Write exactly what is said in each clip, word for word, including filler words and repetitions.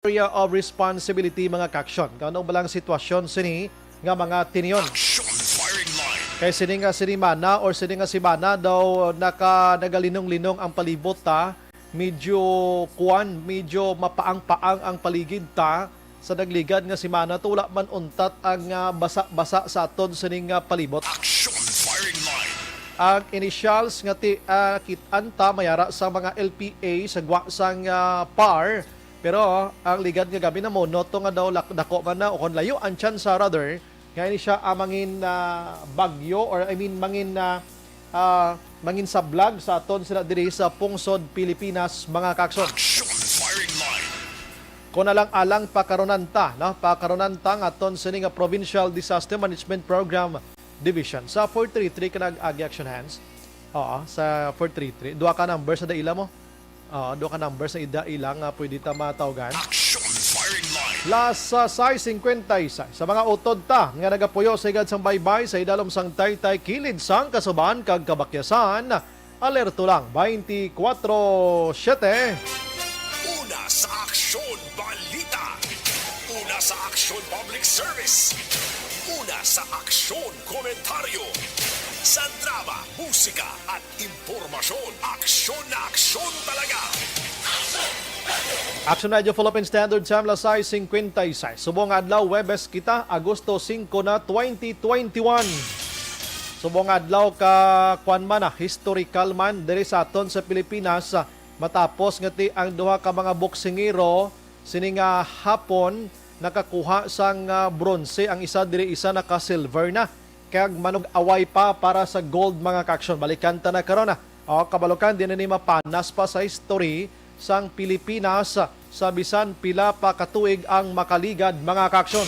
area of responsibility, mga kaaksyon. Kung ano ba lang sitwasyon sini nga mga tinion? Action firing line. Kay sini nga sinimana or sini nga simana daw naka nagalinong-linong ang palibot ta. Medyo kuan, medyo mapaang-paang ang paligid ta. Sa nagligad nga simana to, wala man untat ang ah, basa-basa sa aton sining ah, palibot. Action firing line. Ang initials nga ti ah, kit-an ta mayara sa mga L P A sa gwa sang ah, par. Pero ang ligad nga gabi na mo, noto nga daw lak- dako man na o kon layo ang tsansa, rather, nga ini siya ang mangin ah, bagyo or I mean mangin ah, ah, mangin sablag sa aton sila diri sa pungsod Pilipinas, mga kaakson. Action firing line. Kung alang-alang pakarunan ta, no? Pakarunan ta nga aton sini nga Provincial Disaster Management Program Division sa four three three ka nag-agi action hands. Oo, sa four three three. Duha ka numbers sa daila mo. Oo, duha ka numbers sa ida ila nga pwede ta matawgan. Action firing line. Las ah, sais singkwenta y sais, sa mga utod ta nga nagapuyo sa higad sang baybay sa idalom sang taytay kilid sang kasuban kag kabakyasan, alerto lang twenty-four seven. Una sa Aksyon Balita. Una sa Aksyon Public Service. Una sa Aksyon Komentaryo. Sa drama, musika at impormasyon, aksyon na aksyon talaga. Action Radio Philippine Standard Time, las sais singkwenta y sais. Subong adlaw, Huwebes kita, Agosto singko na, twenty twenty-one. Subong adlaw ka, kwan man na, historical man diri sa aton sa Pilipinas, ah, matapos nga ti ang duha ka mga boksingero sini nga hapon nakakuha sang ah, bronse, ang isa diri, isa naka-silver na. Kag manug-away pa para sa gold, mga kaaksyon. Balikan ta na karon, ah. O, kabalo ka, di na ni mapanas pa sa history sang Pilipinas sa bisan pila pa ka tuig ang makaligad, mga kaaksyon.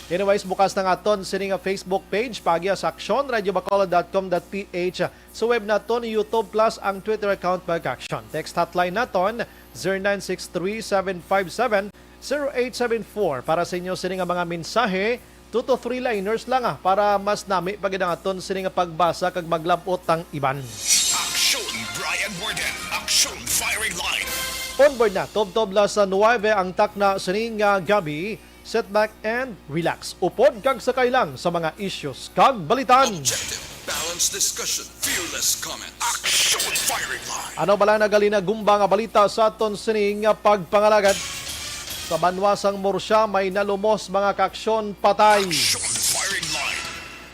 Anyways, bukas na nga aton sini nga Facebook page, paagi sa action radio bacolod dot com dot p h. Sa web naton, YouTube plus ang Twitter account, mga kaaksyon. Text hotline naton, zero nine six three seven five seven zero eight seven four para sa inyo sini nga mga mensahe. Two to three liners lang, ah, para mas nami pa gid ang aton sini nga pagbasa kag maglab-ot ang iban. Action Brian Warden, Action Firing Line. Onboard na, tubtob las nuwebe ang takna sini nga gabi. Sit back and relax. Upod kag sakay lang sa mga issues kag balitan. Objective, balanced discussion, fearless comment. Action Firing Line. Ano bala nagalinagumba nga balita sa aton sini nga pagpangalagad? Sa banwa sang Murcia may nalumos, mga kaaksyon, patay. Action Firing Line.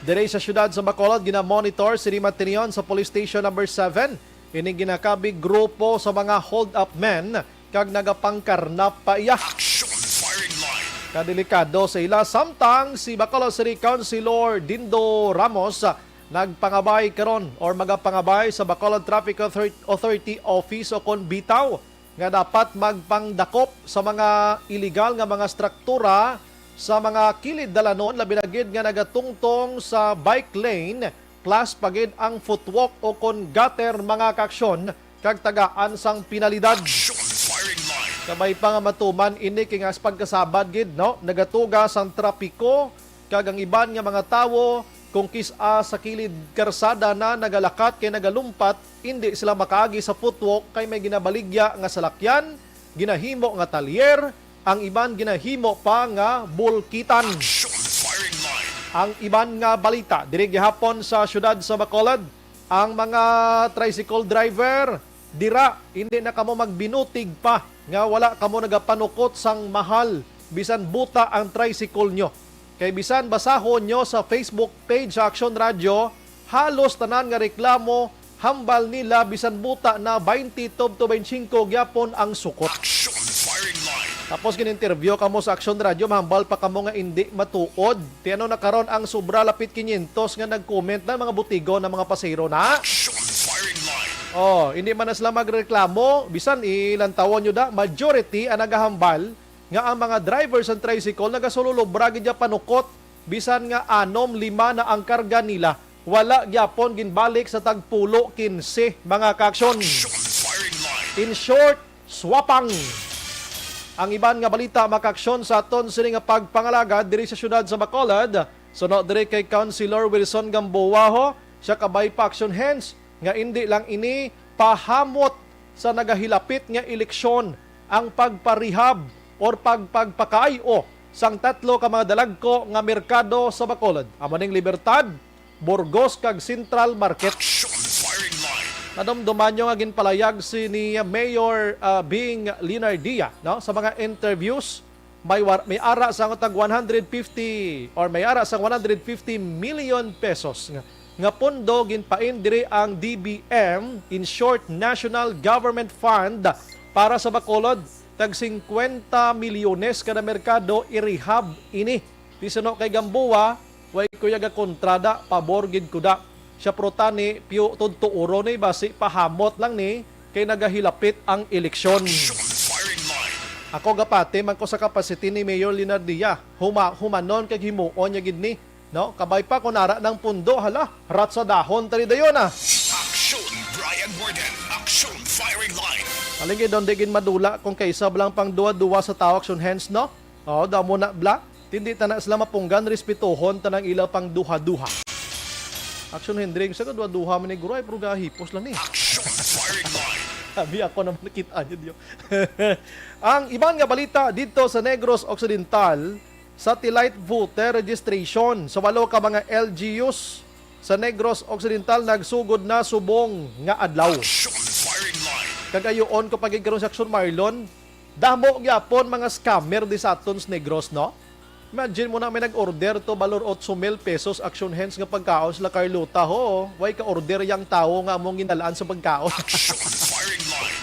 Diri sa siyudad sa Bacolod, ginamonitor sini matinion sa Police Station Number Seven ining ginakabig grupo sa mga hold-up men kag nagapangkarnap pa iya. Action Firing Line. Kadelikado sa ila, samtang si Bacolod City Councilor Dindo Ramos, ah, nagpangabay karon or magapangabay sa Bacolod Traffic Author- Authority Office o kon bitaw nga dapat magpangdakop sa mga iligal nga mga struktura sa mga kilid dalanon, labi na gid nga nagatungtong sa bike lane, plus pa gid ang footwalk o kon gutter, mga kaaksyon, kag tagaan sang penalidad. Action Firing Line. Kabay pa nga matuman ini kay nga sa pagkasabad gid, no, nagatuga sang trapiko, kag ang iban nga mga tawo kung kis-a sa kilid karsada na nagalakat kay nagalumpat, indi sila makaagi sa footwalk kay may ginabaligya nga salakyan, ginahimo nga talyer, ang iban ginahimo pa nga bulkitan. Action Firing Line. Ang iban nga balita diri gihapon sa siyudad sa Bacolod, ang mga tricycle driver, dira, hindi na kamo magbinutig pa nga wala kamo nagapanukot sang mahal bisan buta ang tricycle nyo. Kay bisan basahon nyo sa Facebook page sa Action Radio, halos tanan nga reklamo, hambal nila bisan buta na twenty to twenty-five gyapon ang sukot. Action Firing Line. Tapos gin-interview kamo sa Action Radio, mahambal pa kamo nga indi matuod. Ti ano na karon ang sobra lapit quinientos nga nag-comment na mga butigo na mga pasahero na? Action Firing Line. Oh, hindi man na sila magreklamo, bisan ilantawon nyo da, majority ang nagahambal nga ang mga driver sa tricycle nagasululobra gid ya panukot, bisan nga anom, lima na ang karga nila, wala gyapon ginbalik sa tagpulo kinse, mga kaaksyon. Action Firing Line. In short, swapang. Ang iban nga balita, mga kaaksyon, sa aton sini nga pagpangalagad diri sa siyudad sa Bacolod, suno diri kay Councilor Wilson Gamboa, ho, siya kabay pa action hands nga indi lang ini pahamot sa nagahilapit nga eleksyon ang pagparehab or pagpagpakaayo sang tatlo ka mga dalagko nga merkado sa Bacolod. Amo ning Libertad, Burgos kag Central Market. Action Firing Line. Nadumduman nyo nga ginpalayag si ni Mayor, ah, Bing Linardia, no? Sa mga interviews, may war-, may ara sa tag one hundred fifty or may ara sa one hundred fifty million pesos nga, nga pondo ginpain diri ang D B M, in short, National Government Fund para sa Bacolod. Tag singkwenta milyones kada merkado i-rehab ini. Ti suno kay Gamboa, way ko ya gakontrada, pabor gid ko da. Siya pro tani, piyo tudtuuron ni basi pahamot lang ni kay nagahilapit ang eleksyon. Action Firing Line. Ako gapati man ko sa capacity ni Mayor Linardia. Huma humanon kag himuon niya gid ni, no? Kabay pa kung ara nang pundo, hala, ratsadahon tani dayon, ah. Action Brian Warden. Action Firing Line. Aling gid, di gid madula kung kaisa lang pang duha-duha sa tawo, Action Hands, no? Oh, damo na bla. Tindi ta na sila mapunggan, respetuhon ta nang ila pang duha-duha. Action Hendring, sa kaduha-duha man ni Guray, pero gahipos lang ni. Action Firing Line. Sabi ako naman nakita niyo diyo. Ang iban nga balita dito sa Negros Occidental, satellite voter registration sa walo ka mga L G Us sa Negros Occidental nagsugod na subong nga adlaw. Action Firing Line. Kag ayuon ko pagigkaron sa Action Marlon, damo gyapon mga scammer di sa aton sa Negros, no? Imagine mo na may nag-order to, balor otso mil pesos, Action Hands, nga pagkaon sila Carlota, ho. Way ka-order yang tawo nga among ginalaan sa pagkaon. Action Firing Line.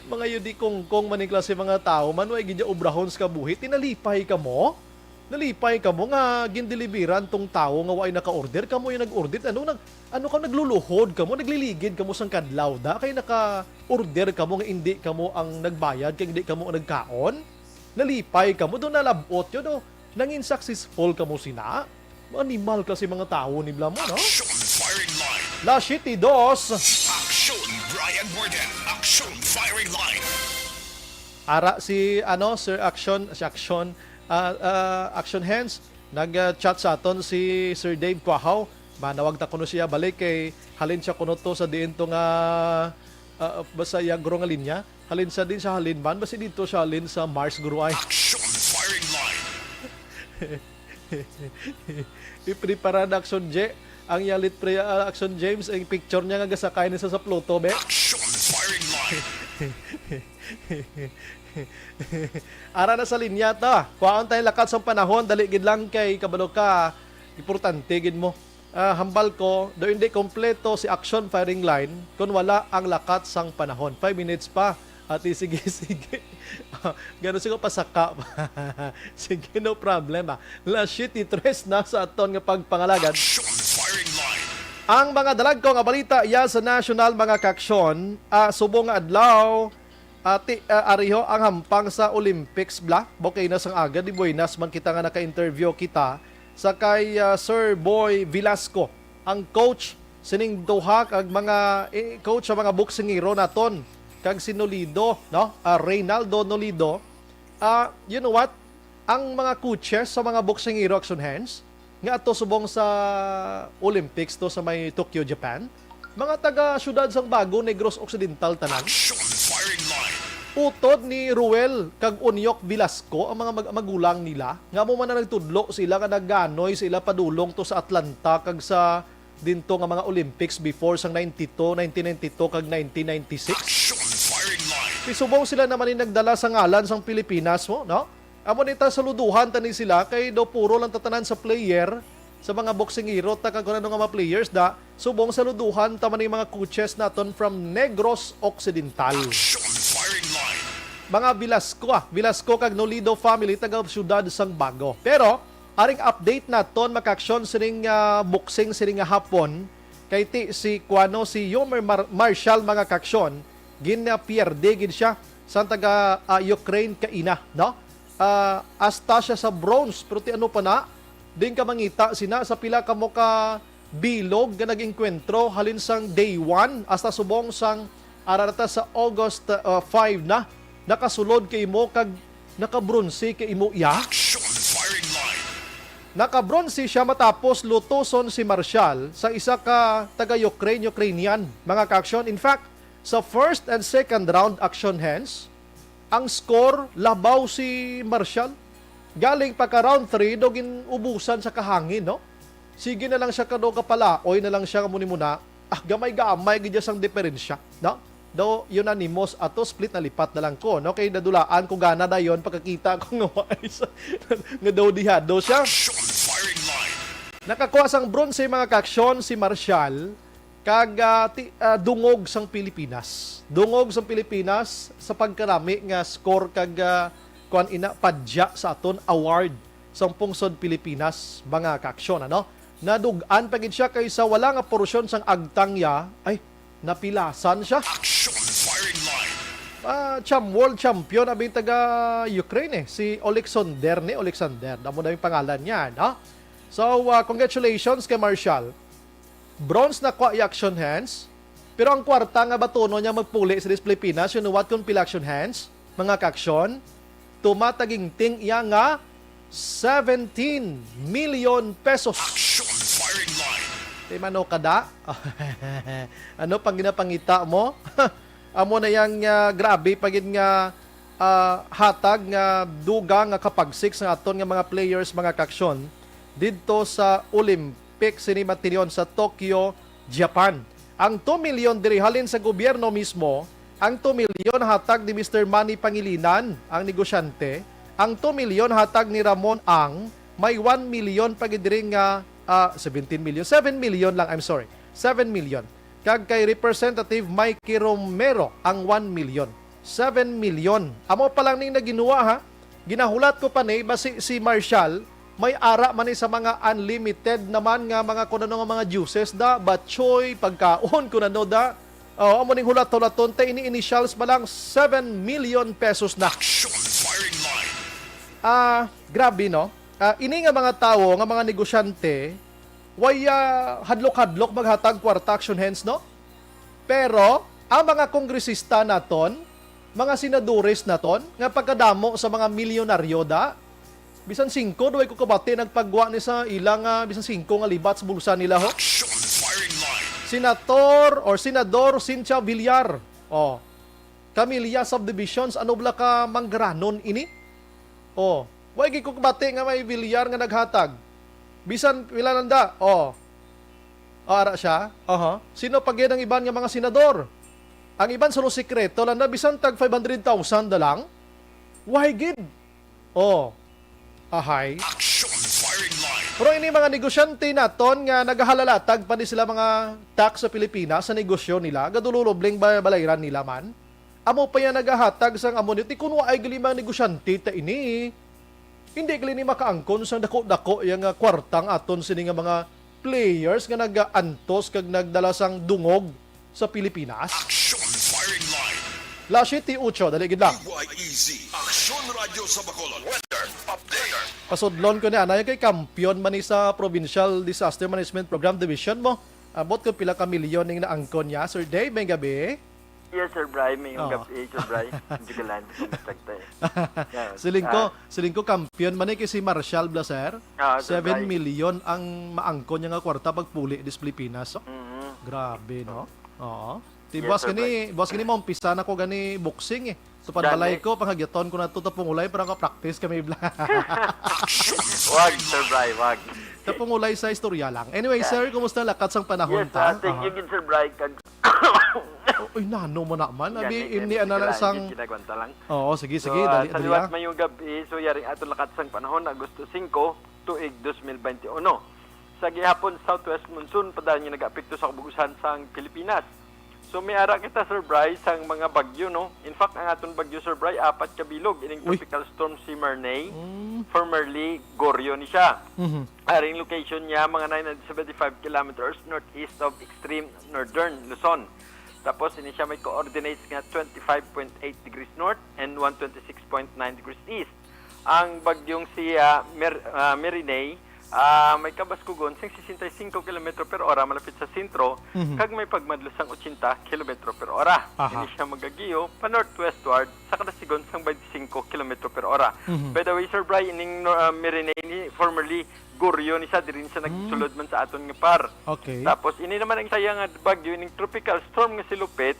Mga yudi kongkong man ning klase mga tawo man, way gid ya obrahon sa kabuhi. Tinalipay ka mo? Nalipay ka mo nga gindeliveran tong tawo nga way naka-order? Kamo yung nag-order. Ano nag ano ka, nagluluhod ka mo, nagliligid ka mo sang kadlaw da kay naka-order ka mo nga indi ka mo ang nagbayad kay indi ka mo ang nagkaon? Nalipay ka mo, do nalabot yun, do nangin successful ka mo sina? Animal kasi mga tawo ni bla mo, no? Action Firing Line. La City dos. Action Brian Warden. Action Firing Line. Ara si, ano, Sir Action, si Action, ah, ah, Action Hands, nag-chat sa aton si Sir Dave Quahaw. Manawag ta kuno siya balik kay halin siya kuno to sa diin to nga, ah, basta iya guro nga linya. Halin sa din sa halin man, basta dito siya halin sa Mars, guro ay. Action Firing Line. Iprepara na, Action J. Ang yalit pre, ah, Action James, ang picture niya nga gasakay na sa, sa Pluto, be. Action Firing Line. Ara na sa linya ta. Kuhaon tayo lakat sa panahon. Dali gid lang kay kabalo ka. Importante gid mo. Ah, hambal ko, do hindi kompleto si Action Firing Line kung wala ang lakat sang panahon. Five minutes pa. Ati, sige, sige. Ganun siguro pasaka pa. Sige, no problem, ah. Las siete tres na sa aton nga pagpangalagad. Action Firing Line. Ang mga dalagko nga balita ya sa national, mga kaksyon, ah, subong nga adlaw, ati, ah, ariho ang hampang sa Olympics, bla. Okay na sang aga, di buenas man kita nga naka-interview kita sa kay, ah, Sir Boy Velasco, ang coach sining duha kag mga, eh, coach sa mga boksingero naton, kag si Nolido, no? Ah, Reynaldo Nolido. Ah, you know what? Ang mga coaches sa mga boksingero, Action Hands, nga ato subong sa Olympics to sa may Tokyo, Japan, mga taga siyudad sang Bago, Negros Occidental tanan. Action Firing Line. Utod ni Ruel kag Unyok Velasco ang mga mag-, magulang nila, nga amo man na nagtudlo sila nga naganoy sila padulong to sa Atlanta kag sa dinto nga mga Olympics before sang ninety-two, nineteen ninety-two kag nineteen ninety-six. Action Firing Line. Isubong sila naman ni nagdala sa ngalan sang Pilipinas mo, no? Amo ni ta, saluduhan ta ni sila kay do puro lang tatanan sa player, sa mga boksingero ta kag kung ano nga mga players da. Subong saluduhan ta man ni mga coaches naton from Negros Occidental. Action Firing Line. Mga Velasco, ah, Velasco kag Nolido family taga siyudad sang Bago. Pero aring update naton, mga kaksyon, sining, ah, boxing sining nga hapon, kay ti si kuano, si Yomer Mar-, Marshall, mga kaksyon, ginapierde gid siya sa taga, ah, Ukraine kaina, no? Ah, hasta siya sa bronze, pero ti ano pa na, din ka mangita sina sa pila ka mo ka bilog nga nag-engkwentro halin sang day one hasta subong sang ararata sa August, uh, five na, nakasulod kay imo kag nakabronse kay imo iya. Action Firing Line. Nakabronse siya matapos lutuson si Marshall sa isa ka taga-Ukraine, Ukrainian, mga ka-action. In fact, sa first and second round, Action Hands, Ang score, labaw si Marshall. Galing pa ka round three, do gin-ubusan sa kahangin, no? Sige na lang siya, kado kapalaoy na lang siya, amo ni muna. Ah, gamay-gamay gid sang diferensya, no? Daw unanimous ato, split na lipat na lang ko, no? Kay nadulaan ko gana dayon pagkakita ko nga wa isa, nga daw dihado siya. Action firing line. Nakakuha sang bronze mga kaaksyon si Marshall kag, ah, ti-, ah, dungog sang Pilipinas. Dungog sang Pilipinas sa pagkarami nga score kag, ah, kuan ina, padya sa aton award sang pungsod Pilipinas, mga kaaksyon, ano? Nadug-an pa gid siya kay sa wala nga porsyon sang agtang niya, ay, napilasan siya. Action firing line. Ah, cham-, world champion abi taga Ukraine eh, si Oleksandr ni Oleksandr. Amo na yung pangalan niya, no? So, ah, congratulations kay Marshall. Bronze na kwa action hands. Pero ang kwarta nga batunon niya magpuli sa Pilipinas, you know what, kung pila action hands, mga kaaksyon? Tumatagingting iya nga seventeen million pesos. Action firing line. Di man o kada? Ano pang ginapangita mo? Amo na yang, ah, grabe pa gid nga, ah, hatag nga dugang nga kapagsik sa aton nga mga players, mga kaaksyon, didto sa Olympic sini matilyon sa Tokyo, Japan. Ang two million diri halin sa gobyerno mismo, ang two million hatag ni Mister Manny Pangilinan, ang negosyante. Ang two million hatag ni Ramon Ang, may one million pa gid diri nga, ah, seventeen million, seven million lang, I'm sorry, seven million. Kag kay Representative Mikey Romero ang one million. Seven million. Amo pa lang ning naginuwa, ha? Ginahulat ko pa ni, basi si Marshall, may ara man ni sa mga unlimited naman nga mga kun ano nga mga juices da, batchoy, pagkaon, kun ano da. Oh, amo ning hulat-hulaton, te, ini initials pa lang, seven million pesos na. Action firing line. Ah, grabe, no? Ah, ini nga mga tawo, nga mga negosyante, way, ah, hadlok-hadlok maghatag kwarta, action hands, no? Pero ang mga kongresista naton, mga senadores naton, nga pagkadamo sa mga milyonaryo da, bisan singko, duway ko kabati nagpagwa ni sa ila nga bisan singko nga libat sa bulsa nila, ho. Action firing line. Senator or Senador Cynthia Villar. Oh. Camilla Subdivisions, ano bala ka manggaranon ini? Oh. Way gid ko kabati nga may Villar nga naghatag. Bisan pila lang da. Oh. Oh, ara siya. Aha. Sino pa gid ang iban nga mga senador? Ang iban sa sikreto lang na bisan tag five hundred thousand na lang. Why gid? Oh. Ahay. Action firing line. Pero ini mga negosyante naton nga nagahalalatag pa ni sila mga tax sa Pilipinas sa negosyo nila, gadululubling ba-, balayran nila man. Amo pa yan nagahatag sang amo ni, ti kun waay gali mga negosyante ta ini. Hindi gali ni makaangkon sang dako-dako yang, ah, kwarta ang aton sini nga mga players nga nagaantos kag nagdala sang dungog sa Pilipinas. Action firing line. Las siete ocho, dali gid lang. D Y E Z, Action Radio sa Bacolod. Weather update. Pasudlon ko ni anay kay kampiyon man ni sa Provincial Disaster Management Program Division mo. Abot ko pila ka milyon ning naangkon niya. Sir Dave, may gabi. Yes, Sir Bry. May Oh. gabi, Sir Bry. Hindi ko lang, hindi ko nagtagtay. Yeah. Siling ko, Ah. siling ko, kampiyon man eh kay si Marshall Blaser. Ah, Sir Seven Bry. million ang maangkon niya nga kwarta pagpuli dis Pilipinas. Oh. Mm. Grabe, no? Oo. Ti Yes, buwas Sir gani, Bry. buwas gani maumpisa na ko gani boxing eh. So, Dali. panbalay ko, pangagyaton ko na to, tapong ulay, parang ka-practice kami, bla. Wag, Sir Bry, wag. Tapong ulay sa istorya lang. Anyway, Yeah. sir, kumusta lakat sang panahon Yes, ta? ah, thank Aha. you, gid, Sir Bry. Kag Uy, nano mo naman. Yan, Abi, yan, yan. ini, ano, Sige lang, sang gid, ginagwanta lang. Oo, sige, So, sige, ah, dali, sa dali, liwat ah. mayong gabi, so, yari ato lakat sang panahon, Agosto singko, tuig dos mil bente uno. Sa gihapon, southwest monsoon, padayon nga nag-apekto sa kabug-usan sang Pilipinas. So, may ara kita, Sir Bry, sang mga bagyo, no? In fact, ang aton bagyo, Sir Bry, apat ka bilog. Ining Uy. Tropical Storm si Marnay, Mm. formerly Goryo ni siya. Mhm. Aring location niya, mga nine hundred seventy-five kilometers northeast of extreme northern Luzon. Tapos, ini siya may coordinates nga twenty-five point eight degrees north and one twenty-six point nine degrees east. Ang bagyong si, ah, Mer-, ah, Merinay, ah, may kabaskugon sing sesenta y cinco kilometro per ora malapit sa sentro, Mhm. kag may pagmadlo sang ochenta kilometro per ora. Aha. Ini siya magagiyo pa northwestward sa kada sigon sang twenty-cinco kilometro per ora. Mhm. By the way, Sir Bry, ining, no, ah, Merinay ni formerly Goryo ni siya, diri ni siya Hmm. nagsulod man sa aton nga par. Okay. Tapos, ini naman ang saya nga bagyo, ining tropical storm nga si Lupet,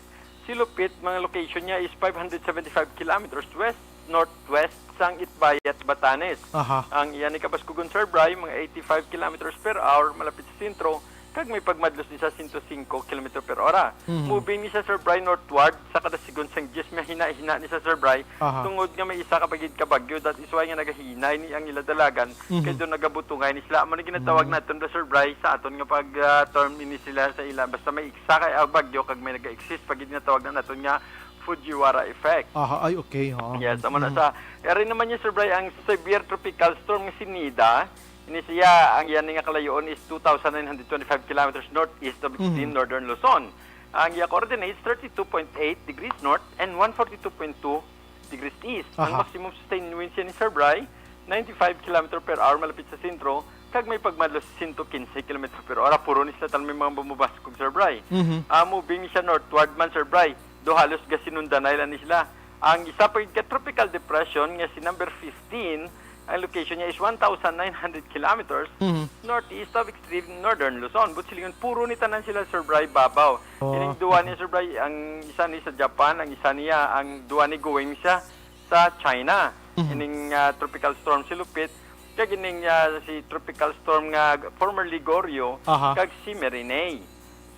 Silupit, mga location niya is five hundred seventy-five kilometers west-northwest sang Itbayat, Batanes. Aha. Ang iya ni kabaskugon, Sir Bry, mga eighty-five kilometers per hour, malapit sa sentro, kag may pagmadlos ni sa sento singko kilometro per ora. Mhm. Moving ni siya, Sir Bry, northward sa kada segon sang diyes, mahina-hina ni sa, Sir Bry, Aha. tungod nga may isa ka bagid ka bagyo, that is why nga nagahinay ni ang ila dalagan, Mhm. kay doon nagabutungay ni sila. Amo ni ginatawag Mm. naton, Sir Bry, sa aton nga pag, ah, term ini sila sa ila. Basta may isa ka, ah, bagyo, kag may nag-exist pa gid, ginatawag na naton nga Fujiwara effect. Aha, ay, okay, oo. Yes, amo na Mm. sa, eri naman niya, Sir Bry, ang severe tropical storm nga si Nida, ini siya, ang iya ni nga kalayoon is two thousand nine hundred twenty-five kilometers northeast of Mhm. Extreme Northern Luzon. Ang iya coordinates, thirty-two point eight degrees north and one forty-two point two degrees east. Ang Aha. maximum sustained winds niya ni, Sir Bry, ninety-five kilometer per hour malapit sa sentro, kag may pagmadlo sa sento kinse kilometro per ora. Puro ni sa tan may mga bumubaskog, Sir Bry. Mhm. Ah, moving ni siya northward man, Sir Bry, do halos gasinundanay lang ni sila. Ang isa pa gid ka tropical depression nga si number fifteen, ang location niya is one thousand nine hundred kilometers Mhm. northeast of extreme northern Luzon. But silingon, puro ni tanan sila, Sir Bry, babaw. Oh. Ining duwa ni, Sir Bry, ang isa ni sa Japan, ang isa niya, ang duwa ni going siya sa China. Mhm. Ining, ah, tropical storm si Lupit, kag ining, ah, si tropical storm nga formerly Goryo, Aha. kag si Merinay.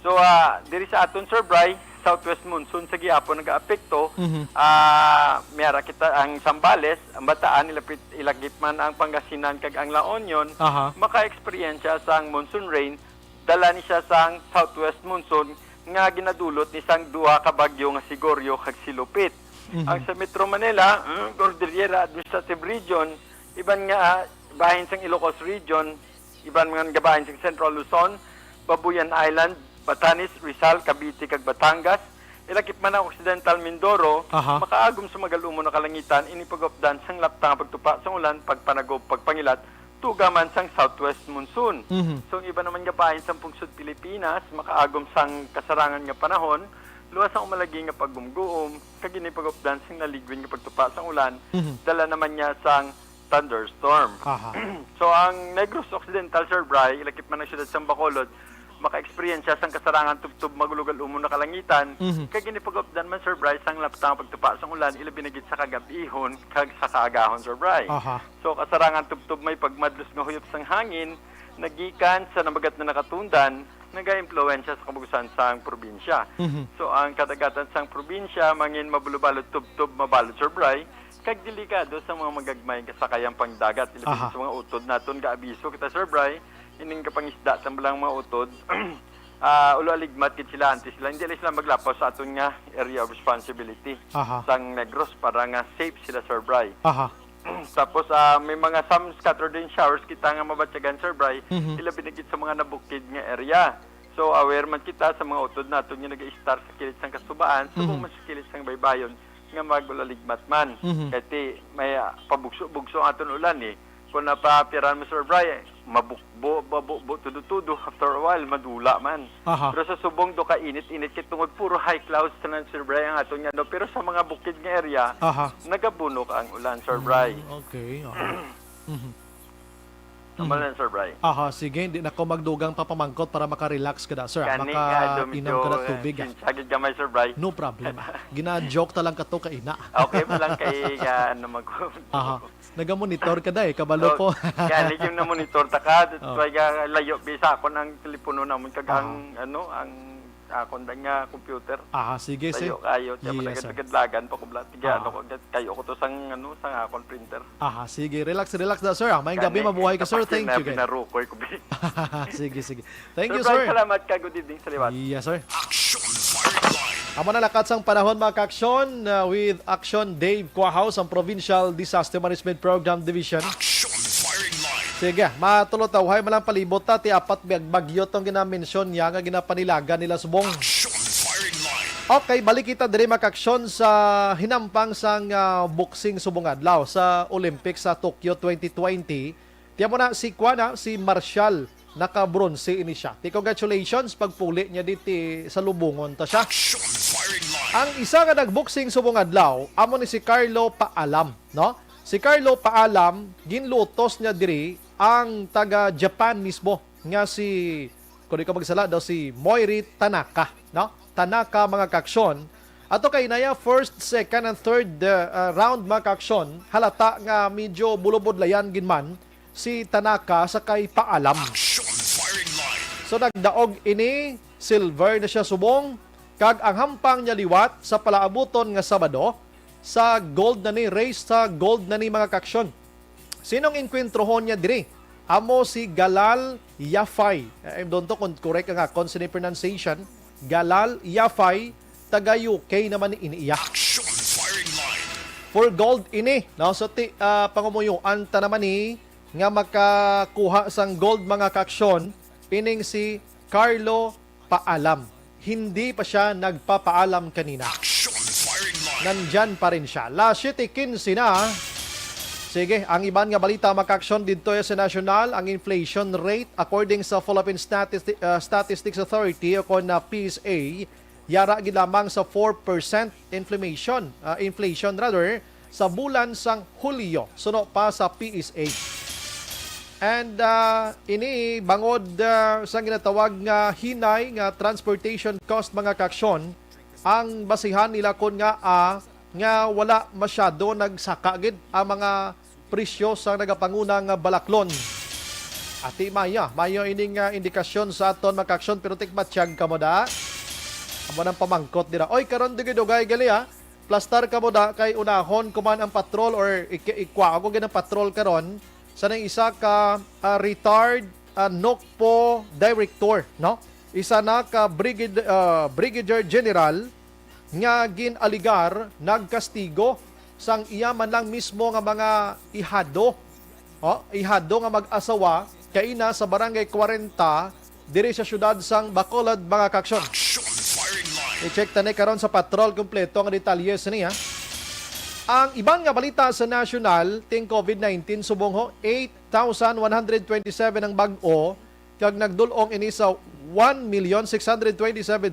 So, ah, diri sa aton, Sir Bry, southwest monsoon sa gihapon nagaapekto. Mhm. Ah, may ara kita ang Zambales, ang Bataan, ilapit, ilagip man ang Pangasinan kag ang La Union, Aha. maka-eksperyensya sang monsoon rain, dala ni siya sang southwest monsoon nga ginadulot ni sang duha ka bagyo nga si Goryo kag si Lupit. Mhm. Ang sa Metro Manila, mm, Cordillera Administrative Region, iban nga, ah, bahin sang Ilocos Region, iban nga gabahin sang Central Luzon, Babuyan Island, Batanes, Rizal, Cavite, kag Batangas, ilakip man ang Occidental Mindoro, Aha. makaagom sa magal-umon nga kalangitan, ini pag-updan sang laptang nga pagtupa sang ulan, pagpanagob, pagpangilat, tuga man sang southwest monsoon. Mhm. So, ang iba naman nga bahin sang pungsod Pilipinas, makaagom sang kasarangan nga panahon, luwas ang umalagi nga paggumguom, kag ini pag-updan sang naligwin nga pagtupa sang ulan, Mhm. dala naman niya sang thunderstorm. Aha. So, ang Negros Occidental, Sir Bry, ilakip man ang siyudad sang Bacolod, maka-eksperyensya sang kasarangan tubtob magulogal-umon nga kalangitan, Mhm. kag ini pag-updan man, Sir Bry, sang laptang nga pagtupa sang ulan, ilabi na gid sa kagab-ihon kag sa kaagahon, Sir Bry. Aha. So, kasarangan tubtob may pagmadlos nga huyop sang hangin, nagikan sa namagat na nakatundan, nagaimpluwensya sa kabugusan sang probinsya. Mhm. So, ang kadagatan sang probinsya mangin mabalod-balod tubtob mabalod, Sir Bry, kag delikado sa mga magagmay nga sakayang pangdagat. Ilabi Aha. sa mga utod naton, gaabiso kita, Sir Bry, ining kapangisda sang balang mga utod, ah, ulo aligmat gid sila, antes sila, hindi lang sila maglapaw sa aton nga area of responsibility Aha. sang Negros para nga safe sila, Sir Bry. Aha. Tapos, ah, may mga some scattered rain showers kita nga mabatyagan, Sir Bry, Mhm. ilabi na gid sa mga nabukid nga area. So, aware man kita sa mga utod naton nga nag-i-star sa kilid sang kasubaan, subong Mhm. man sa kilid sang baybayon, nga mag-ulaligmat man. Mhm. Kay ti, may, ah, pabugso-bugso ang aton ulan, eh. Kung napapiran mo, Sir Bry, mabukbo, mabukbo, tudo-tudo. After a while, madula man. Aha. Pero sa subong, do ka init-init, kay tungod puro high clouds tanan, Sir Bry, ang aton nga, no? Pero sa mga bukid nga area, Aha. nagabunok ang ulan, Sir Bry. Mm, okay, aha. Mhm. Tama Mhm. lang, Sir Bry. Aha, sige, hindi na ko magdugang papamangkot para makarelax ka da, sir, ah. Gani nga, do Makainom medyo, ka da eh, tubig, ah. Sinsya gid gamay, Sir Bry. No problem, ah. Gina-joke ta lang kato ka ina. Okay mo lang kay, ah, ano, mag- Aha. Nagamonitor ka da, eh, kabalo So, ko. Gani yung namonitor ta ka, that's Oo. why ga layo bisa akon ang telepono namon kag Aha. ang, ano, ang akon da nga computer. Aha, sige, Layo sige. kayo, tiyan Yes, sir. Nagad-lagan pa ko bla-, tiga, Ah. ano ko, gat-, kayo ko to sang, ano, sang akon printer. Aha, sige. Relax, relax na, sir, ah. Mayong gabi, Gani, mabuhay ka, sir. kapag Thank you, sinabi kay. na rukoy ko, bi. Sige, sige. Thank you, Sir Brian, sir. salamat ka. Good evening sa liwat. Yes, sir. Action Firing Line. Amo na lakat sang panahon, mga ka-aksyon, uh, with Action Dave Cuahaw sang Provincial Disaster Management Program Division. Action Firing Line. Sige, matulot ta, uhay man lang palibot ta, ti apat bag-, bagyo tong ginamensyon niya nga ginapanilagan nila subong. Action Firing Line. Okay, balik kita diri, mga ka-aksyon, sa hinampang sang, ah, boxing subong adlaw sa Olympics sa Tokyo twenty twenty. Tiyan mo na, si Kwana, si Marshall, nakabronse ini siya. Ti, congratulations, pagpuli niya diti sa lubungon ta siya. Action Firing Line. Ang isa nga nagboxing subong adlaw, amo ni si Carlo Paalam, no? Si Carlo Paalam, ginlutos niya diri ang taga Japan mismo nga si, kung di ko magsala daw, si Moiri Tanaka, no? Tanaka, mga ka-aksyon, Ato kay naya first, second, and third uh, uh, round, mga kaaksyon, halata nga medyo bulubudlayan gid man si Tanaka sa kay Paalam. Action firing line. So nagdaog ini, silver na siya subong, kag ang hampang niya liwat sa palaabuton nga Sabado sa gold na ni, race sa gold na ni, mga kaaksyon. Sinong inkwentrohon niya diri? Amo si Galal Yafay. I don't know kung correct ang akon sini pronunciation. Galal Yafay, taga U K naman ni ini iya. Action firing line. For gold ini, no? So ti, ah, pangumuyuan ta naman ni nga makakuha sang gold, mga kaaksyon, ining si Carlo Paalam. Hindi pa siya nagpapaalam kanina. Action firing line. Nandyan pa rin siya. Las siete quince na. Sige, ang iban nga balita, mga kaaksyon, didto sa nasyonal, ang inflation rate according sa Philippine Statisti- uh, Statistics Authority o kon na P S A, yara gid lamang sa four percent inflation, uh, inflation rather, sa bulan sang Hulyo, suno pa sa P S A. And uh, ini bangod uh, sa ginatawag nga hinay nga transportation cost, mga kaaksyon, ang basihan nila kon nga uh, nga wala masyado nagsaka gid ang mga presyo sa nagapanguna nga balaklon. Ati Maya, mayo ining uh, indikasyon sa aton, mga kaaksyon, pero tikbatyag ka mo da. Amo nang pamangkot dira. Oy, karon dugay-dugay gali ha. Plastar ka mo da kay unahon ko man ang patrol or ik- ikwa ako gid ang patrol karon sa nang isa ka uh, retired uh, Nokpo director, no? Isa na ka brigad- uh, Brigadier General nga gin-aligar nagkastigo sang iya man lang mismo nga mga ihado. Oh, ihado nga mag-asawa kaina sa Barangay kwarenta diri sa siyudad sang Bacolod, mga kaaksyon. Action firing line. I-check ta ni karon sa patrol kompleto nga detalye sini, ha. Ang iban nga balita sa nasyonal, ting covid nineteen subong ho, eight thousand one hundred twenty-seven ang bag-o, kag nagdul-ong ini sa one million six hundred twenty-seven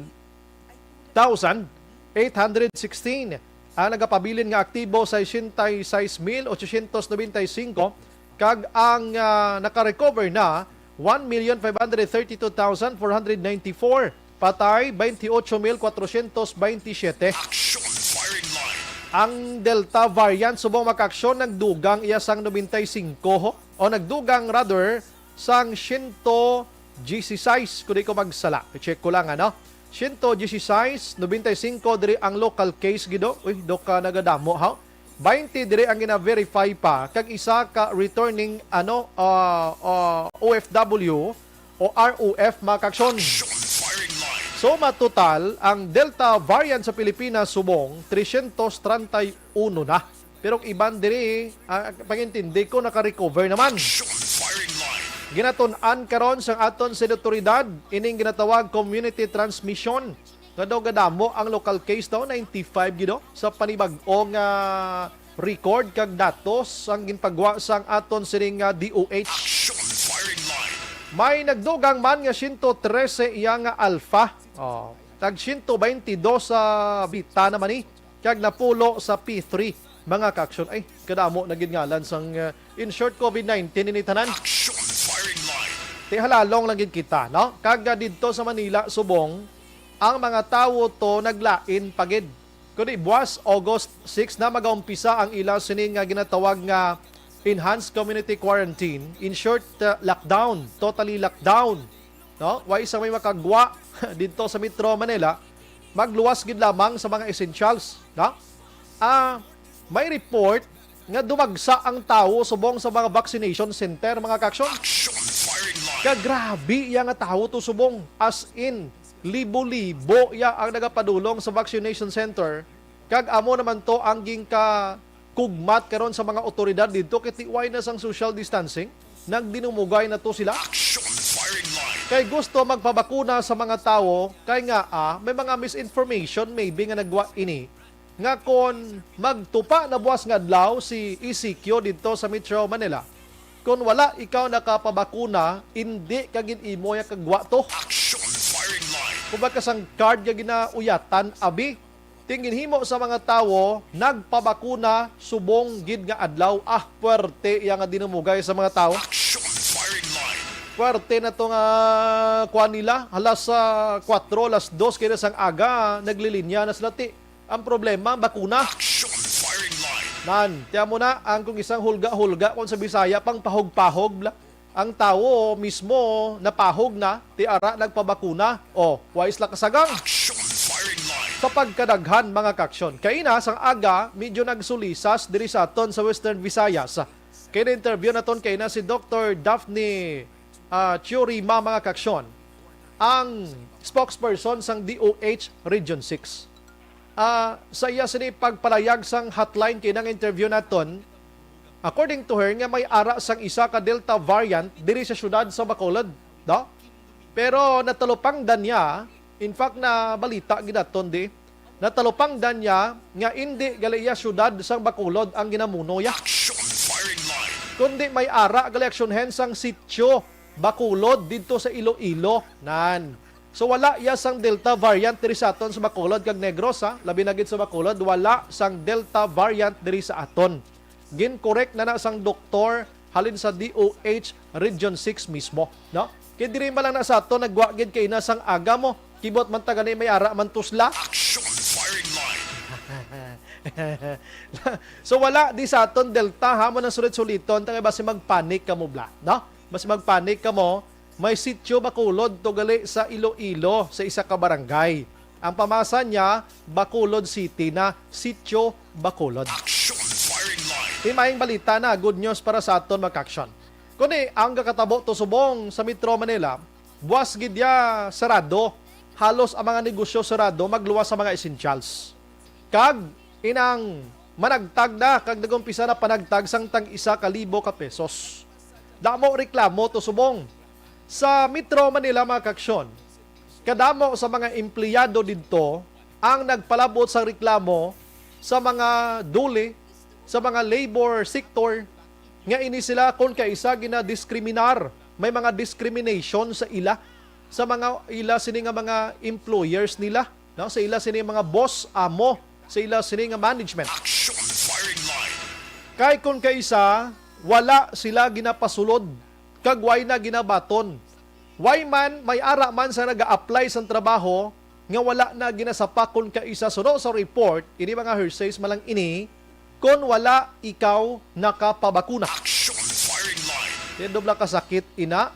thousand eight hundred sixteen ang nagapabilin nga aktibo, sesenta y seis mil ochocientos noventa y cinco, kag ang ah, naka-recover na one million five hundred thirty-two thousand four hundred ninety-four, patay twenty-eight mil four hundred twenty-seven. Action firing line. Ang Delta variant subong makaaksyon nagdugang iya sang nobenta y singko ho, o nagdugang rather sang siyento dieciséis, kung di ko magsala. I-check ko lang, ano? Siyento dieciséis, nobenta y singko diri ang local case, gido. Uy, do ka nagadamo, ha? Baynte diri ang gina-verify pa, kag isa ka returning, ano, ah, ah, O F W o R O F, mga kaaksyon. Action firing line. So, matotal, ang Delta variant sa Pilipinas subong, tresyentos treinta y uno na. Pero ang iban diri, ah, pangintindi ko, naka-recover naman. Action firing line. Ginatun-an karon sang aton sa otoridad ining ginatawag community transmission. Nga daw gadamo ang local case daw, ninety-five gid, oh, sa panibag-o nga record kag datos ang ginpagwa sang aton sining, ah, D O H. Action firing line. May nagdugang man nga siyento trese iya nga alpha. Oh, tag siyento baynte dos sa beta naman ni, kag napulo sa P three. Mga kaaksyon, ay, kadamo na gid ngalan sang, uh, in short, covid nineteen ini tanan. Action firing line. Ti halalong lang gid kita, no? Kag, uh, didto sa Manila, subong, ang mga tawo to naglain pa gid. Kundi buwas, August six na, magaumpisa ang ila sini nga ginatawag nga enhanced community quarantine, in short, uh, lockdown, totally lockdown, no? Way sa may makagwa didto sa Metro Manila, magluwas gid lamang sa mga essentials, no? Ah, may report nga dumagsa ang tawo subong sa mga vaccination center, mga kaaksyon. Action firing line. Ka grabe iya nga tawo to subong, as in, libo-libo iya ang nagapadulong sa vaccination center. Kag amo naman to ang gingka kugmat karon sa mga otoridad didto kay ti way na sang social distancing, nagdinumugay na to sila. Action firing line. Kay gusto magpabakuna sa mga tawo, kay nga, ah, may mga misinformation maybe nga nagwa ini, nga kon magtupa na buwas nga adlaw si E C Q didto sa Metro Manila, kon wala ikaw nakapabakuna, indi ka gid imo ya kagwa to. Action firing line. Kumbaga sang card nga ginauyatan, abi, Ting ginhimo sa mga tawo nagpabakuna subong gid nga adlaw. Ah, puwerte iya nga dinumugay sa mga tawo. Action firing line. Puwerte na to nga kuan nila. Alas, ah, kuwatro, alas dos kay na sang aga, naglilinya na sila ti. Ang problema, ang bakuna. Action firing line. Nan, tiyan mo na, ang kung isang hulga-hulga, kung sa Bisaya, pang pahog-pahog, bla. Ang tawo mismo, napahog na, ti ara nagpabakuna. O, wa sila kasagang. Action firing line. Sa pagkadaghan, mga kaaksyon. Kaina, sang aga, medyo nagsulisas diri sa aton sa Western Visayas. Kay na-interview naton kaina si Doktor Daphne, ah, Chiorima, mga kaaksyon, ang spokesperson sang D O H Region six. Ah, sa iya sini pagpalayag sang hotline kay nang interview naton, according to her, nga may ara sang isa ka Delta variant diri sa siyudad sa Bacolod, no? Pero natalupangdan niya, in fact, na balita gid naton di, natalupangdan niya nga indi gali iya siyudad sang Bacolod ang ginamuno ya. Action firing line. Kundi may ara gali aksyon hen sang sitio Bacolod didto sa Iloilo. Nan. So, wala iya sang Delta variant diri sa aton sa Bacolod kag Negros, ha? Labi na gid sa Bacolod, wala sang Delta variant diri sa aton. Gin-correct na na sang doktor halin sa D O H Region six mismo, no? Kay diri man lang na sa aton, nagwa gid kay na sang aga mo. Kibot man ta gani may ara man tusla. Action firing line. So, wala di sa aton Delta, ha? Mo nang sulit-suliton, ta kay basi magpanik kamo, bla, no? Basi magpanik kamo, may sitio Bacolod to gali sa Iloilo, sa isa ka barangay. Ang pamasa niya, Bacolod City na, sitio Bacolod. Action firing line. May maayong balita na, good news para sa aton, mga kaaksyon. Kuni ang kakatabo to subong sa Metro Manila, buwas gid ya sarado. Halos ang mga negosyo sarado, magluwas sa mga essentials. Kag inang managtag na, kag nag-umpisa na panagtag sang tag isa ka libo ka pesos. Damo reklamo to subong. Sa Metro Manila, mga kaaksyon, kadamo sa mga empleyado didto ang nagpalabot sa reklamo sa mga DOLE, sa mga labor sector, nga ini sila kon kaisa ginadiskriminar. May mga discrimination sa ila, sa mga ila sini nga mga employers nila, no? Sa ila sini mga boss, amo, sa ila sini nga management. Action firing line. Kay kon kaisa, wala sila ginapasulod, kag way na ginabaton. Way man, may ara man sa naga-apply sang trabaho nga wala na ginasapa kon kaisa, suno sa report, ini mga hearsays man lang ini, kon wala ikaw nakapabakuna. Action firing line. Yan, dobla ka sakit ina.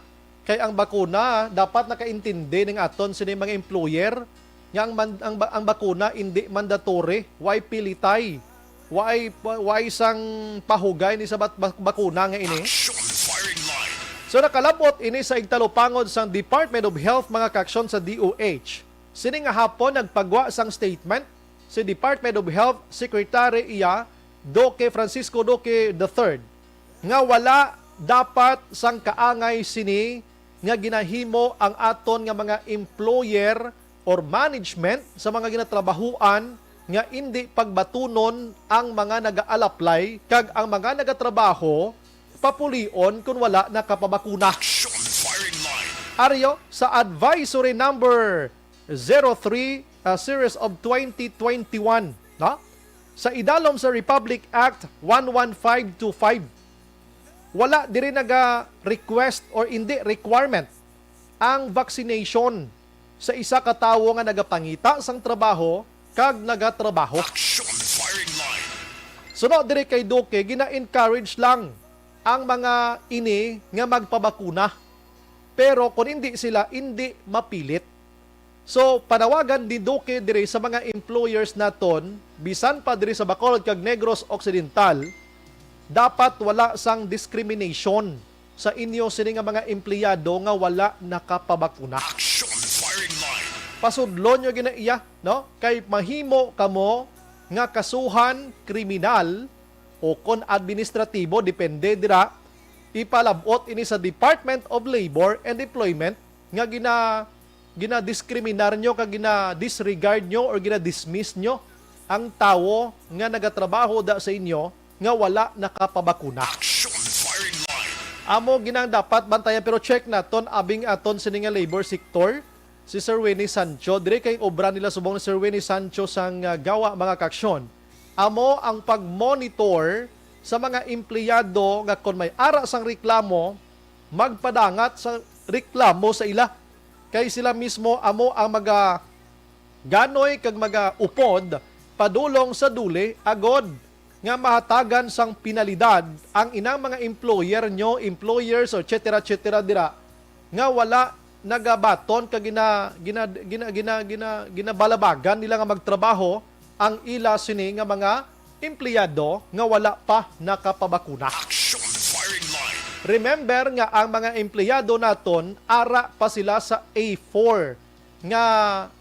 Kay ang bakuna, dapat nakaintindi ning aton sini mga employer nga ang, man, ang, ba- ang bakuna indi mandatory, way pilitay, way, way sang pahugay ni sa bat, bak- bakuna nga ini. Action firing line. So, nakalabot ini sa igtalupangod sang Department of Health, mga kaaksyon, sa D O H. Sini nga hapon nagpagwa sang statement si Department of Health Secretary iya, Duque Francisco Duque the third, nga wala dapat sang kaangay sini nga ginahimo ang aton nga mga employer or management sa mga ginatrabahuan nga indi pagbatunon ang mga nagaalaplay kag ang mga nagatrabaho papulion kon wala nakapabakuna. Action firing line. Aryo sa Advisory Number zero three, uh, Series of twenty twenty-one, no? Sa idalom sa Republic Act one one five two five, wala diri naga-request or indi requirement ang vaccination sa isa ka tawo nga nagapangita sang trabaho kag nagatrabaho. Action firing line. Suno diri kay Duque, gina-encourage lang ang mga ini nga magpabakuna. Pero kung hindi sila, hindi mapilit. So, panawagan ni Duque diri sa mga employers naton, bisan pa diri sa Bacolod kag Negros Occidental, dapat wala sang discrimination sa inyo sini nga mga empleyado nga wala nakapabakuna. Action firing line. Pasudlon nyo gina iya, no? Kay mahimo kamo nga kasuhan kriminal o kon administratibo, depende dira, ipalabot ini sa Department of Labor and Employment nga gina ginadiskriminar nyo kag gina-disregard nyo or gina-dismiss nyo ang tawo nga nagatrabaho da sa inyo nga wala nakapabakuna. Action firing line. Amo ginang dapat bantayan, pero check naton abing aton sini nga labor sector, si Sir Winnie Sancho. Diri kay obra nila subong ni Sir Winnie Sancho sang, ah, gawa, mga kaaksyon. Amo ang pag-monitor sa mga empleyado nga kon may ara sang reklamo, magpadangat sa reklamo sa ila. Kay sila mismo amo ang maga ganoy kag maga-upod padulong sa duli agod nga mahatagan sang penalidad ang inang mga employer nyo, employers, or et cetera, et cetera dira nga wala nagabaton kag gina, gina, gina, gina, gina, ginabalabagan nila nga magtrabaho ang ila sini nga mga empleyado nga wala pa nakapabakuna. Action firing line. Remember nga ang mga empleyado naton ara pa sila sa A four nga,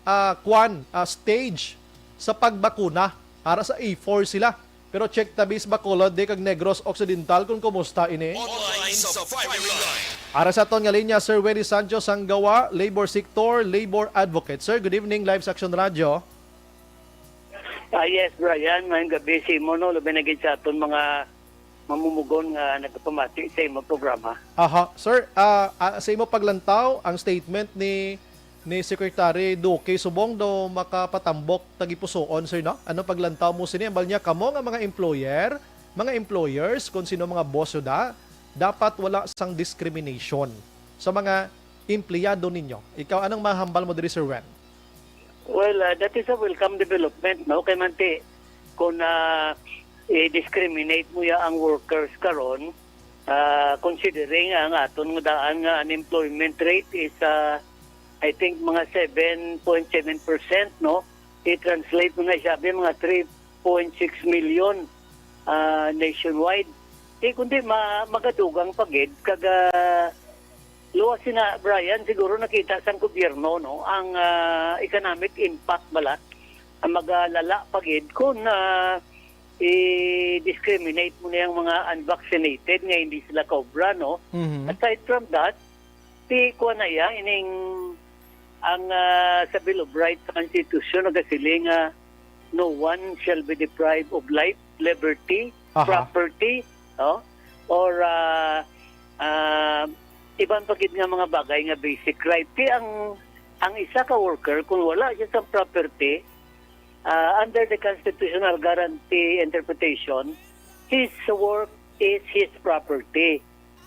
ah, kwan, ah, stage sa pagbakuna. Ara sa A four sila. Pero check ta bis Bacolod, di kag Negros Occidental kung kumusta ini. Online sa firing line. Ara sa aton nga linya, Sir Wendy Sancho Sanggawa, labor sector, labor advocate. Sir, good evening, Live sa Action Radio. Ah, yes, Brian. Mayong gabi sa imo, no? Labi na gid sa aton mga mamumugon nga nagapamati sa imong programa. Aha. Sir, ah, ah, sa imo paglantaw, ang statement ni, ni Secretary Duque subong daw makapatambok tagipusoon, sir, no? Ano paglantaw mo sini? Ambal niya, kamo nga mga employer, mga employers, kung sino mga boss da, dapat wala sang discrimination sa mga empleyado ninyo. Ikaw, anong mahambal mo diri, Sir Wen? Well, ah, that is a welcome development, no? Kay manti, kung, ah, i-discriminate mo ya ang workers karon, ah, considering ang aton nga daan nga unemployment rate is, ah, I think, mga seven point seven percent, no? I-translate mo na siya, mga three point six million, ah, nationwide. Di kundi ma-, magadugang pa gid, kag, ah, luwas sina, Brian, siguro nakita sang gobyerno, no, ang, ah, economic impact bala, ang magalala pa gid kung, ah, i-discriminate mo na yung mga unvaccinated nga hindi sila cobra, no? Mhm. Aside from that, ti kuha na iya, ining ang, ah, sa Bill of Rights sa Constitution nagasiling nga no one shall be deprived of life, liberty, Aha. property, no? Or, ah, ah, iban pa gid nga mga bagay nga basic right. Kaya ang, ang isa ka worker, kung wala siya sa property, ah, under the constitutional guarantee interpretation, his work is his property.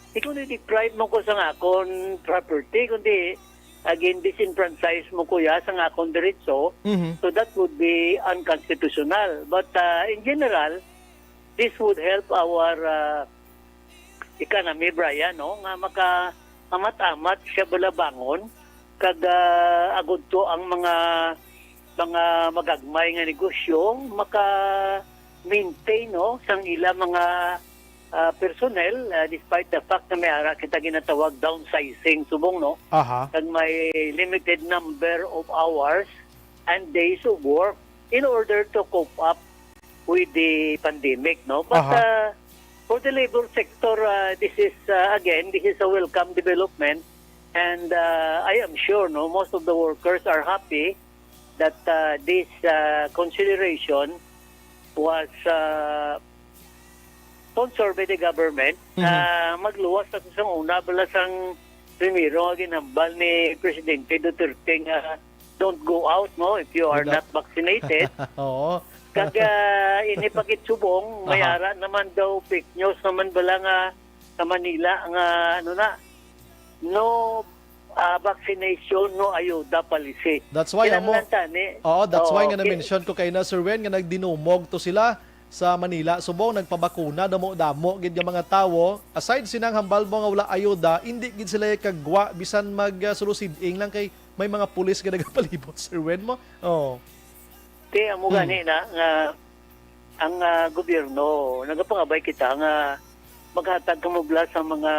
Di kundi deprive mo ko sa akon property, kundi again, disenfranchise mo ko ya sa akon diritso, Mhm. so that would be unconstitutional. But, ah, in general, this would help our, ah, economy, Brian, no? Nga maka-amat-amat siya balabangon, kag, ah, agud to ang mga, mga magagmay nga negosyo maka-maintain, no, sang ila mga, ah, personnel, ah, despite the fact na may ara kita ginatawag downsizing subong, no? Aha. Kag may limited number of hours and days of work in order to cope up with the pandemic, no? But, Aha. uh, for the labor sector, uh, this is, uh, again, this is a welcome development, and, uh, I am sure, no, most of the workers are happy that, uh, this, uh, consideration was, uh, sponsored by the government. Mhm. Ah, magluwas ako sa una, bala sang primero nga ginhambal ni Presidente Duterte nga, "Don't go out, no, if you are Wala. not vaccinated." Oo. Kag, ah, ini pa gid subong, may Aha. ara naman daw fake news naman bala nga sa Manila nga, ano na, no, ah, vaccination, no ayuda policy. That's why, amo. Kinahanglan tani. Oo, that's why Oo, nga ki- na-mention ko kay na, Sir Wen, nga nagdinumog to sila sa Manila. Subong, nagpabakuna, damo-damo gid nga mga tawo. Aside sinang hambal mo nga wala ayuda, hindi gid sila kagwa bisan mag, ah, sulusiding lang kay may mga pulis nga nagapalibot, Sir Wen, mo. Oh. Ti, amo Hmm. gani na nga ang, ah, gobyerno, nagapangabay kita nga maghatag kamo bala sa mga,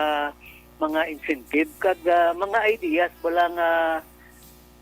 mga incentive kag, ah, mga ideas bala nga,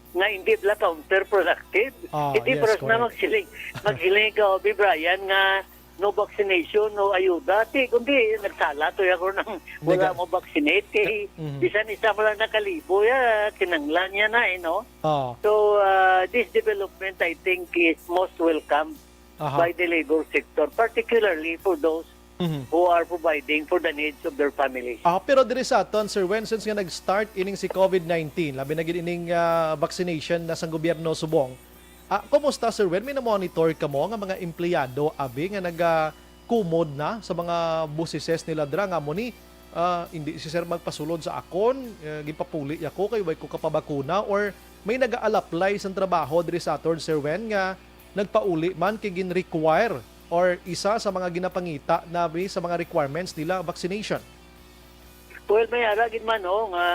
nga hindi bala counterproductive. Ah, Hindi yes, para na correct. magsiling, magsiling ka, Obi Brian, nga no vaccination, no ayuda. Ti, kundi nagsala to ya ko nang Hindi wala ka mo vaccinate. Kay Mhm. bisan isa mo lang nakalibo, ya, kinanglan niya na, eh, no? Oh. So, uh, this development, I think, is most welcome Aha. by the labor sector, particularly for those Mhm. who are providing for the needs of their families. Ah, pero diri sa aton, Sir Wen, since nga nag-start ining si COVID nineteen, labi na gid ining, ah, vaccination na sang gobyerno subong. Ah, kumusta, Sir Wen? May na-monitor kamo nga mga empleyado, abi, nga nagakumod na sa mga busises nila dira nga amo ni, ah, hindi si sir magpasulod sa akon, eh, gipapuli ako kay way ko kapabakuna, or may nagaalaplay sang trabaho diri sa aton, Sir Wen, nga nagpauli man kay gin-require or isa sa mga ginapangita nabi sa mga requirements nila vaccination. Well, may ara gid man, no, nga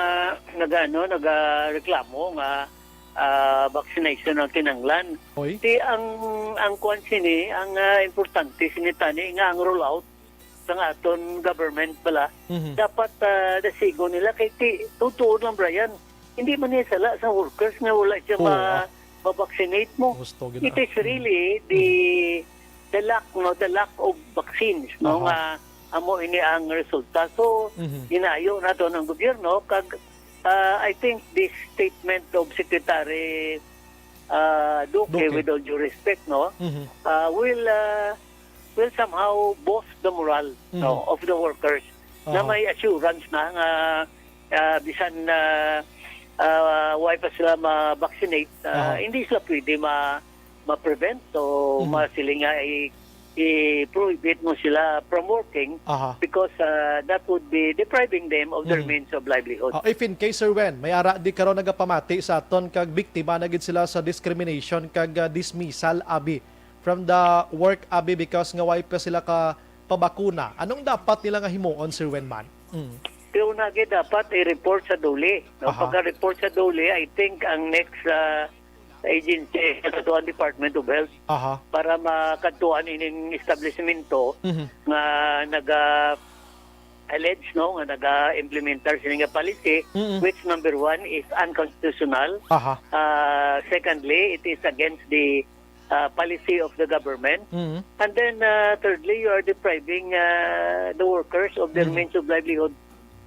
nagano, nagareklamo nga ah, vaccination ang kinanglan. Oy. Ti ang ang kuan sini, ang ah, importante sini tani nga ang rollout sa aton government bala Mhm. dapat ah, dasigon nila kay ti tutuod lang, Brian, hindi man niya sala sa workers nga wala siya Oo, ma ah. ma-vaccinate mo. Gusto gid It na. is really the the lack, no, the lack of vaccines, no, Aha. nga amo ini ang resulta. So, Mhm. ginayo na to ng gobyerno kag ah, I think this statement of Secretary ah, Duque, Duque. with all due respect, no, Mhm. ah, will ah, will somehow boost the moral, no, Mhm. of the workers na Aha. may assurance na nga ah, bisan na ah, wala pa sila ma-vaccinate, ah, Aha. hindi sila pwede ma ma-prevent o Mhm. masiling nga i- i-prohibit mo sila from working Aha. because ah, that would be depriving them of their Mhm. means of livelihood. Ah, if in case, Sir Wen, may ara di karon nagapamati sa aton kag biktima na gid sila sa discrimination kag ah, dismissal abi from the work abi because nga way pa sila ka pabakuna. Anong dapat nila nga himuon, Sir Wen man? Mm. Pero na gid dapat i-report sa DOLE. No? Aha. Pagka-report sa DOLE, I think ang next ah, agency sa katuan Department of Health Aha. para makadtuan ining establishmento Mhm. nga naga allege, no, nga naga-implementar sini nga policy, Mm-mm. which number one is unconstitutional. Aha. Uh, secondly, it is against the uh, policy of the government. Mhm. And then uh, thirdly, you are depriving uh, the workers of their Mhm. means of livelihood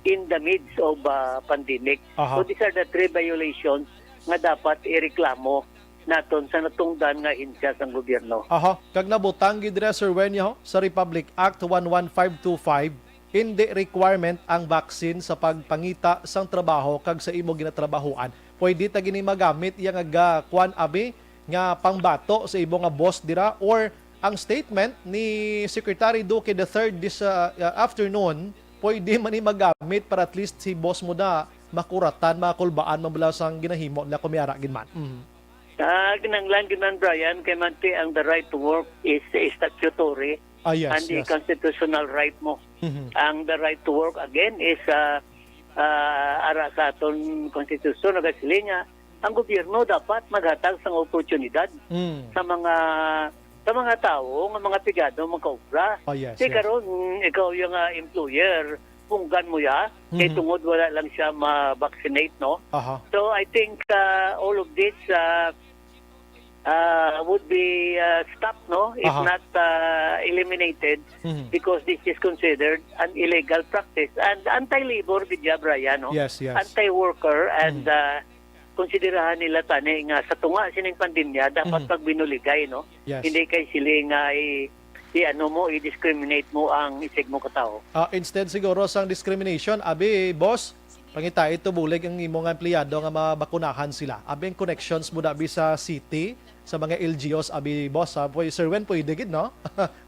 in the midst of uh, pandemic. Aha. So these are the three violations nga dapat ireklamo naton sa natungdan nga ahensya sang gobyerno. Aha, kag nabutang gid dira, Sir Wen, ho, sa Republic Act one one five two five, hindi requirement ang vaccine sa pagpangita sang trabaho kag sa imo ginatrabahoan. Pwede ta gini magamit iya nga ga-, kuan abi nga pangbato sa imo nga boss dira, or ang statement ni Secretary Duque the third this uh, uh, afternoon, pwede man ni magamit para at least si boss mo na makuratan, makulbaan man bala sang ginahimo nila kung may ara gid man. Mhm. Ah, kinahanglan gid man, Brian, kay manti ang the right to work is statutory Ah, yes, and the yes. constitutional right mo. Mhm. Ang the right to work again is ah, ah, ara sa aton konstitusyon nagasiling nga ang gobyerno dapat maghatag sang oportunidad Mm. sa mga sa mga tawo nga mga pigado makaobra. Oh, yes, Di yes. karon, mm, ikaw yung ah, employer, punggan mo ya, kay Mhm. tungod wala lang siya ma-vaccinate, no? Aha. So I think uh, all of this uh, uh, would be uh, stopped, no, if Aha. not uh, eliminated, Mhm. because this is considered an illegal practice and anti-labor gid ya, Brian, no? Yes, yes. Anti-worker and Mhm. uh, konsiderahan nila tani nga sa tunga sining pandemya dapat Mhm. pagbinuligay, no? Yes. Hindi kay sila nga i, i ano mo, i-discriminate mo ang isig mo ka tawo. Ah, instead siguro sang discrimination, abi, boss, pangitai to bulig ang imo nga empleyado nga mabakunahan sila. Abi, ang connections mo na abi sa city, sa mga L G Os, abi, boss, ha? Pwede, Sir Wen, pwede gid, no?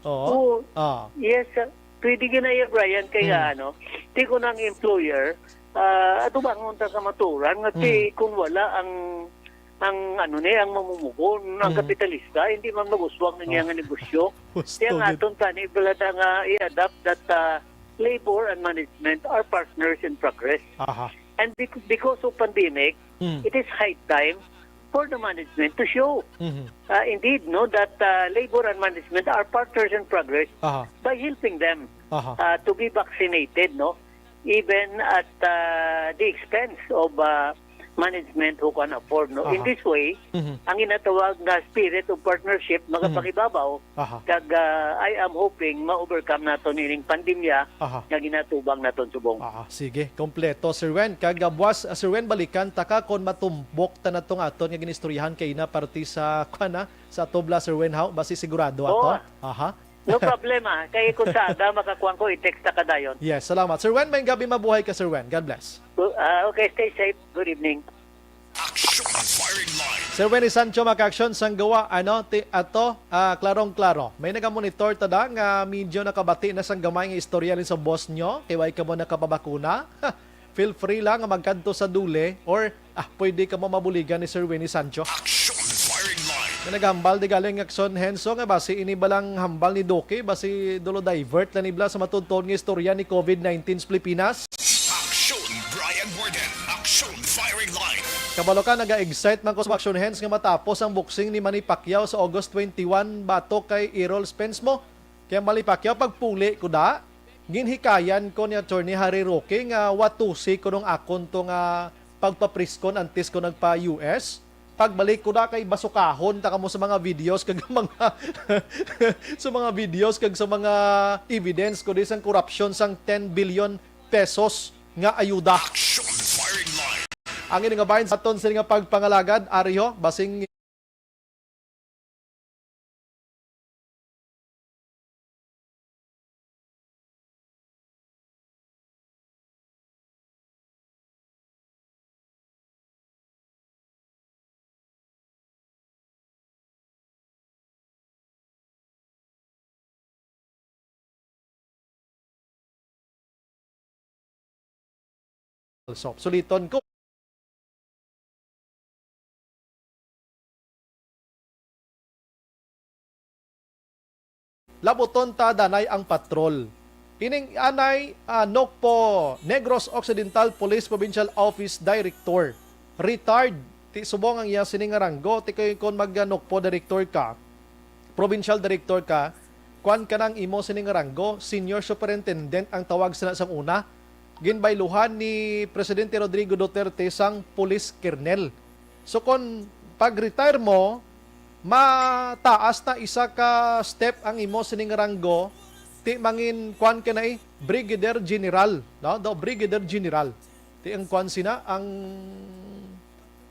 Oo. Oo. Ah. Yes, uh, pwede gid na iya, Brian, kaya Hmm. ano, di ko na ang employer, ah, ato ba ang unta sa maturan nga si Hmm. kung wala ang ang ano ni ang mamumugon, ang Hmm. kapitalista hindi man mag-uswag na niya Oh. nga negosyo. Gusto Kaya nga gid. aton tani balada nga i-adapt that uh, labor and management are partners in progress. Aha. And bec- because of pandemic, Mm. it is high time for the management to show Mhm. uh, indeed, no, that uh, labor and management are partners in progress Aha. by helping them Aha. uh, to be vaccinated, no, even at uh, the expense of uh, management who can afford, no. In Aha. This way, Mhm. ang ginatawag nga spirit of partnership magapakibabaw. Aha. Kag uh, I am hoping ma-overcome nato nining pandemya Aha. nga ginatubang naton subong. Ah, sige, kompleto, Sir Wen. Kag ah, buwas, ah, Sir Wen, balikan ta ka kon matumbok ta na tong aton nga ginistoryahan kay na parte sa, kuan na, sa tubla, Sir Wen, ha? Basi sigurado ato. Oo. Aha. No problem, ah. Kay kung sa aga makakuan ko, i-text ta ka dayon. Yes, salamat. Sir Wen, may gabi mabuhay ka, Sir Wen. God bless. Uh, okay, stay safe. Good evening. Action Firing Line. Sir Wenny Sancho, Maka-Aksyon, sang gawa, ano, ti, ato, ah, klarong-klaro. May nagamonitor ta da nga medyo nakabati na sang gamay nga istorya ni sa boss nyo, kay way kamo nakapabakuna. Feel free lang nga magkadto sa DOLE or, ah, pwede kamo mabuligan ni Sir Wenny Sancho. Action Firing Line. Naghambal di galing Aksyon Henso nga basi ini balang hambal ni Duque, basi dulo divert lang ni bala sa matuod-tuod nga istorya ni COVID nineteen sa Pilipinas. Aksyon Brian Warden, Aksyon Firing Line. Kabalo ka, naga-excite man ko sa Aksyon Hens nga matapos ang boxing ni Manny Pacquiao sa August twenty-one batok kay Errol Spence mo. Kaya Manny Pacquiao, pagpuli ko da, ginhikayan ko ni Attorney Harry Roque nga watusi ko nung akon to nga pagpapriskon antes ko nagpa-U S. Pagbalik ko na kay basukahon ta kamo sa mga videos kag mga sa mga videos kag sa mga evidence ko di sang korupsyon sang ten billion pesos nga ayuda. Action firing line. Ang ini nga bahin sa aton sini nga pagpangalagad, ari ho, basing So, suliton ko. Labuton ta danay ang patrol. Ining anay, ah, Nocpo, Negros Occidental Police Provincial Office Director. Retired. Ti subong ang iya sini nga ranggo. Ti kay kon mag, ah, Nocpo Director ka, Provincial Director ka, kuan ka nang imo sini nga ranggo, Senior Superintendent ang tawag sina sang una. Ginbayluhan ni Presidente Rodrigo Duterte sang Police Colonel. So kon pag-retire mo, mataas na isa ka step ang imo sining ranggo, ti mangin kuan ka na, eh, Brigadier General, no? Do Brigadier General. Ti ang kuan sina, ang,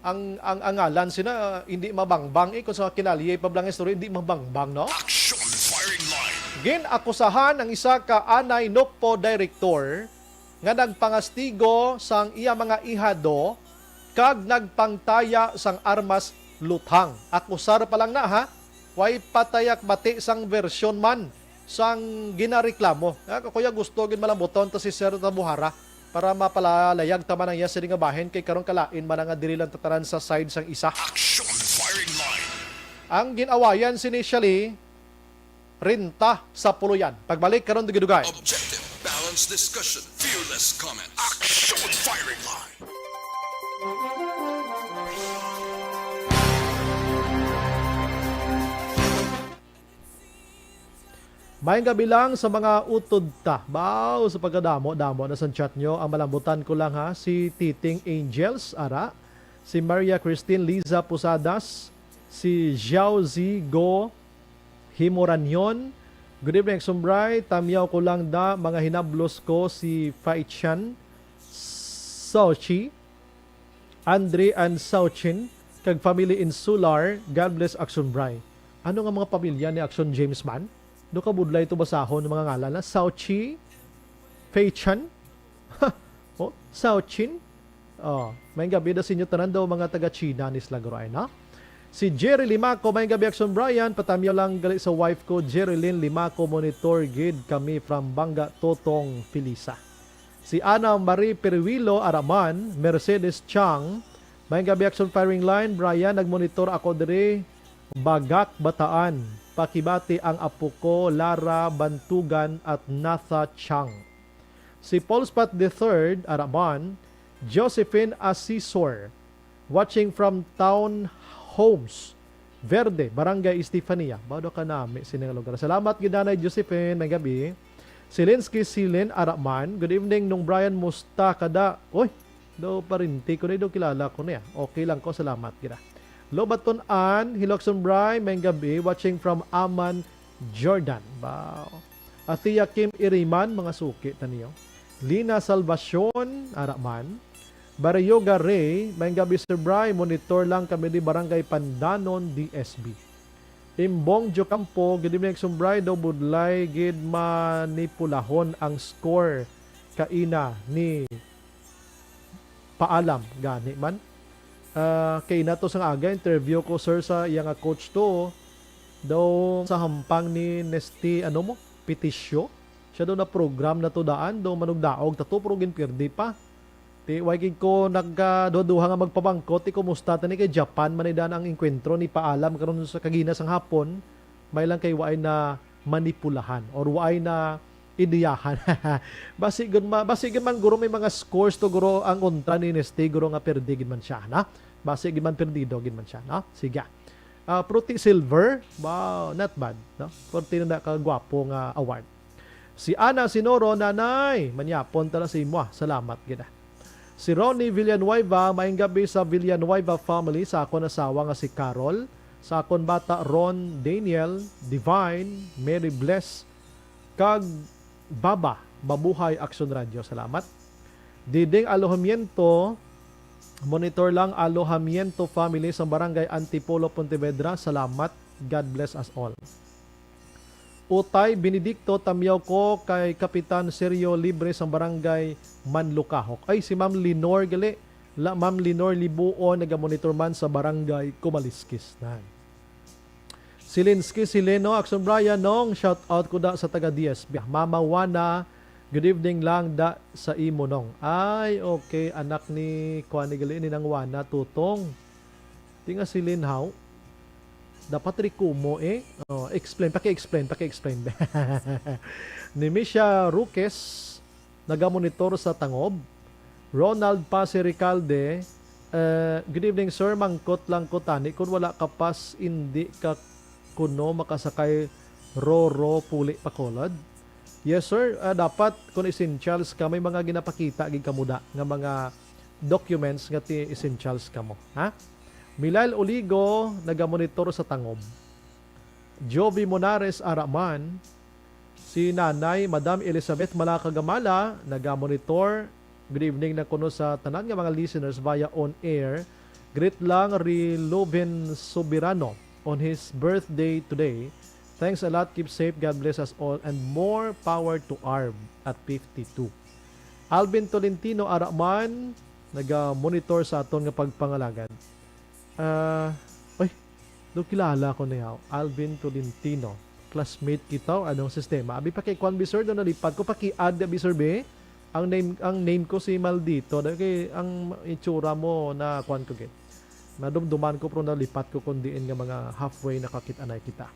ang, ang, ang ngalan sina, hindi mabangbang, eh, kung sa kinalye pa lang istorya, hindi mabangbang, no? Action firing line. Gin-akusahan ang isa ka anay Nocpo director nga nagpangastigo sang iya mga ihado kag nagpangtaya sang armas luthang. Akusar pa lang na, ha? Way patayak bati sang bersyon man sang ginareklamo. Ah, kuya, gusto gid malambuton ta si Sir Tabuhara para mapalalayag ta man ang iya sini nga bahin, kay karon kalain man nga diri lang tatanan sa side sang isa. Action firing line. Ang gin-awayan sini siya li, renta sa puloy-an. Pagbalik karon, dugay-dugay. Objective, balanced discussion, fearless comment. Action firing line. Maayong gabi lang sa mga utod ta. Baw, sa pagkadamo-damo na sa chat nyo. Ang malambutan ko lang, ha, si Titing Angels, ara, si Maria Christine Liza Posadas, si Xiao Zi Go Himoranyon. Good evening, Sumbray. Tamyaw ko lang da, mga hinablos ko si Faichan Saochi, Andre and Saochin, kag family in Sular. God bless, Action Bray. Ano nga mga pamilya ni Action James man? Do ka budlay to basahon ang mga ngalan na Saochi, Feichan, oh, Saochin. Oh, may gabi da sa inyo tanan daw, mga taga China ni Slagro ay, no? Si Jerry Limaco, may gabi, Action Brian. Patamyaw lang gali sa wife ko, Jerilyn Limaco, monitor gid kami from Banga, Totong Felisa. Si Ana Marie Peruilo Araman, Mercedes Chang, may gabi, Action Firing Line. Brian, nagmonitor ako diri, Bagak, Bataan. Pakibati ang apo ko, Lara Bantugan at Natha Chang. Si Paul Spat the third, Araman, Josephine Asisor, watching from Town Homes, Verde, Barangay Estefania. Bado ka nami sini nga lugar. Salamat gid, Nanay Josephine. May gabi. Si Linsky Silin Araman. Good evening, Nung Brian. Musta ka da? Uy, daw parinti ko na, daw kilala ko niya. Okay lang ko. Salamat gid, ah. Lobaton Ann, Hilokson Bray, may gabi. Watching from Amman, Jordan. Wow. Athea Kim Iriman, mga suki ta niyo. Lina Salvacion, Araman. Baryoga Ray, may gabi, Sir Bry. Monitor lang kami di Barangay Pandanon, D S B. Imbong Jocampo, good evening, Sir Bry. Daw budlay gid manipulahon ang score kaina ni Paalam, gani man. Ah, kaina to sang aga, interview ko, sir, sa iya nga coach to. Daw sa hampang ni Nesty, ano mo, Pitisyo. Siya daw na program na to daan, daw manugdaog ta to, pero ginpirdi pa. Ti, way gid ko nagkaduha-duha nga magpamangkot, ti, kumusta tani kay Japan man ni dan ang engkwentro ni paalam karon sa kagina sang hapon, may lang kay waay na manipulahan or waay na ideyahan. Basi gid ma-, basi gid man guro may mga scores to guro ang kontra ni Neste guro nga perdi gid man siya, na? Basi gid man perdido gid man siya, no? Sige. Ah, Fruity Silver, wow, not bad, no? Perti na ka gwapo nga award. Si Ana Sinoro, Nanay, manyapon tala sa imo, ah. Salamat gid, ah. Si Ronnie Villanueva, maayong gabi sa Villanueva family, sa akon asawa nga si Carol, sa akon bata Ron, Daniel, Divine, Mary Bless, kag Baba, Mabuhay Action Radio. Salamat. Diding Alojamiento, monitor lang, Alojamiento family sa Barangay Antipolo, Pontevedra. Salamat. God bless us all. Utay Benedicto, tamyaw ko kay Kapitan Sergio Libre sa Barangay Manlukahok. Ay, si Ma'am Lenore gali. La, Ma'am Lenore Libuon, nagamonitor man sa Barangay Kumaliskis. Nan. Si Linsky, si Leno, Action Brian, Nong, shout out ko da sa taga D S B. Mama Wana, good evening lang da sa imo, Nong. Ay, okay, anak ni, kuan ni gali, ni Nang Wana, Tutong. Ti nga si Lin Hao. Dapat Ricumo, eh. Oh, explain, paki-explain, paki-explain. Ni Misha Ruques, nagamonitor sa Tangob. Ronald Pase Recalde, eh, "Good evening, sir. Mangkot lang ko tani kung wala ka pass, indi ka kuno makasakay Roro Puli Bacolod?" Yes, sir. Ah, dapat kung essentials ka, may mga ginapakita gid kamo da nga mga documents nga ti essentials kamo, ha? Milail Oligo, nagamonitor sa Tangob. Jovi Monares, ara man. Si Nanay, Madam Elizabeth Malacagamala, nagamonitor. Good evening na kuno sa tanan nga mga listeners via on air. Greet lang Riloven Soberano on his birthday today. Thanks a lot. Keep safe. God bless us all and more power to arm at fifty-two. Alvin Tolentino, ara man, naga-monitor sa aton nga pagpangalagad. Ah, oy, do kilala ko niya, Alvin Tolentino. Classmate kita, o anong sistema? Abi, pakikuan, bi, sir, do nalipat ko, paki-add, bi, sir, be. Ang name, ang name ko si Maldito. Dahil kay ang itsura mo na kuan ko, gid. Nadumduman ko, pero nalipat ko kung diin nga mga halfway nakakit-anay kita.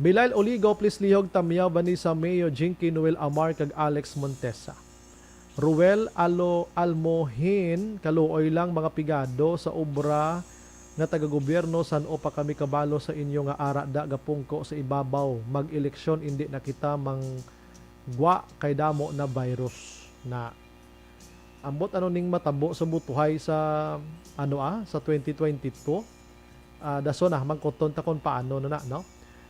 Milail Oligo, please lihog tamyaw, Vanessa Mayo, Jinky, Noel Amar, kag Alex Montesa. Ruel Alo-, Almohin, kaluoy lang mga pigado sa obra nga taga-gobyerno, san-o pa kami kabalo sa inyo nga ara da gapungko sa ibabaw, mag-eleksyon indi na kita manggwa kay damo na virus na. Ambot ano ning matabo sa butuhay sa, ano, ah, sa twenty twenty-two? Ah, dason na, mangkuton ta kung paano na na, no?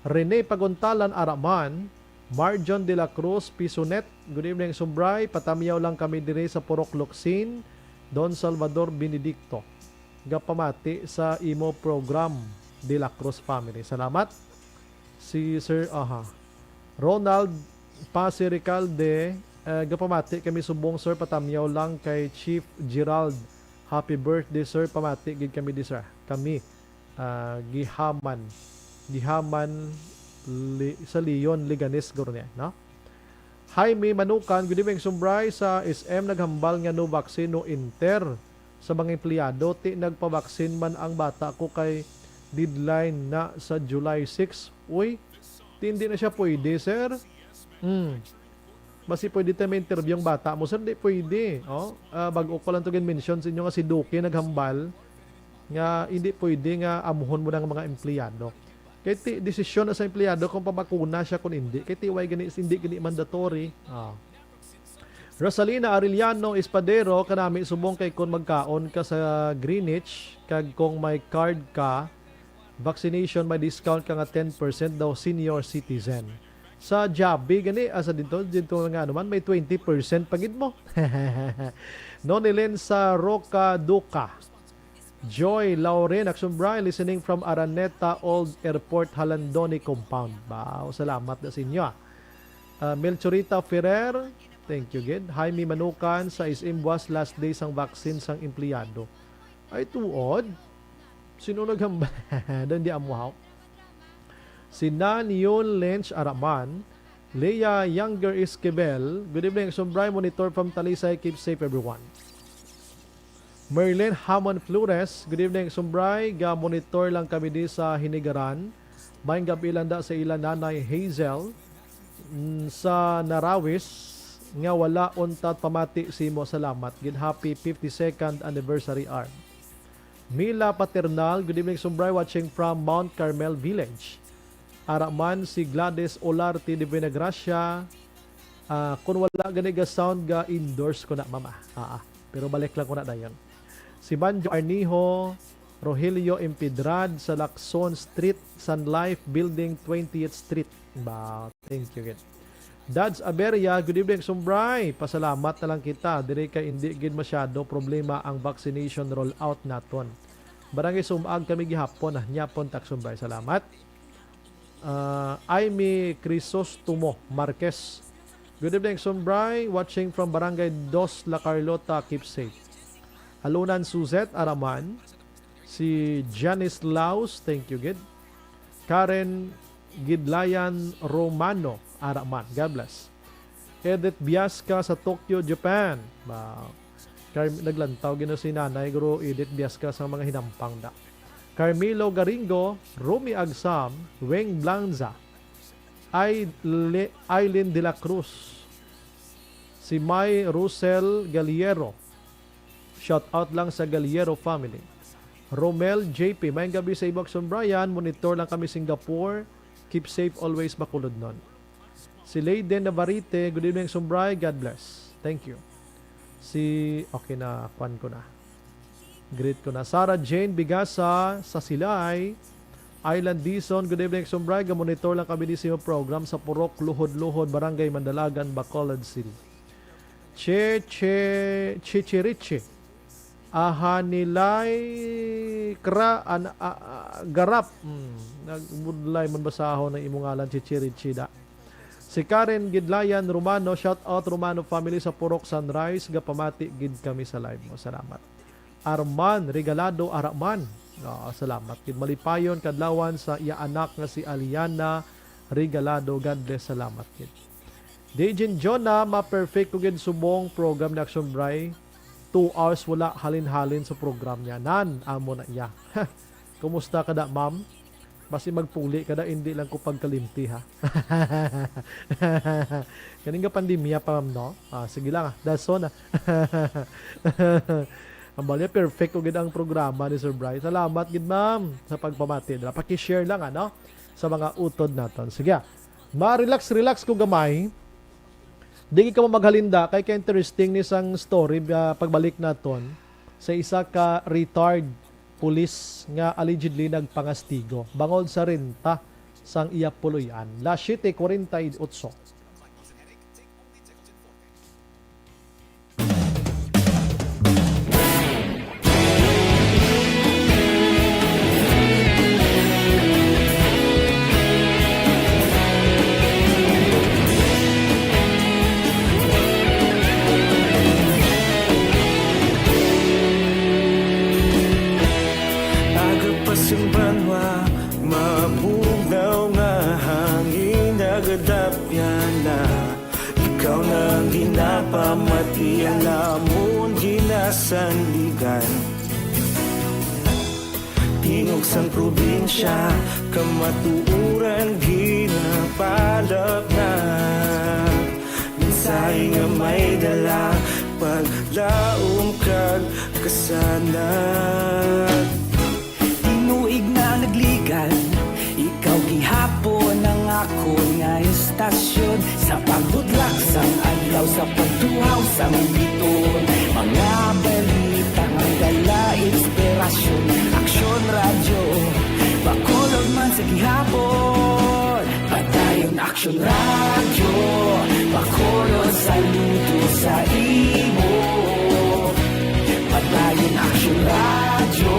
Rene Paguntalan, ara man. Marjon de la Cruz, Pisonet, good evening, Sumbray. Patamyaw lang kami diri sa Purok Locsin, Don Salvador Benedicto. Gapamati sa imo program, de la Cruz family. Salamat. Si Sir, aha. Ronald Pase Recalde, eh, gapamati kami subong, sir, patamyaw lang kay Chief Gerald. Happy birthday, sir. Pamati gid kami di, sir. Kami, ah, gihaman. Gihaman li-, sa Leon, Leganes, guro niya, no? Jaime Manukan, good evening, Sumbray. Sa S M naghambal nga no vaccine, no enter sa mga empleyado. Ti nagpabaksin man ang bata ko kay deadline na sa July six. Uy, ti hindi na siya pwede, sir. Hmm. Basi pwede tayo may interview ang bata mo, sir. Di pwede. Oh, ah, bago ko lang to mention sa inyo nga si Duque naghambal nga hindi pwede nga amuhon mo ng mga empleyado. Kay ti, desisyon na sa empleyado kung pabakuna siya kung hindi. Kay ti, way gani, hindi gani mandatory. Ah. Rosalina Arellano Espadero, kanami subong kay kung magkaon ka sa Greenwich, kag kung may card ka, vaccination, may discount ka nga ten percent daw senior citizen. Sa Jollibee gani, asa dito, dito nga naman, may twenty percent pa gid mo. Nonilin sa Roca Duca. Joy Lauren, Action Brian, listening from Araneta Old Airport, Halandoni Compound. Wow, salamat na sa inyo, ah. Ah, Melchorita Ferrer, thank you gid. Jaime Manukan, sa S M buwas last day sang vaccine sang empleyado. Ay, tuod? Sino naghambal? Doon di amuhaw. Si Nan Yul Lynch Araman, Leah Younger Esquivel, good evening, Sumbray, monitor from Talisay. Keep safe, everyone. Merlin Hamon Flores, good evening, Sumbray. Ga monitor lang kami di sa Hinigaran. Maayong gab-i lang da sa ila nanay Hazel, mm, sa Narawis, nga wala untat pamati simo. Salamat gid. Happy fifty-second anniversary, Arm. Mila Paternal, good evening, Sumbray, watching from Mount Carmel Village. Ara man si Gladys Olarte de Buenagracia, ah, "Kung wala gani ga sound, ga endorse ko na, mama." Ah, ah. Pero balik lang ko na dayon. Si Manjo Arnijo, Rogelio Empedrad sa Lacson Street, Sun Life Building, twentieth Street. Ba, thank you, gid. Dads Aberia, good evening, Sumbray. Pasalamat na lang kita. Diri kay indi gid masyado problema ang vaccination rollout naton. Barangay Sumag kami gihapon, ah, nyapon tak, Sumbray. Salamat. Ah, Aimee Crisostomo Marquez. Good evening, Sumbray. Watching from Barangay Dos, La Carlota. Keep safe. Alunan Suzette Araman. Si Janice Laus, thank you, gid. Karen Gidlayan Romano Araman. God bless. Edith Biasca sa Tokyo, Japan. Ba, Carm-, naglantaw gino si Nanay Guro Edith Biasca sa mga hinampang da. Carmelo Garingo, Romy Agsam, Weng Blanza, Aile-, Aileen de la Cruz, si May Russell Galiero. Shout out lang sa Galiero family. Romel J P, maayong gabi sa imo, Akson Brian. Monitor lang kami Singapore. Keep safe always, Bacolodnon. Si Leyden Navarrete, good evening, Sumbray. God bless. Thank you. Si, okay na, kwan ko na. Greet ko na. Sarah Jane Bigasa sa Silay. Island Dison, good evening, Sumbray. Gamonitor lang kami di sa imo program sa Purok, Luhod-Luhod, Barangay Mandalagan, Bacolod City. Che, che, Chichirichi. Ahanilay kra, an, a, a, garap. Hmm, nagbudlay man basahon ang imong ngalan, Chichirichi da. Si Karen Gidlayan Romano, shout out Romano family sa Purok Sunrise, gapamati gid kami sa live mo. Salamat. Arman Regalado Araman. Ah, salamat gid. Malipayon kadlawan sa iya anak nga si Aliana Regalado. God bless. Salamat gid. Dejin Jonah, ma-perfect ko gid subong program ni Action Bray. Two hours wala halin-halin sa program niya. Nan, amo na iya. Kumusta ka da, ma'am? Basi magpuli ka da, hindi lang ko pagkalimti, ha? Kaning nga pandemya pa, ma'am, no? Ah, sige lang, ah. Dason, ah. Ang bali, perfect ko gid ang programa ni Sir Bry. Salamat gid, ma'am, sa pagpamati nila. Paki-share lang, ano, sa mga utod naton. Sige, ah. Ma-relax, relax ko gamay. Di gid kamo maghalinda, kay ka-interesting ni sang story, ah, pagbalik naton sa isa ka retired pulis nga allegedly nagpangastigo bangod sa renta sang iya puloy-an. Las siete cuarenta y ocho. Aga pa sing banwa, mabugnaw nga hangin nagadapyan na. Ikaw na ang ginapamati, ang amon ginasandigan. Tingog sang probinsya, kamatuoran ginapalap na. Mensahe nga may dala, paglaom kag kasanag. Tinuig na nagligan, ikaw gihapon ang akon nga estasyon. Sa pagbudlak sang adlaw, sa pagtuhaw sang biton, mga balita nga dala inspirasyon. Aksyon Radyo, Bacolod man sa gihapon. Padayon Aksyon Radyo, Bacolod, saludo sa imo. Padayon Aksyon Radyo,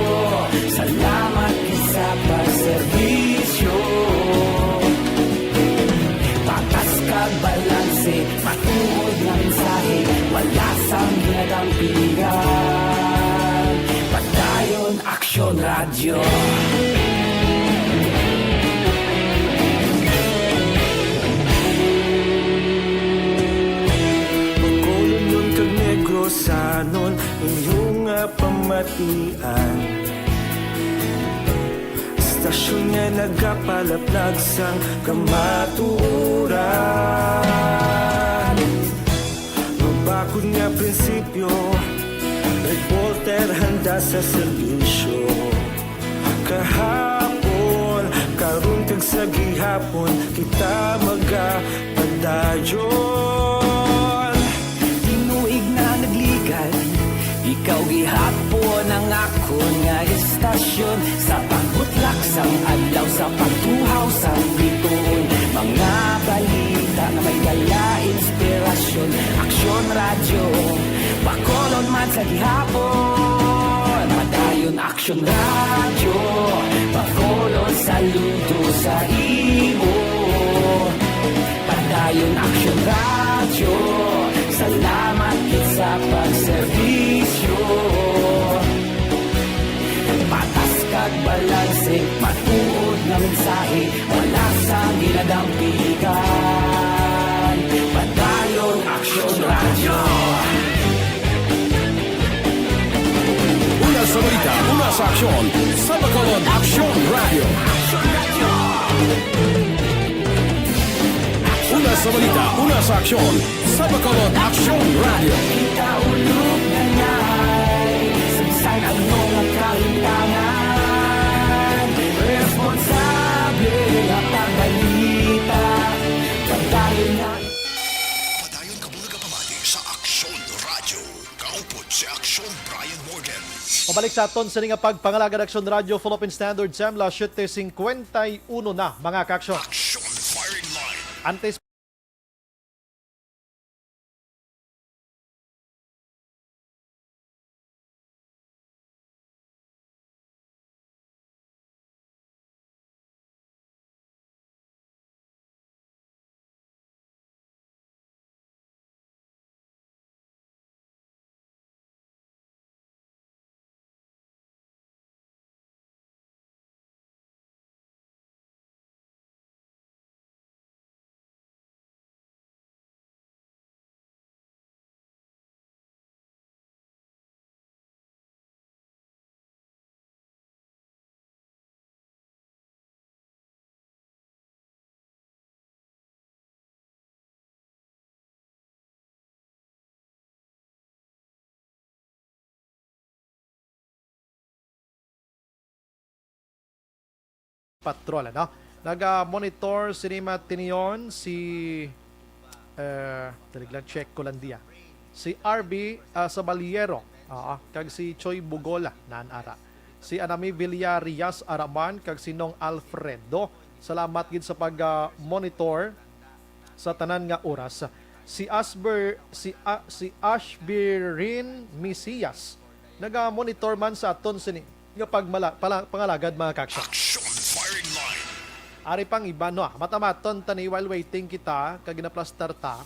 salamat gid sa pagserbisyo. Patas kag balanse, matuod nga mensahe, wala sang ginadampigan. Padayon Aksyon Radyo. Tanon inyo nga pamatian. Istasyon nga nagapalaplag sang kamatuoran. Mabakod nga prinsipyo, reporter handa sa serbisyo. Kahapon, karon kag sa gihapon, kita magapadayon. Tinuig na nagligad, ikaw gihapon ang akon nga istasyon. Sa pagbutlak sang adlaw, sa pagtuhaw sang bituon, mga balita nga may dala inspirasyon. Aksyon Radyo, Bacolod man sa gihapon. Padayon Aksyon Radyo, Bacolod saludo sa imo. Padayon Aksyon Radyo, salamat gid sa pagserbisyo. Patas kag balanse, matuod nga mensahe, wala sang ginadampigan. Padayon Aksyon Radyo. Una sa balita, una sa aksyon, sa Bacolod Aksyon Radyo. Una sa balita, una sa aksyon, sa Bacolod Aksyon Radyo. Kita ulog na ngay, sa bisan ano nga kahintangan, responsable nga pagbalita. Padayon na. Padayon ka muna kapamati sa Aksyon Radyo. Kaupod si Aksyon Brian Morden. Pabalik sa aton sini nga pagpangalagad, Aksyon Radyo Philippine Standard, Semla, siyete cincuenta y uno na, mga kaaksyon. Aksyon Firing Line. Antes Patrol, ano? Naga-monitor sini matinion si, eh, dali lang, check ko lang diya. Si R B, ah, Sabaliero, oo, kag si Choi Bugola, naan ara. Si Anami Villarias Araman, kag si Nong Alfredo. Salamat gid sa pag, ah, monitor sa tanan nga oras. Si Asber, si, ah, si Ashbirin Misias, naga-monitor man sa aton sini nga pagmala-, pala-, pangalagad, mga kaaksyon. Action Firing Line. Ari pang iba, no, ah. Matamaton tani while waiting kita, kag ginaplastar ta.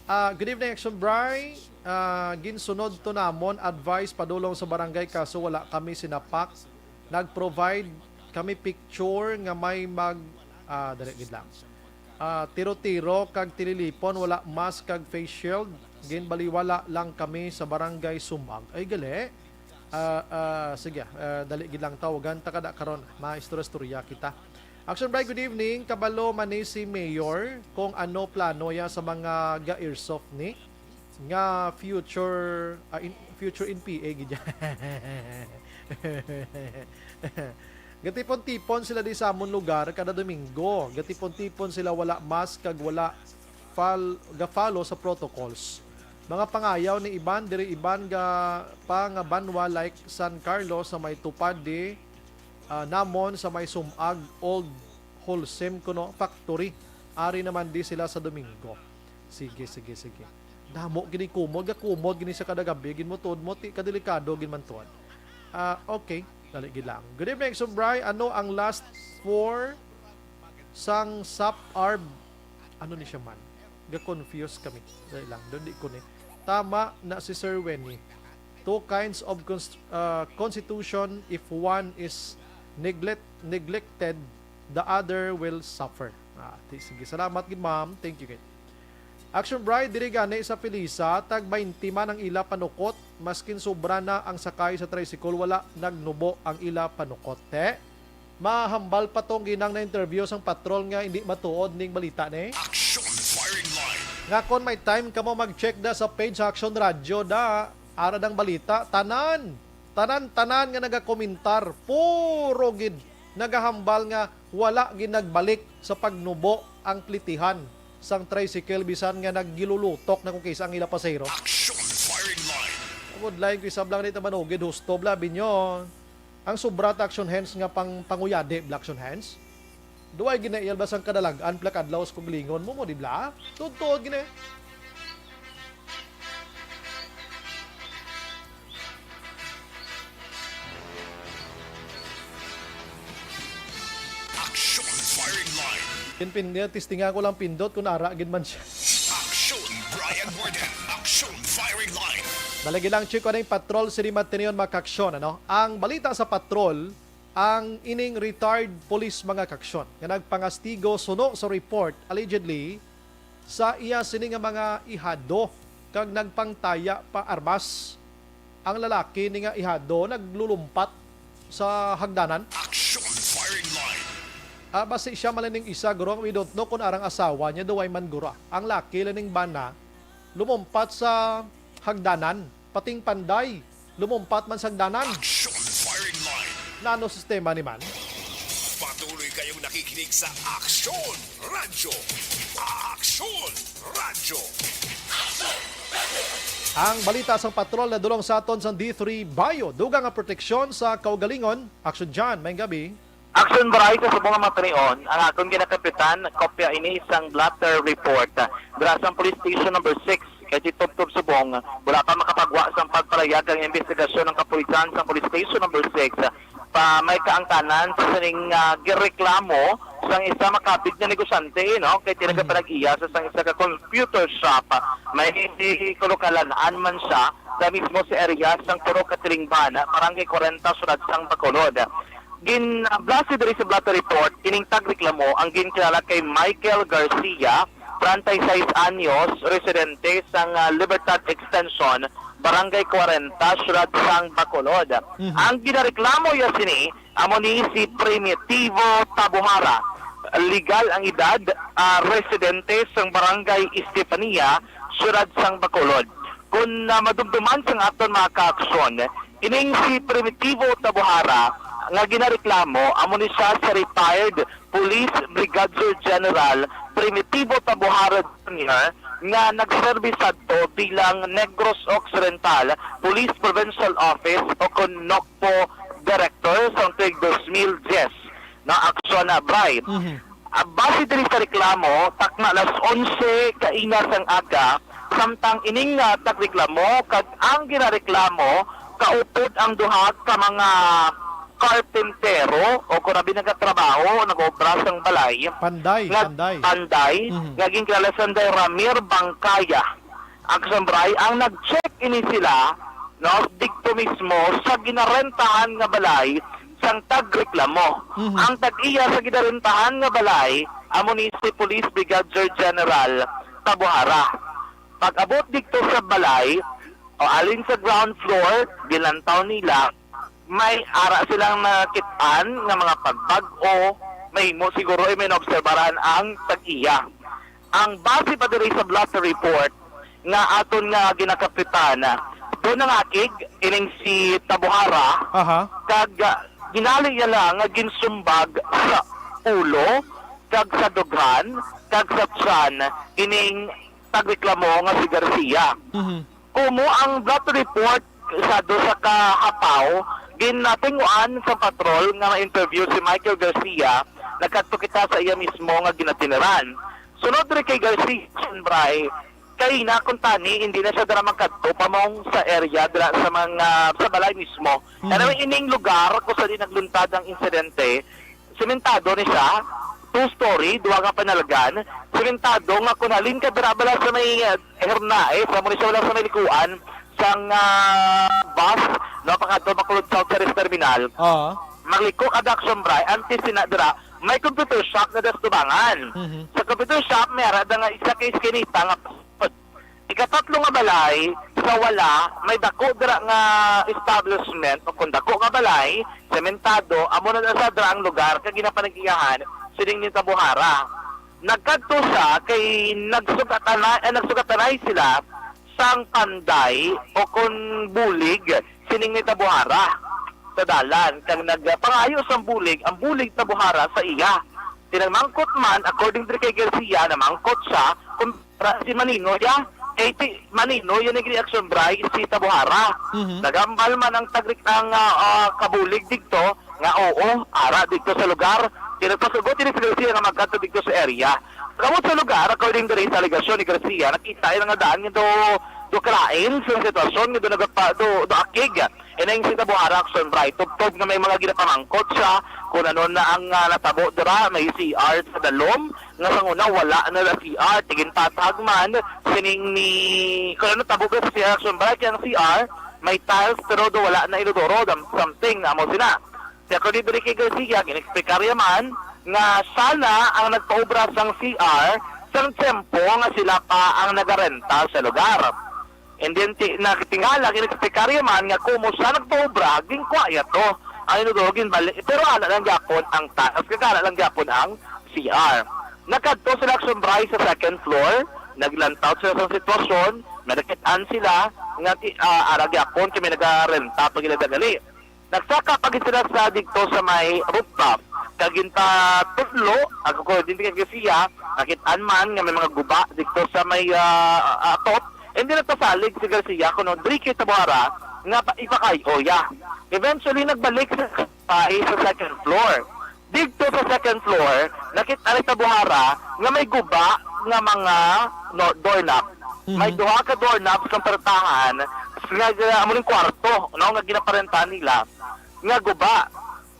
Ah, good evening, Action Bry. Ah, ginsunod to namon advice padulong sa barangay, kaso wala kami sinapak. Nag-provide kami picture nga may mag-, ah, dali gid lang. Ah, tiro-tiro kag tililipon, wala mask kag face shield. Ginbaliwala lang kami sa barangay Sumag. Ay, gali. Ah, ah, sige, ah, dali gid lang, tawagan ta kada karon. Maistorya-istorya kita. Action Bright, good evening. Kabalo man ni si Mayor kung ano plano ya sa mga ga-airsoft ni nga future, ah, in, future N P A gid ya. Gatipon-tipon sila di sa amon lugar kada Domingo. Gatipon-tipon sila, wala mask kag wala fal-, ga-follow sa protocols. Mga pangayaw ni iban diri, iban ga pa nga banwa like San Carlos sa may tupad di, ah, namon sa may Sumag, Old Holcim kuno, factory. Ari naman di sila sa Domingo. Sige, sige, sige. Damo gini kumod, ga kumod gini sa kada gabi, gin mo tuod mo, ti kadelikado gin man tuod. Ah, okay. Dali gid lang. Good evening, Subray. Ano ang last four sang sap arb? Ano ni siya man? Ga-confuse kami. Dali lang. Doon di ko ni. Tama na si Sir Wenny. Two kinds of const-, uh, constitution, if one is neglect-, neglected, the other will suffer. Ah, ti-, sige. Salamat gid, ma'am. Thank you, gid. Action Bride, diri gani sa Felisa, tag twenty man ang ila panukot, maskin sobra na ang sakay sa tricycle, wala nagnubo ang ila panukot. Te, mahambal pa tong ginang na interview sang patrol nga hindi matuod ning balita ni. Action Firing Line. Nga kon may time kamo mag-check da sa page sa Action Radio da, ara dang balita, tanan, tanan, tanan nga nagakomentar, puro gid nagahambal nga wala gid nagbalik sa pagnubo ang plitihan sang tricycle bisan nga naggilulutok na kung kisa ang ila pasahero. Action Firing Line. Would like isab lang dito manugid husto bla binyo. Ang sobra ta action hands nga pang panguyadi bla action hands. Duway ginaiyal ba sang kadalag-an pla kadlaw sa kuglingon mo mo di bla? Tuod-tuod gina. Action Firing Line. Pinpin niya, testingan ko lang pindot kung ara gid man siya. Action Brian Warden. Action Firing Line. Dalagi lang, Chico, ano yung patrol sa Matinion, mga kaaksyon, ano? Ang balita sa patrol, ang ining retired police, mga kaaksyon, nga nagpangastigo suno sa report, allegedly, sa iya sini nga mga ihado kag nagpangtaya pa armas ang lalaki ni nga ihado naglulumpat sa hagdanan. Action Firing Line. Ah, basi siya man ning isa, guro, we don't know kung arang asawa niya, duway man guro. Ang laki lang ning bana, lumumpat sa hagdanan, pating panday, lumumpat man sa hagdanan. Action Firing Line. Nano sistema ni man? Patuloy kayong nakikinig sa Action Radyo. Action Radyo. Ang balita sang patrol na dulong sa aton sang D three Bio. Dugang nga proteksyon sa kaugalingon. Action John, may gabi. Action Bright sa subong nga mga panion, ang akon ginakapitan, kopya ini sang blotter report. Dira sang Police Station Number Six, kay si Tubtob Subong, wala pa makapagwa sang pagpalayag ang investigasyon ng kapulisan sang Police Station Number Six. Pa may kaangtanan sa sining, ah, gireklamo sang isa makabig nga negosyante, no? Kay tinaga Mhm. panag-iya sa sang isa ka computer shop. May kulukalan-an man siya sa mismo sa area sang Purok Katilingban, Barangay Kwarenta, Siyudad sang Bacolod. Ginblase diri sa blotter report ining tagreklamo ang ginkilala kay Michael Garcia, treinta y seis anyos, residente sang, ah, Libertad Extension, Barangay Kwarenta, Siyudad sang Bacolod. Mhm. Ang ginareklamo iya sini amo ni si Primitivo Tabuhara, legal ang edad, ah, residente sang Barangay Estefania, Siyudad sang Bacolod. Kon, ah, madumduman sang aton mga kaaksyon, ining si Primitivo Tabuhara nga ginareklamo, amo ni siya sa retired Police Brigadier General Primitivo Tabuhara Junior nga nagserbi sadto bilang Negros Occidental Police Provincial Office o kon NOCPO Director sa tuig dos mil diyes na aksyon na bribe. Mhm. Ah, base diri sa reklamo, takna alas onse kaina sang aga, samtang ining, ah, tagreklamo kag ang ginareklamo kaupod ang duha ka mga karpentero o kung abi nagatrabaho o nag-obra sang balay Panday, nga panday. panday Mhm. nga ginkilala sang Ramir Bangkaya. Ang sambray, ang nag-check ini sila, no, didto mismo sa ginarentahan nga balay sang tagreklamo. Mhm. Ang tag-iya sa ginarentahan nga balay amo ni si Police Brigadier General Tabuhara. Pag-abot didto sa balay, o alin sa ground floor, gilantaw nila, may ara silang nakit-an nga mga pagbag-o, mahimo siguro ay may naobserbaran ang tag-iya. Ang base pa diri sa blotter report nga aton nga ginakapitan, doon nangakig ining si Tabuhara, Aha. kag, ah, ginali niya lang nga ginsumbag sa ulo, kag sa dughan, kag sa tiyan ining tagreklamo nga si Garcia. Mhm. Kumo ang blotter report sa dusa ka hapaw, ginatinguan sa patrol nga ma-interview si Michael Garcia, nagkadto kita sa iya mismo nga ginatiniran. Sunod diri kay Garcia, Bray, kay na kuntani, hindi na siya dira magkadto pamong sa area dira sa mga, sa balay mismo. Mhm. Anyway, ining lugar kung saan nagluntad ang insidente, sementado ni siya, two-story, duha nga panalgan. Sementado nga kung halin ka dira bala sa may, uh, hernae, sa mo ni siya wala sa may likuan, sang, ah, bus, no, pangadto Bacolod South Service Terminal. Oo. Magliko ka, Daxon Bray, antes sina dira, may computer shop na das tubangan. Mhm. Sa computer shop, may ara da nga isa ka iskinita nga Ikatatlo nga balay sa wala, may dako dira nga establishment o kung dako nga balay, sementado, amo na sa dira ang lugar kag ginapanag-iyahan sining nitabuhara. Nagkadto siya kay nagsugatanay, eh, nagsugatanay sila sang panday o kon bulig sining nitabuhara sa dalan, kag nagpangayo sang bulig ang bulig tabuhara sa iya. Tinamangkot man, according diri kay Garcia, namangkot siya kung para si Maninoy, ah. Kay ti Maninoy, yan ang reaction, Bray, si Tabuhara. Mhm. Nagambal man ang tagrik ang, ah, ah, kabulig dito nga oo, ara dito sa lugar. Kaya nagpasugot ini si Garcia nga magkadto dito sa area. Kamot sa lugar, according diri sa alegasyon ni Garcia, nakita yung nga daan nga do, do kalain sa sitwasyon nga do nagapa-, do, do akig. Inang si Tabuhara, Action Bright, tubtob nga may mga ginapamangkot siya kung ano na ang, ah, natabo dira, may C R sa dalom, nga sa una wala na la C R, tiginpatag man sining ni, kung ano tabo ka sa C R, Action Bright, kay ang C R may tiles pero do wala na inodoro, dam-, something na amo sina. Siya ko diri kay Garcia, ginexplikarya man nga siya na ang nagpaubra sang C R sang tiyempo nga sila pa ang nagarenta sa lugar. And then, ti-, na-, tingala, ginexplikarya man nga kumo siya nagpaubra, ginkuha niya to. Ang inodoro, ginbalik. Pero ana lang gyapon ang taas, kag ana lang gyapon ang C R. Nakadto sila, Action Bright, sa second floor, naglantaw sila sa sitwasyon, nadakit-an sila, nga ti-, ah, ara gyapon, kami nagarenta, pag ila dagali. Nagsaka pa gid sila sa didto sa may rooftop, kag ginpatudlo, according kay Garcia, nakit-an man nga may mga guba didto sa may, ah, ah, top, and then nagpasalig si Garcia kuno diri kay Tabuhara nga pa-, ipakayo ya. Eventually, nagbalik sa, sa second floor. Didto sa second floor, nakit-an ni Tabuhara nga may guba nga mga, no, doorknob. May Mhm. duha ka doorknob sa pertahan nga, nga amo ning kwarto, no, nga ginaparentahan nila nga guba.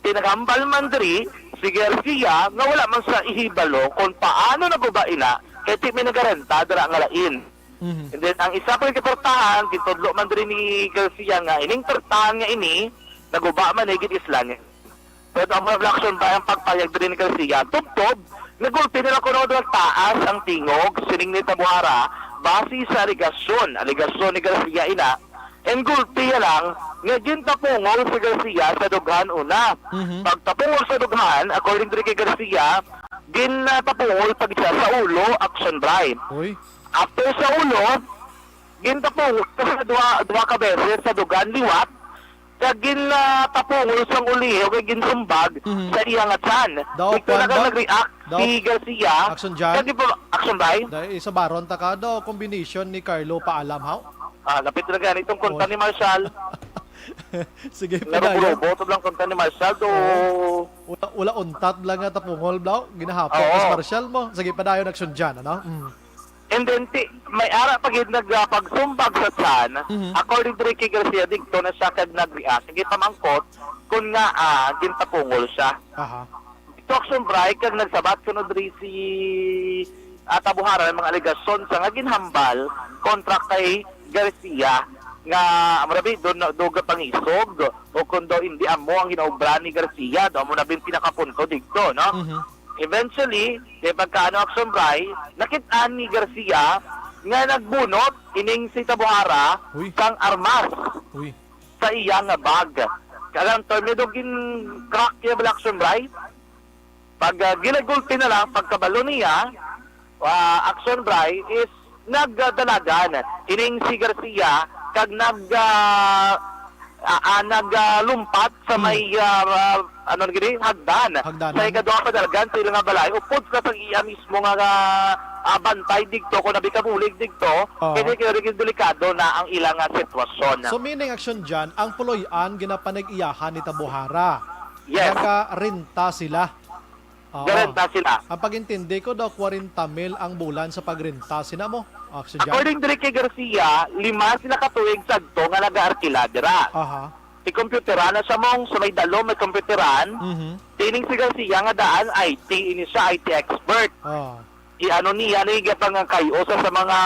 Ti nagahambal man diri si Garcia nga wala man sa ihibalo kung paano naguba ina, kay ti may nagarenta dira nga lain. Mhm. And then, ang isa pa ka pertahan, gitudlo man diri ni Garcia nga ining pertahan nga ini, naguba man ni gid isla ni. Pero ang mga reaction ba ang pagpayag diri ni Garcia? Tubtob, nagulpi nila kuno nagtaas ang tingog sining ni Tabuhara base sa alegasyon. Alegasyon ni Garcia ina, ang gulpi ya lang nga gintapungol si Garcia sa dughan una. Mhm. Pagtapungol sa dughan, according diri kay Garcia, ginatapungol pa gid siya sa ulo, Action Bright. Uy. After sa ulo, gintapungol sa duha, duha ka beses sa dughan liwat, kag gin, ah, tapungol sang ulihi o kay ginsumbag Mhm. sa iya nga tiyan. Daw, Dito kwan na daw? nag-react Daw, si Garcia. Action Jan? Kag ipa-, Action Bright? Dahil isa baron ta ka daw, combination ni Carlo Paalam, haw? Ah, lapit na gani itong kunta Oy. ni Marshall. Sige, padayon. Narubo-rubo to lang kunta ni Marshall, do. Oo. Wala, wala untat lang nga tapungol, daw. Ginahapon Oo. ko si Marshall mo. Sige, padayon, Action Jan, ano? Mm. And then, ti-, may ara pa gid nag-, ah, pagsumbag sa tiyan. Mhm. According diri kay Garcia, didto na siya kag nag-react. Sige, pamangkot, kung nga, ah, gintapungol siya. Aha. Ito, Action Bright, kag nagsabat kuno diri si, ah, Tabuhara ng mga alegasyon sa nga ginhambal kontra kay Garcia nga, marabi, doon na, doon ka pangisog o kung daw hindi amo ang ginaobra ni Garcia, daw mo na bin pinakapunto dito, no? Mhm. Eventually, kay pagkaano, Action Bright, nakit-an ni Garcia nga nagbunot ining si Tabuhara Uy. sang armas Uy. sa iya nga bag. Kaya ang term niya daw gin-crack niya bala, Action Bright. Pag, ah, ginagulpi na lang, pagkabalo niya, ah, Action Bright is nagdalagan ining si Garcia kag nag, ah, ah, ah, nag, ah, lumpat sa Hmm. may, ah, ah, ano na gini, hagdan. Hagdanan. Sa ikaduha pa dalagan sa ila nga balay, upod sa sa iya mismo nga, ah, ah, bantay digto, kung nabikabulig digto, Oo. kini kaya rin delikado na ang ila nga sitwasyon. So, meaning, Action Jan, ang puloy-an ginapanag-iyahan ni Tabuhara. Yes. Nagarenta sila. Oo. Garenta sila. Ang pag-intindi ko daw, kwarenta mil ang bulan sa pagrenta. Sina mo, Action Jan? According diri kay Garcia, lima sila ka tuig sadto nga nag-aarkila dira. Aha. May computeran na siya, mong sa may dalom, may computeran. Mhm. Tining si Garcia nga daan, I T, ini siya, I T expert. Oh. I-ano niya, ni, gatang ang kayo sa, sa mga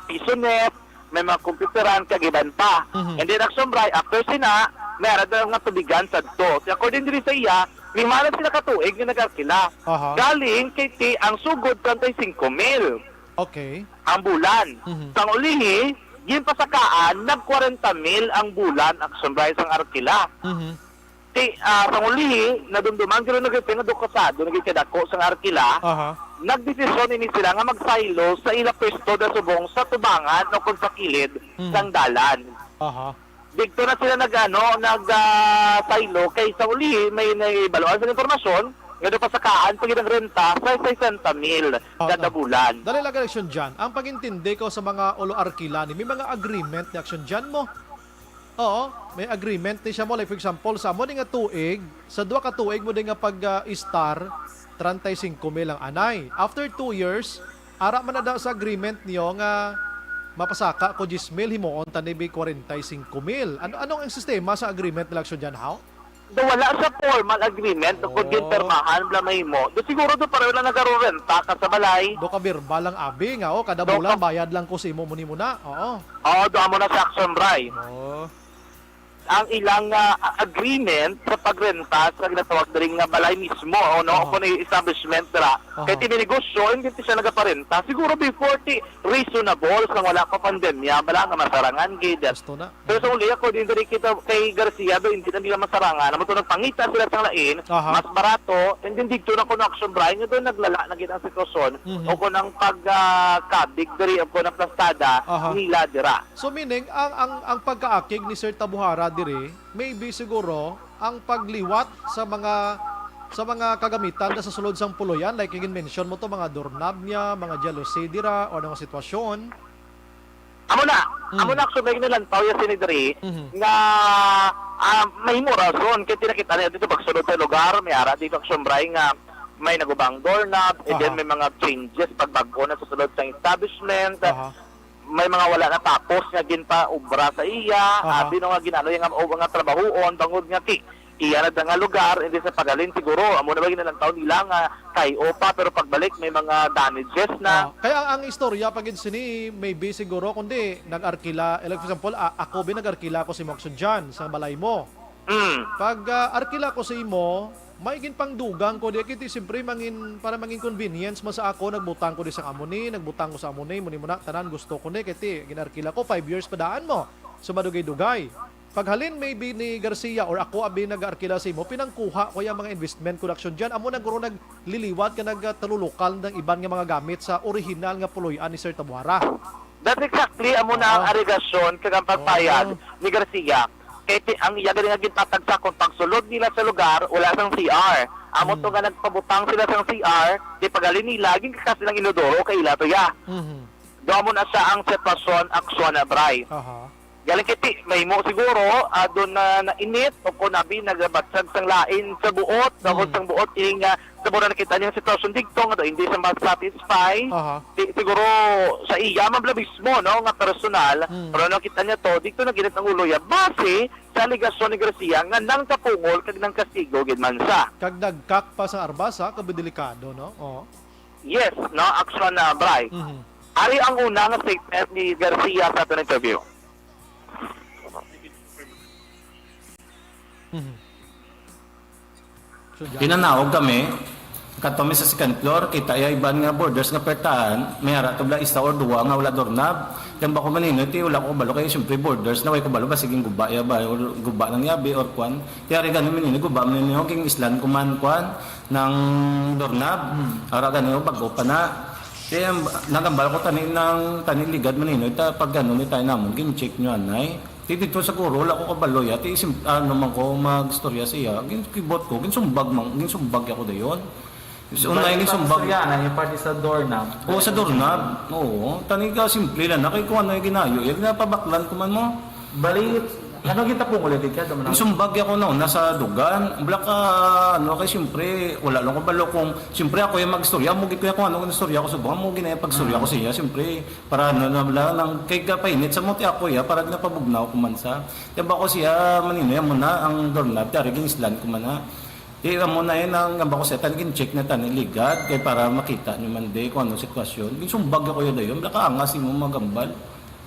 pisonet, may mga computeran, kag iban pa. Mhm. And then, Action Bright, after sina, may ara daw nga tubigan sadto. So, according diri sa iya, lima na sila ka tuig nga nag-arkila. Aha. Galing kay ti ang sugod, treinta y cinco mil. Okay. ang bulan. Mhm. Sang ulihi, ginpasakaan, nag kwarenta mil ang bulan, Action Bry, sang arkila. Mhm. Ti, ah, sang ulihi, nadumduman gyud na gyud nga daw kasado na gyud kadako sang arkila. Aha. Nagdesisyon ini sila nga magsaylo sa ila pwesto da subong sa tubangan o kung sa kilid Mhm. sang dalan. Aha. Digto na sila nag-ano, nag, ah, saylo kay sa ulihi may nahibaluan sa impormasyon nga daw pasakaan pa gyud ang renta sa sesenta mil Oo. kada bulan. Dali lang, Action Jan. Ang pag-intindi ko sa mga ulo arkila ni, may mga agreement ni, Action Jan, mo. Oo, may agreement ni siya mo. Like, for example, sa amo ni nga tuig, sa duha ka tuig mo din nga pag, ah, istar, treinta y cinco mil ang anay. After two years, ara man na daw sa agreement niyo nga mapasaka ko diyes mil, himuon ta ni bi kwarenta y cinco mil. Ano, ano ang sistema sa agreement nila, Action Jan, how? Do wala sa formal agreement o kung Oh. ginpirmahan bala mahimo. Do siguro do pareho lang nagarurenta ka sa balay. Do ka verbal lang abi nga, oh, kada Do bulan ka bayad lang ko sa imo muni muna. Oo. Oo, do amo na sa Action Bry. Oh. Ang ilang, ah, agreement sa pagrenta sa ginatawag diri nga balay mismo, o no, Aha. kung may establishment dira. Aha. Kay ti may negosyo, hindi ti siya nagaparenta. Siguro before ti reasonable sa wala pa pandemya, bala nga masarangan gid. Gusto na. Pero sa uli ako, din diri kita kay Garcia, do, hindi na nila masarangan. Amo to, nagpangita sila sang lain, Aha. mas barato, and then dito na kuno Action Bry, nga doon naglala na gid ang sitwasyon, Mhm. o kung ang pag, ah, kabig diri, o kung ang plastada Aha. nila dira. So, meaning, ang, ang, ang pagkaakig ni Sir Tabuhara diri, maybe siguro, ang pagliwat sa mga, sa mga kagamitan na sa sulod sang puloy-an, like, yung mention mo to, mga doorknob niya, mga jalousie dira, o anong sitwasyon. Amo na, Mm. amo na, actually, may nalantaw ya sini diri Mhm. nga, ah, mahimo rason kay tinakita niya dito pagsulod sa lugar, may ara dito Action Bry nga may nagubang doorknob, and then Aha. may mga changes pagbag-o na sa sulod sa establishment. Aha. May mga wala natapos nga ginpaobra sa iya, Aha. abi no nga ginano iya nga, o, nga trabahoon, bangod nga ti iya na da nga lugar, hindi sa paghalin siguro, amo na ba ginalantaw nila nga kay opa, pero pagbalik may mga damages na. Ah, kaya ang, ang istorya pa gid sini, maybe siguro, kundi nag-arkila, eh, like, for example, a-, ako bi nag-arkila ko si Mokso John sa balay mo. Mm. Pag, ah, arkila ko sa imo, may ginpangdugang ko di, kiti siyempre mangin, para mangin convenience man sa ako, nagbutang ko di sa amo ni, nagbutang ko sa amo ni, muni mo na, tanan gusto ko ni, kiti ginarkila ko, five years pa daan mo. So, madugay-dugay. Paghalin maybe ni Garcia or ako abi nag-arkila sa imo, pinangkuha ko yung mga investment collection dyan. Amo na guro nagliliwat ka nagtalulukal ng iban nga mga gamit sa original nga puloy-an ni Sir Tabuhara. That's exactly amo na ang Oo. alegasyon kag ang pagpayag Oo. ni Garcia. Kay ti-, ang iya gali nga ginpatag sa akon pagsulod nila sa lugar, wala sang C R. Amo to Mm. nga nagpabutang sila sang C R, di paghalin nila, ginkakas nilang inodoro kay ila to ya. Mhm. Do amo na siya ang sitwasyon, aksyon na, Bray. Aha. Galing kay ti-, mahimo siguro, ah, doon na nainit o kung abi nagabatsag sang lain sa buot, o kung Mm. sang buot ini nga sa mura nakita niya ang sitwasyon digto nga daw hindi siya ma-satisfy. Aha. Di, siguro sa iya man bala mismo, no, nga personal, Mm. pero nakita niya to, digto na ginit ang ulo niya. Base sa alegasyon ni Garcia nga nang kapungol kag nang kastigo gid man siya. Kag nagkak pa sa arbasa, kabi delikado, no? Oo. Yes, no, aksyon na, Bray. Mhm. Ari ang una nga statement ni Garcia sa aton interview. Mhm. So, dyan. Pinanaog kami, kato mi sa second floor, kita ya iban nga borders nga pertahan, may ara to bala isa or duwa nga wala doorknob. Yan ba ko manino, ti wala ko kabalo kay siyempre borders na way ko kabalo, basig ginguba ya ba, or guba nang yabi, or kwan. Ti ari gani manino, guba manino, king islan ko man, kwan, nang doorknob. Hmm. Ara gani, oh, bago pa na. Kaya nagambal ko tani nang tani ligad manino, ita pag ano, ni tayo namon, gin-check nyo anay. Ti dito sa guro, wala ko kabalo ya. Ti sim-, ano man ko magstorya sa iya. Gin-, kibot ko, ginsumbag man, ginsumbag ako dayon. So, unay ginsumbag. Istorya na yung parte sa doorknob. Oo, sa doorknob. Oo. Tani ka, simple lang na. Kay kung ano yung ginayo, yung ginapabaklan ko man mo. Bali, ano kita po ulit ka? Ginsumbag ako na, nasa dugan. Wala ka, ano, kay siyempre, wala lang ko balo kung, siyempre ako yung magstorya. Mo gid ko yung kung ano yung istorya ko sa buwan. Mo gid na yung pagstorya ko sa iya. Siyempre, para ano na lang, kay kapainit sa mo ti ako, ya, para ginapabugnaw ko man sa. Di ba ko siya, maninoy mo na, ang doorknob, ti ari ginislan ko man na. Di, amo na yun, ang gamba ko siya, tani gin-check na tani ligad, kay para makita nyo man di kung anong sitwasyon. Ginsumbag ako yun dayon, bala ka angas imo magambal.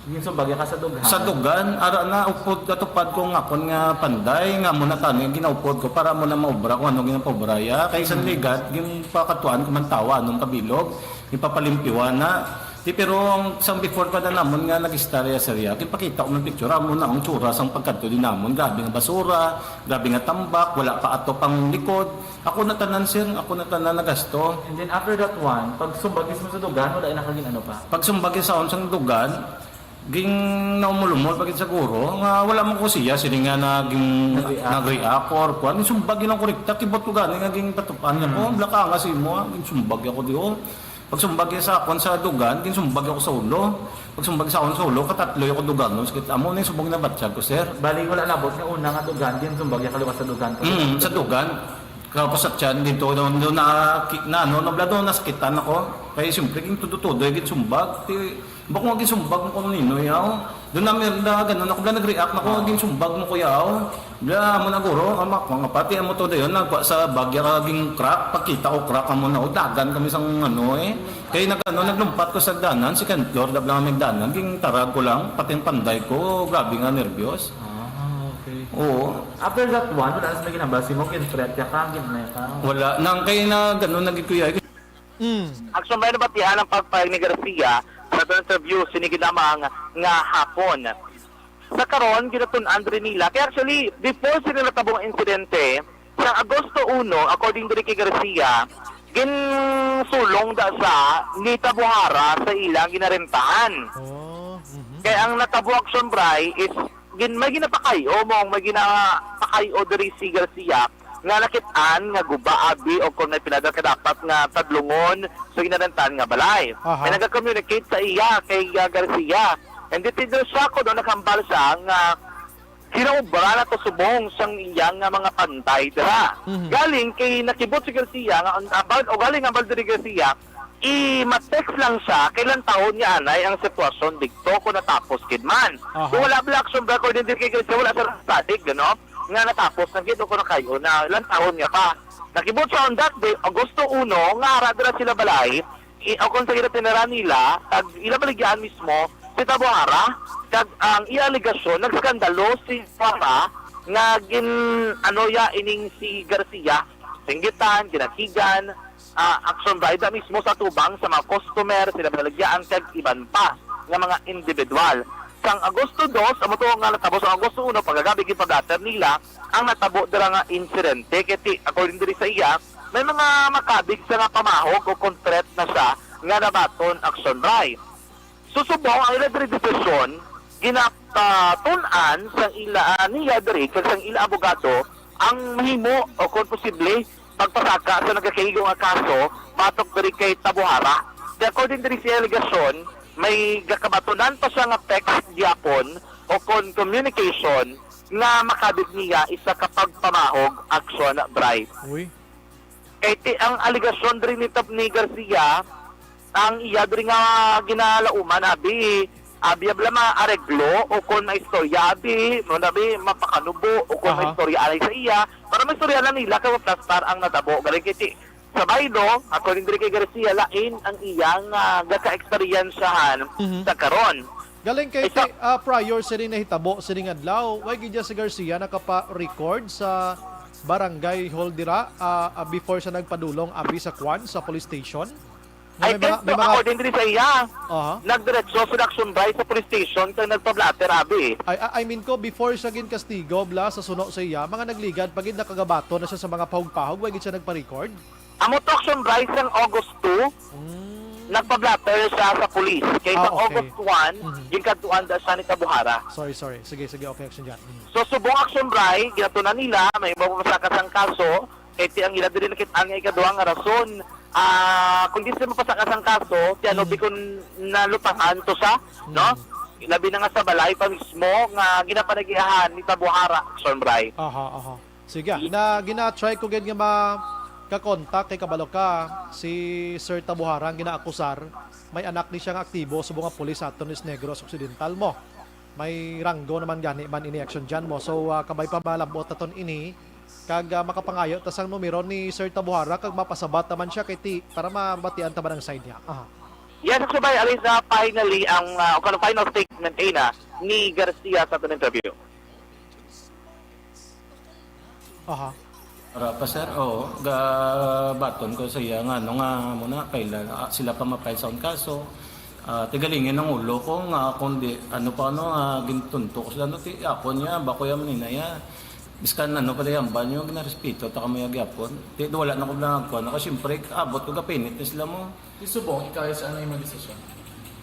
Ginsumbag ka sa dugan? Sa dugan, ara na, upod, katupad ko nga akon nga panday, nga amo na tani, ginaupod ko, para amo na maubra kung anong ginapaubra ya. Kay sa Mm. ligad, ginpakatuan ko man tawa, anong kabilog, ipapalimpyuhan na. Di, pero ang, sang before pa na namon nga nag-istorya, sir, ya, ginpakita ko ng picture, amo na ang tsura sang pagkadto din namon. Grabe nga basura, grabe nga tambak, wala pa ato pang likod. Ako na tanan, sir, ako na tanan nagasto. And then after that one, pag sumbag mismo sa dugan, wala na kagin ano pa? Pag sumbag sa sang dugan, ging naumulumol pa gid siguro, nga wala man ko siya, sini nga naging Nag-react. nag-react or kuan. Sumbag yun ang korikta, kibot ko gani nga ging patupan niya ko, Mm. blaka nga si mo, ah, ging sumbag ako di, oh. Pagsumbag niya sa akon sa dugan, ginsumbag ako sa ulo. Pagsumbag sa akon sa ulo, katatlo ako duganon. Sakit amo na yung subong na batyag ko, sir. Bali, wala labot nga una nga dugan, ginsumbag niya kaliwa sa dugan. Mm, sa dugan. Kapos sa tiyan dito, doon, doon na, ki-, na, ano, nablado, nasakitan ako. Kaya siyempre, gintudo-tudo, yung ginsumbag. Ti, bako nga ginsumbag mo kung nino, yaw. Doon na, Merda, ganun ako, bla, nag-react na ko, Ah. ginsumbag mo, kuya, oh. Bla, amo na guro, ama ko nga pati amo to dayon, nagwa sa bagya ka ging crack, pagkita ko crack amo na, o, dagan kami sang ano, eh. Kay nag-, ano, naglumpat ko sa danan, second floor, dabla nga may danan, ging tarag ko lang, pati ang panday ko, grabe nga nervyos. Ah, okay. Oo. After that one, wala na sila ginambal, si mo, kin-threat ka, ka, ginanay ka. Wala, nang kay nag-, ano, nagikuya, Mm. Action ba nabatian ang pagpayag ni Garcia sa aton interview sini lamang nga hapon? Sa karon, ginatun-an diri nila. Kaya actually, before sila natabong insidente, sa Agosto uno, according diri kay Garcia, ginsulong da sa ni Tabuhara sa ilang ginarentahan. Oh, mhm. Kaya ang natabo, Action Bray, is gin-, may ginapakayo mo, may ginapakayo diri si Garcia nga nakit-an nga guba abi o kung may pinadal ka dapat nga tadlungon sa ginarentahan nga balay. Aha. May naga-communicate sa iya kay, uh, Garcia. And dito daw siya ko daw nakambal siya nga ginaobra na to subong sang iyang nga mga panday dira. Mhm. Galing kay nakibot si Garcia nga ang abal o galing ang abal diri Garcia, i-ma-text lang siya kay lantawon niya anay ang sitwasyon dito kung natapos gid man. Aha. Kung wala bala action ba, according din kay Garcia, wala sa static, gano? Nga natapos na gid o kung nakayo na, lantawon niya pa. Nakibot siya on that day, Agosto uno, nga ara dira sila balay, i-, o kung sa ginatinaran nila, kag ila baligyan mismo, si Tabuhara, kag ang iya alegasyon, nagskandalo si Tabuhara nga gin, ano ya, ining si Garcia, singgitan, ginakigan, ah, action ba, ida mismo sa tubang sa mga customer, sila malagyaan, kag iban pa nga mga individual. Sang Agosto dos, amo to nga natabo sa Agosto uno, pagkagabi, ginpablatter nila ang natabo dira nga insidente. Kay ti-, according diri sa iya, may mga makabig sa nga pamahog o kon threat na siya nga nabaton action, Bray. Susubong ang ila diri desisyon, ginapatun-an sang ila, ah, niya diri kag sang ila abogado ang mahimo o kon posible pagpasaka sa nagakaigo nga kaso batok diri kay Tabuhara. Kay according diri sa alegasyon, may gakabatunan pa siya nga text gyapon o kon communication nga makabig niya isa ka pagpamahog action, Bray. Uy. Kay ti-, ang alegasyon diri ni Tap-, ni Garcia, ang iya diri nga ginalauman, abi, abi, abla maareglo, o kon maistorya, abi, mo na, abi, mapakanubo, o kon Aha. maistorya anay sa iya, para maistorya na nila kay maplastar ang natabo. Galing kay ti-, sa baylo, according diri kay Garcia, lain ang iyang, ah, gaka-eksperyensyahan Mhm. sa karon. Galing kay Ito ti-, ah, prior sini nahitabo sining adlaw, way gid si Garcia nakapa-record sa barangay hall dira, ah, ah, before siya nagpadulong abi sa kwan, sa police station? Nga I may think mga, may so, mga according diri sa iya, Aha. nagdiretso sa action, Bray, sa police station kag nagpa-blatter abi. I, I, I mean ko, before siya ginkastigo, bla, sa suno sa iya, mga nagligad pa gid, nakagabaton na siya sa mga pahog-pahog, way gid siya nagpa-record? Amo to action, Bray, sang August two, Mm. nagpa-blatter siya sa police. Kay Ah, sa okay. August one, Mhm. ginkadtuan da siya ni Tabuhara. Sorry, sorry. Sige, sige. Okay, action dyan. Mm. So, subong action, Bray, ginatunan nila, may mapasaka sang kaso, kay ti ang ila diri nakit-an nga ikaduha nga rason. Ah, kung di sila mapasaka sang kaso, ti ano, Mm. bikon nalutangan to sa, no? Mm. Labi na nga sa balay pa mismo nga ginapanagiahan ni Tabuhara, action, Bray. Aha, aha. Sige, na gina-try ko gid nga maka-contact kay kabalo ka, si Sir Tabuhara ang ginaakusar, may anak ni siya nga aktibo subong nga pulis sa aton Negros Occidental mo. May ranggo naman gani man ini action dyan mo. So, ah, kabay pa malabot naton ini, kag, ah, makapangayo ta sang numero ni Sir Tabuhara kag mapasabat naman siya kay ti, para mabatian ta man ang side niya. Aha. Yes, action, Bray, alin sa finally ang, ah, o kanang final statement, eh, na ni Garcia sa aton interview. Aha. Ara pa, sir, oo, gabaton ko sa iya nga, ano nga, muna, kaila, ah, sila pa ma-file sa akon kaso. Ah, tigalingin ang ulo ko nga kung di, ano pa, ano, ah, gintunto ko sila, no, ti, ako niya, bako ya, manina ya. Biskan ano pa dayan ba niyo, ginarespeto ta kamo ya gyapon. Ti, wala na ko na kuan. Ako, siyempre, abot ko, gapinit na sila mo. Di subong, ikaw, sa ano yung desisyon?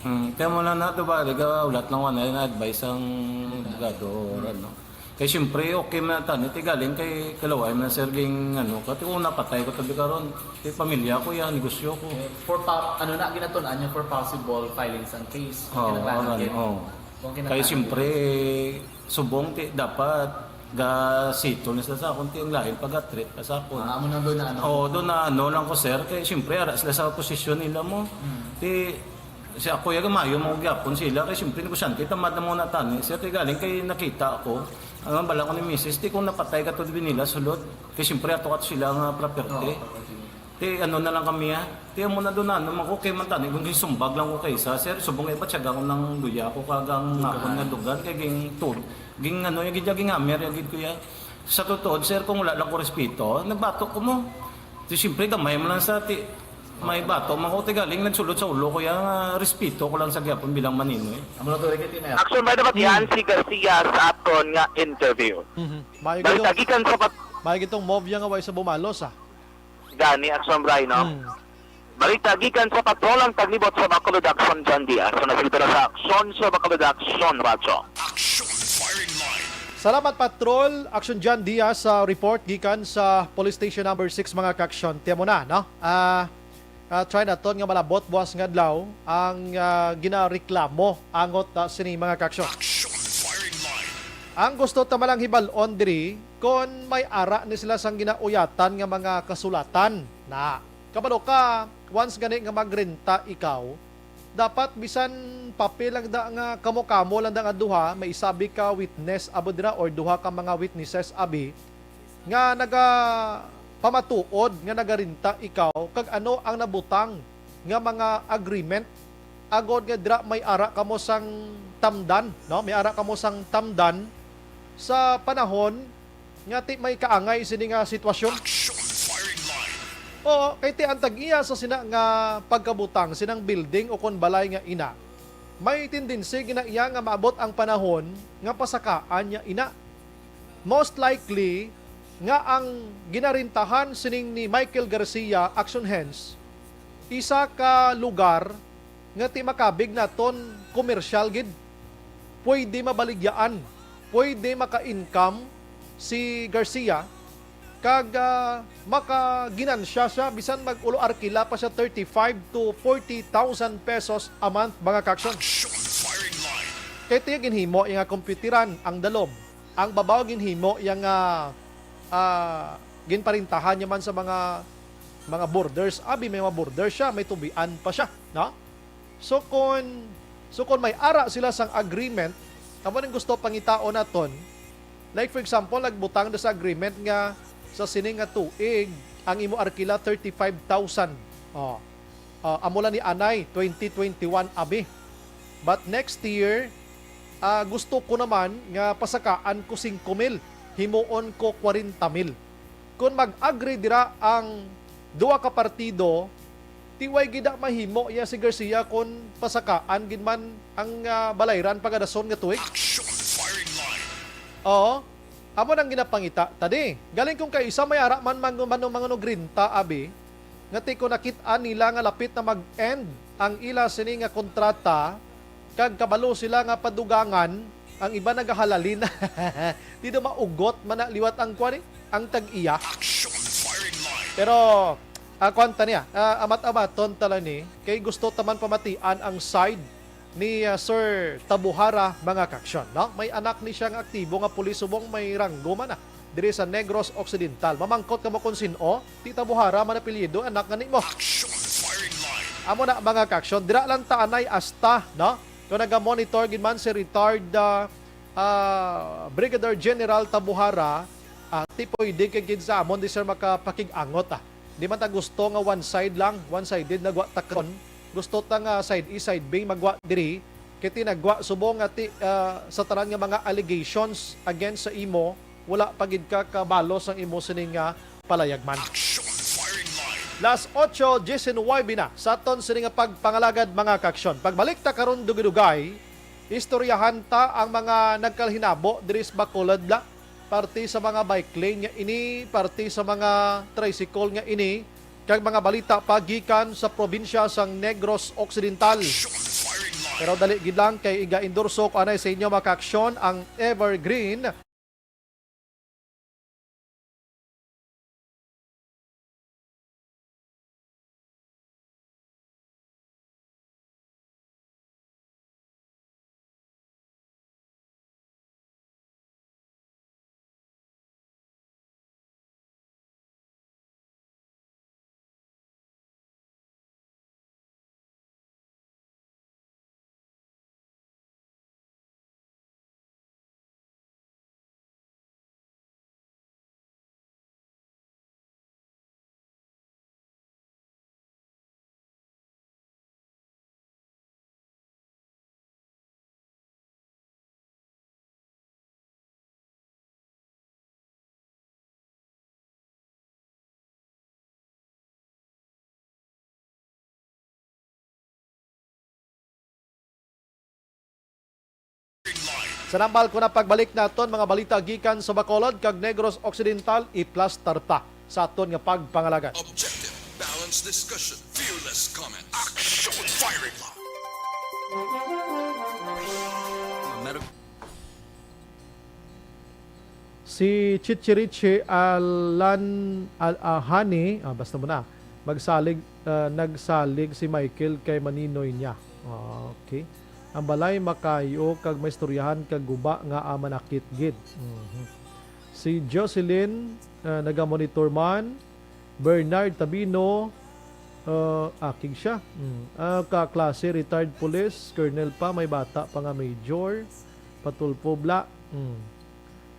Hmm, kaya mo lang na to ba, di ka, wala lang wala na advice ang abogado or ano. Kay siyempre, okay man tani, ti galing kay kalaway man, sir, ging ano, kati ko napatay ko tabi karon. Ti pamilya ko yan, negosyo ko. Eh, for pa, ano na, ginatunan niyo for possible filing sang case. Oo, Kinahanglan alam, gid. Oo. Kung Kay kinahanglan siyempre, gid. Subong, ti, dapat ga-settle na sila sa akon, ti ang lain pag-treat pa sa akon. Ah, amo nang doon na ano? Oo, doon na ano lang ko, sir. Kay siyempre, ara sila sa posisyon nila mo. Hmm. Ti, si ako, ya, maayo mo gyapon sila. Kay siyempre, negosyante, tamad na mo na tani. Sir, ti galing kay nakita ko, ang bala ko ni misis, ti kung napatay ka to, di nila sulod. Kay siyempre, ato ka to sila nga property. Oo, property. Ti ano na lang kami, ha? Ti amo na doon na, ano man ko, kay man tani, kung gisumbag lang ko kay isa, sir, subong kay patyaga ko ng luya ko, kag ang Dugan. Akon nga dugan, kay ging tud, ging ano, yung gidya, ging hammer, yung gid ko ya. Sa totoo, sir, kung wala lang ko respeto, nagbato ko mo. Ti siyempre, gamay mo lang sa, ti, may bato man ko, ti galing, nagsulod sa ulo ko, ya, nga respeto ko lang sa gyapon bilang maninoy. Amo na to, Ricky, ti na. Action by the Batian, Hmm. si Garcia sa aton nga interview. Mhm. Maayo Balita gid tong, gikan sa pat- maayo gid tong move ya nga way sa bumalos, ah. Gani, Action Bray, no? Hmm. Balita gikan sa patrol ang tagnibot sa Bacolod, Action John Diaz. So, nasilbi na sa Action sa Bacolod, Action Radyo. Action Firing Line. Salamat, Patrol. Action John Diaz sa report gikan sa Police Station Number Six, mga kaaksyon. Tiyan mo na, no? Ah, ah, try naton nga malabot buwas nga adlaw ang, ah, ginareklamo angot, ah, sini, mga kaaksyon. Action Firing Line. Ang gusto ta man lang hibal-on diri, kon may ara ni sila sang ginauyatan nga mga kasulatan na. Kabalo ka, once gani nga magrenta ikaw, dapat bisan papel lang da nga kamo-kamo lang da nga duha, may isa abi ka witness abo dira or duha ka mga witnesses abi nga nagapamatuod nga nagarenta ikaw kag ano ang nabutang nga mga agreement, agod nga dira may ara kamo sang tamdan, no? May ara kamo sang tamdan sa panahon nga ti may kaangay sini nga sitwasyon. Action Firing Line. Oo, kay ti ang tag-iya sa sina nga pagkabutang sinang building o kon balay nga ina, may tendency gina iya nga maabot ang panahon nga pasakaan niya ina. Most likely nga ang ginarintahan sining ni Michael Garcia, Action Hens, isa ka lugar nga ti makabig naton komersyal gid. Pwede mabaligyaan, pwede maka-income si Garcia, kag, ah, makaginansya siya bisan mag-ulo arkila pa siya thirty-five to forty thousand pesos a month, mga kaaksyon. Action Firing Line. Kay tiya ginhimo iya nga kompyuteran ang dalom. Ang babaw ginhimo iya nga, ah, ginparintahan niya man sa mga, mga borders. Abi, may mga borders siya, may tubian pa siya, no? So kon, so kon may ara sila sang agreement, amo ning gusto pangitaon naton. Like for example, nagbutang na sa agreement nga sa sini nga tuig ang imo arkila thirty-five thousand. Oh. Ah, amo lang ni anay twenty twenty-one abi. But next year, ah, gusto ko naman nga pasakaan ko singko mil, himuon ko kwarenta mil. Kon mag-agree dira ang duha ka partido, ti way gid na mahimo iya si Garcia kon pasakaan gid man ang, ah, balayran pagadason nga tuig. Action Firing Line. Oo. Amo nang ginapangita tadi. Galing kung kay isa may ara man mang-, mano-, mangunogrinta, abi, nga ti kon nakit-an nila nga lapit na mag-end ang ila sini nga kontrata, kag kabalo sila nga padugangan, ang iba nagahalalin. Ti daw maugot man na liwat ang kuwan, eh, ang tag-iya. Action Firing Line. Pero, ah, kuwan ta niya, ah, amat-amaton ta lang ni, kay gusto ta man pamatian ang side ni, ah, Sir Tabuhara, mga kaaksyon, no? May anak ni siya nga aktibo nga pulis, subong may ranggo man, ah, diri sa Negros Occidental. Mamangkot kamo kung sin-o, ti Tabuhara man apelyido, anak nga nimo. Action Firing Line. Amo na, mga kaaksyon, dira lang ta anay asta, no? Kung naga-monitor gid man si retired, ah, ah, Brigadier General Tabuhara, ah, ti pwede kay gid sa amon di sir makapakig-angot, ah. Di man ta gusto nga one side lang, one-sided nagwa ta karon. Gusto ta nga side A, side B magwa diri. Kay ti nagwa subong nga ti, ah, sa tanan nga mga allegations against sa imo, wala pa gid ka kabalo sang imo sini nga palayagman. Action Firing Line. Las ocho diecinuebe na sa aton sini nga pagpangalagad, mga kaaksyon. Pagbalik ta karon dugay-dugay, istoryahan ta ang mga nagkalhinabo diri sa Bacolod la. Parte sa mga bike lane nga ini, parte sa mga tricycle nga ini, kag mga balita pa gikan sa probinsya sang Negros Occidental. Pero dali gid lang kay iga-endorso ko anay sa inyo, mga kaaksyon, ang Evergreen. Sa nambal ko na pagbalik naton mga balita gikan sa Bacolod kag Negros Occidental, iplastar ta sa aton nga pagpangalagad. Objective, balanced discussion, fearless comments. Action firing line. Si Chichirichi Alan Al-, ah, Hani, ah, basta mo na, magsalig, ah, nagsalig si Michael kay maninoy niya. Ah, okay. Ang balay makayo kag maistoryahan kag guba nga, ah, manakit gid. Mhm. Si Jocelyn, ah, nagamonitor man. Bernard Tabino, ah, akig siya. Mm. Ah, kaklase, retired police, colonel pa, may bata pa nga major. Patulpo bla. Mm.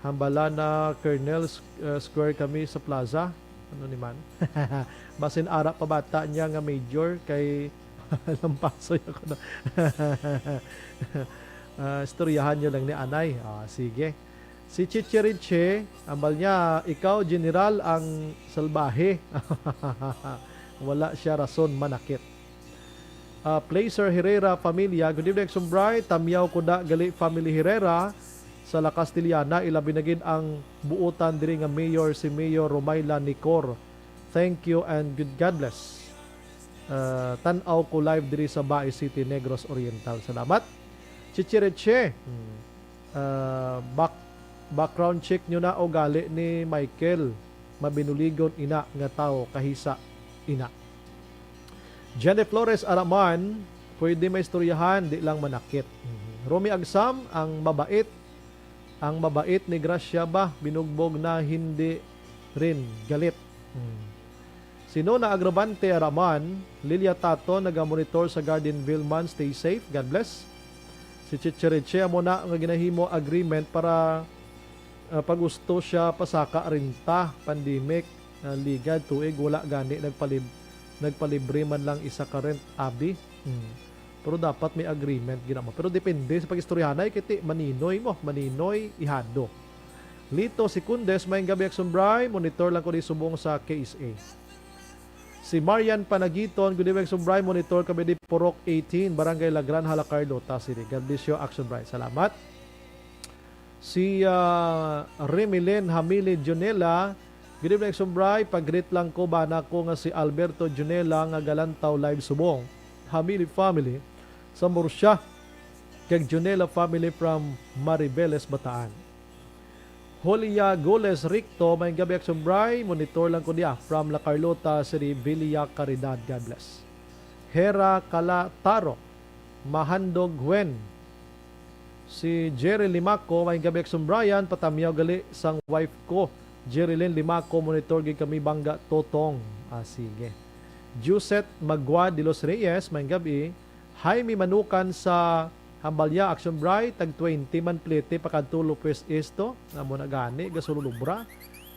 Hambala na, Colonel, s-, ah, square kami sa plaza. Ano ni man? Basin ara pa bata niya nga major kay lampasoy ako na. Ah, istoryahan niyo lang ni anay. Ah, sige. Si Chichiriche, ambal niya, "Ikaw, General, ang salbahe." Wala siya rason manakit. Ah, Placer Herrera Familia, "Good evening, Sumbray. Tamyaw ko da gali family Herrera sa La Castellana, ilabi na gid ang buotan diri nga mayor, si Mayor Romayla Nicor. Thank you and good, God bless." Ah, tan-aw ko live diri sa Bae City, Negros Oriental. Salamat. Chichiriche. Hmm. Ah, back-, background check nyo na o gali ni Michael, mabinuligon ina nga tawo, kahisa ina. Jenny Flores Araman, pwede maistoryahan, di lang manakit. Mhm. Romy Agsam, ang mabait, ang mabait ni Gracia ba, binugbog na, hindi rin galit. Hmm. Si Nona Agravante Araman, Lilia Tato, nagamonitor sa Gardenville man, stay safe, God bless. Si Chichiriche, amo na nga ginahimo agreement para, ah, pagusto siya pasaka renta, pandemic, ah, ligad, tuig, wala gani nagpalib-, nagpalibre man lang isa ka rent, abi. Hmm. Pero dapat may agreement gid amo. Pero depende sa pag-istoryahanay, kay ti maninoy mo, maninoy ihado. Lito Secundes, maayong gabi, Akson Bry. Monitor lang ko di subong sa K S A. Si Marian Panagiton, "Good evening, Sumbray. Monitor kami di Purok eighteen, Barangay La Granja, La Carlota City." God bless you, Action Bright. Salamat. Si, ah, Remilin Hamili Junela, "Good evening, Sumbray. Pag-greet lang ko, bana ko nga si Alberto Junela nga galantaw live subong. Hamili family sa Murcia, kag Junela family from Maribeles, Bataan." Julia Gules Ricto, "Maayong gabi, Action Bry. Monitor lang ko niya from La Carlota City, Villa Caridad. God bless." Hera Calataro, "Mahandog Huen." Si Jerry Limaco, "Maayong gabi, Action Brian. Patamyaw gali sang wife ko, Jerilyn Limaco. Monitor gid kami, Bangga Totong." Ah, sige. Josette Magua de los Reyes, "Maayong gabi." Jaime Manukan sa Hambalya, "Action Bright, tag twenty man plete pakadto Lopez East to." Amo na gani, gasululubra.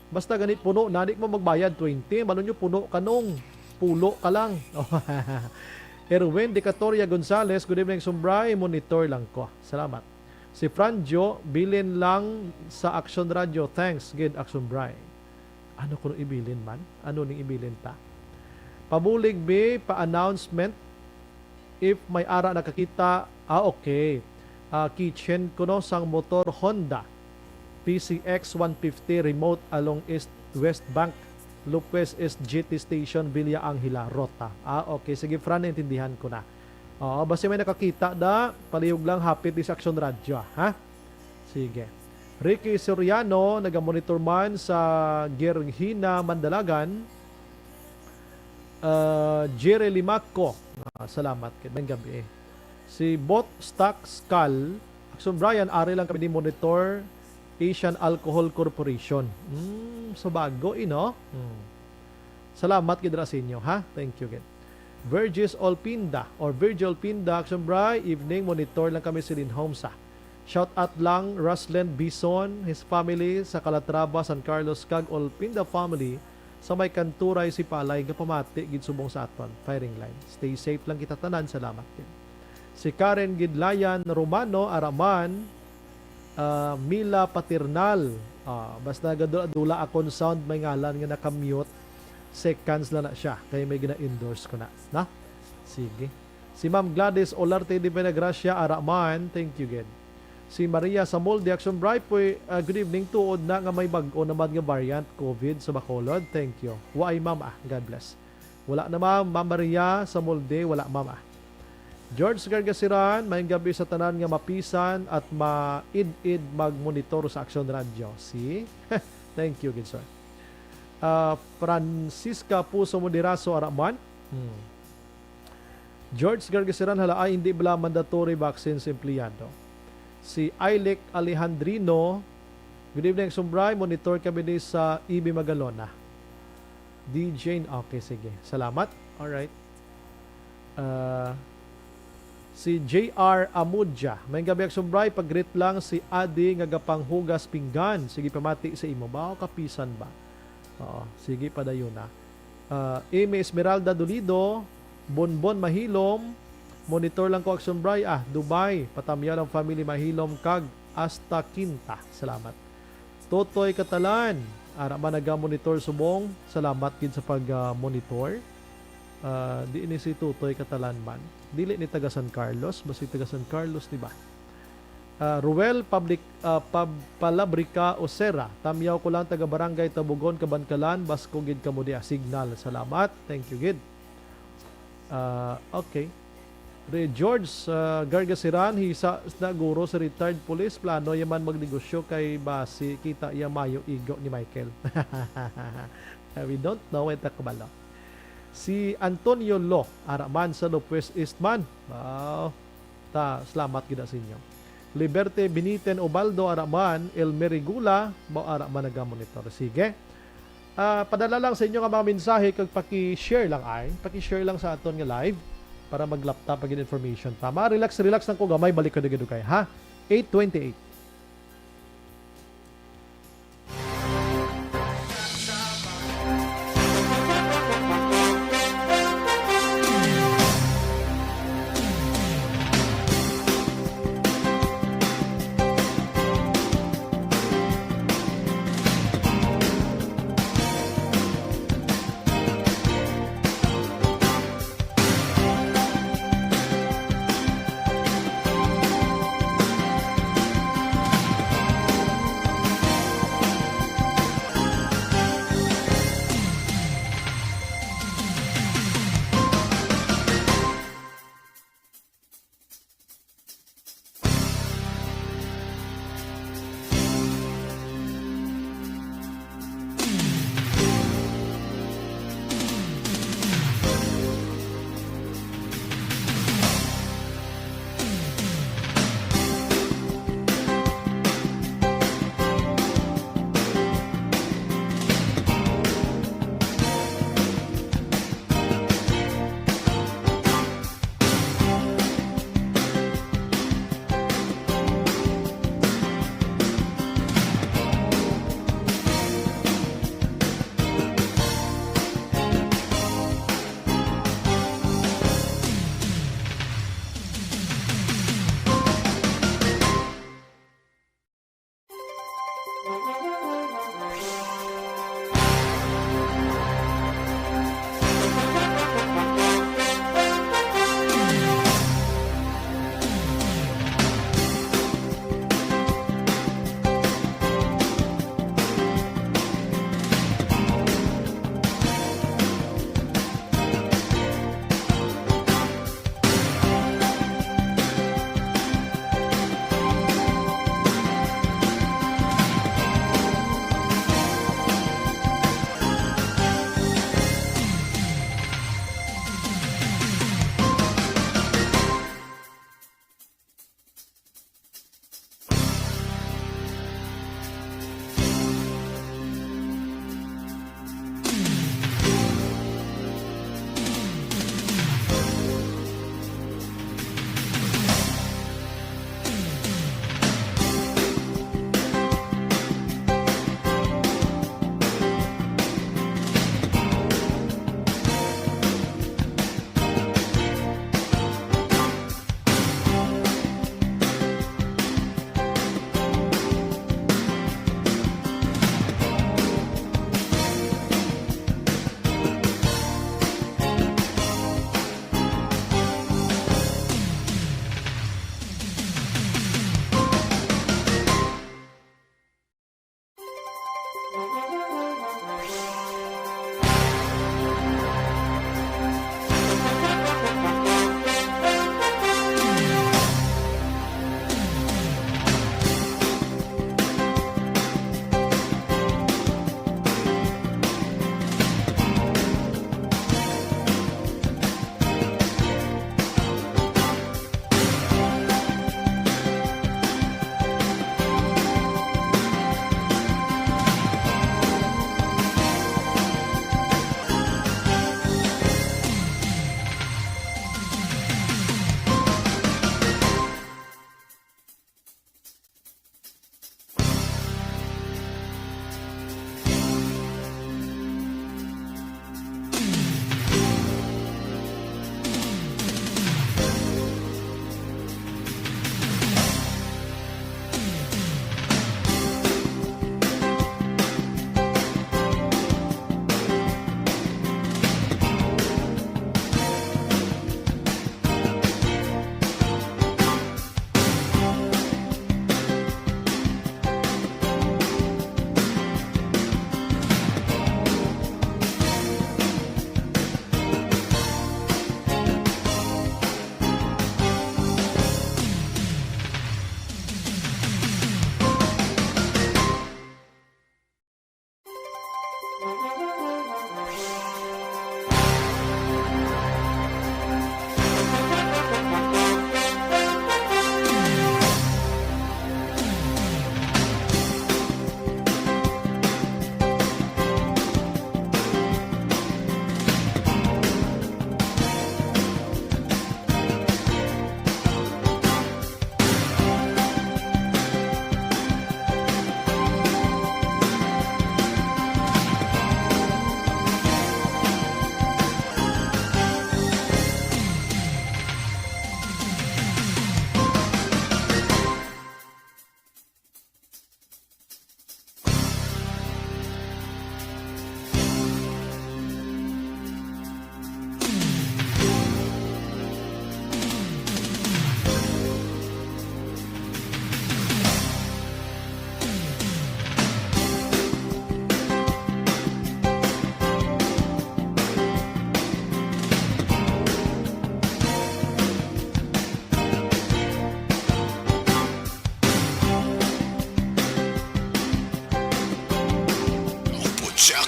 Basta gani puno na, di mo magbayad twenty, malo nyo puno kanong pulo ka lang. Erwin Decatoria Gonzalez, "Good evening, Sumbray. Monitor lang ko." Salamat. Si Franjo, "Bilin lang sa Action Radio. Thanks gid, Action Bry." Ano kuno ibilin man? Ano ning ibilin ta? Pabulig mi pa announcement if may ara nakakita. Ah, okay. Ah, kitchen kuno sang motor Honda P C X one fifty remote along East West Bank, Lopez East G T Station, Villa Angela, Rota. Ah, okay. Sige, Fran, naintindihan ko na. Oo, basta may nakakita da, palihog lang hapit di sa Aksyon Radyo, ha? Sige. Ricky Soriano, nagamonitor man sa Girgina, Mandalagan. Ah, Jerry Limaco, ah, salamat kay, maayong gabi. Si Bot Stock Skull, Action Brian, ari lang kami ni monitor Asian Alcohol Corporation. Hmm, so bago, eh, no? Hmm. Salamat gid ra sa inyo, ha? Thank you gid. Virgis Olpinda or Virgil Olpinda, Action Bri, evening, monitor lang kami sa Linhomsa. Shout out lang Ruslen Bison, his family sa Calatrava, San Carlos, kag Olpinda family sa may Kanturay, Sipalay, nga pamati gid subong sa aton firing line. Stay safe lang kita tanan. Salamat gid. Si Karen Gidlayan Romano, ara man, ah, Mila Paternal. Ah, basta gadula-dula akon sound, may ngalan nga naka-mute. Seconds lang na siya, kay may gina-endorse ko na. Na? Sige. Si Ma'am Gladys Olarte de Buenagracia, ara man, thank you gid. Si Maria Samolde, Action Bri, puy, ah, good evening. Tuod na nga may bag-o naman nga variant COVID sa Bacolod. Thank you. Waay, ma'am, ah. God bless. Wala na, ma'am. Ma'am Maria Samolde, wala, ma'am, ah. George Gargasiran, maayong gabi sa tanan nga mapisan at maid-id magmonitor sa Action Radyo. See? Thank you, good sir. Ah, Francisca Puso Moderaso, ara man. Hmm. George Gargasiran, hala, ay, hindi bala mandatory vaccine sa empleyado. Si Ilek Alejandrino, good evening, Action Bri. Monitor kami ni sa E B Magalona. D J, okay, sige. Salamat. Alright. Ah, si J R Amudja, maayong gabi, Action Bri. Pag-greet lang si Adi nga gapanghugas pinggan. Sige, pamati sa imo. Ba, kapisan ba? Oo, sige, padayon na. Ah, Amy Esmeralda Dolido, Bonbon Mahilom, monitor lang ko, Action Bri, ah, Dubai, patamyaw lang family Mahilom kag Asta Quinta. Salamat. Totoy Catalan, ara man naga-monitor subong. Salamat gid sa pag, ah, monitor. Ah, di ni si Totoy Catalan man. Dili ni taga San Carlos, basi taga San Carlos, di ba? Ah, Ruel Public, ah, Pab-, Palabrica Osera. Tamyaw ko lang, taga Barangay Tabugon, Kabankalan. Basko gid kamo diha. Signal. Salamat. Thank you gid. Ah, okay. Re George, ah, Gargasiran, hisa na guro sa retired police. Plano ya man magnegosyo kay basi kita ya mayo igo ni Michael. Ah, we don't know. Wait, kabalo. Si Antonio Lo, ara man sa Lopez East man. Wow. Ta, salamat gid sa inyo. Liberte Biniten Ubaldo, ara man. Elmer Regula, ba, ara man naga-monitor. Sige. Ah, padala lang sa inyo nga mga mensahe kag paki-share lang ay. Paki-share lang sa aton nga live para maglapta pa gid information ta. Ma-relax, relax lang ko gamay, balik ko dugay-dugay, ha? Eight twenty-eight.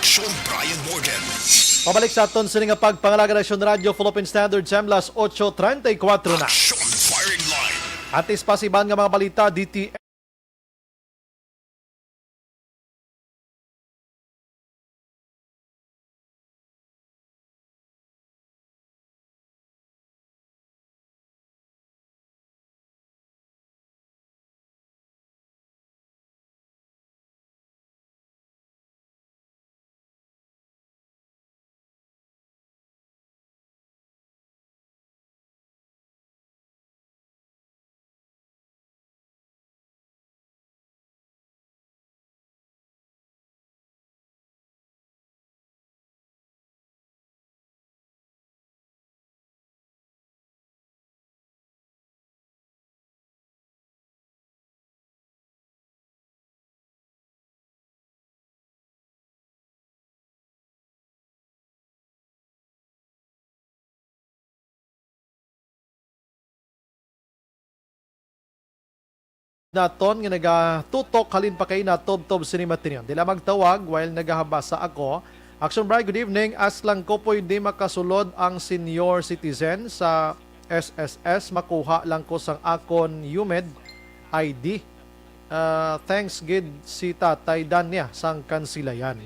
Production, Brian Morgan. Pabalik sa aton sini nga pagpangalaga, Aksyon Radyo, Philippine Standard Time, las ocho treinta y cuatro na. Aksyon Firing Line. Antes pa sa iban nga mga balita, D T L. Naton nga nagatutok halin pa kay natubtob sini matinyon. Dila magtawag while nagahabasa ako. Action Bright, good evening. Ask lang ko, pwede makasulod ang senior citizen sa S S S? Makuha lang ko sang akon UMED I D. Ah, thanks gid si Tatay Dan niya sang Kansilayan.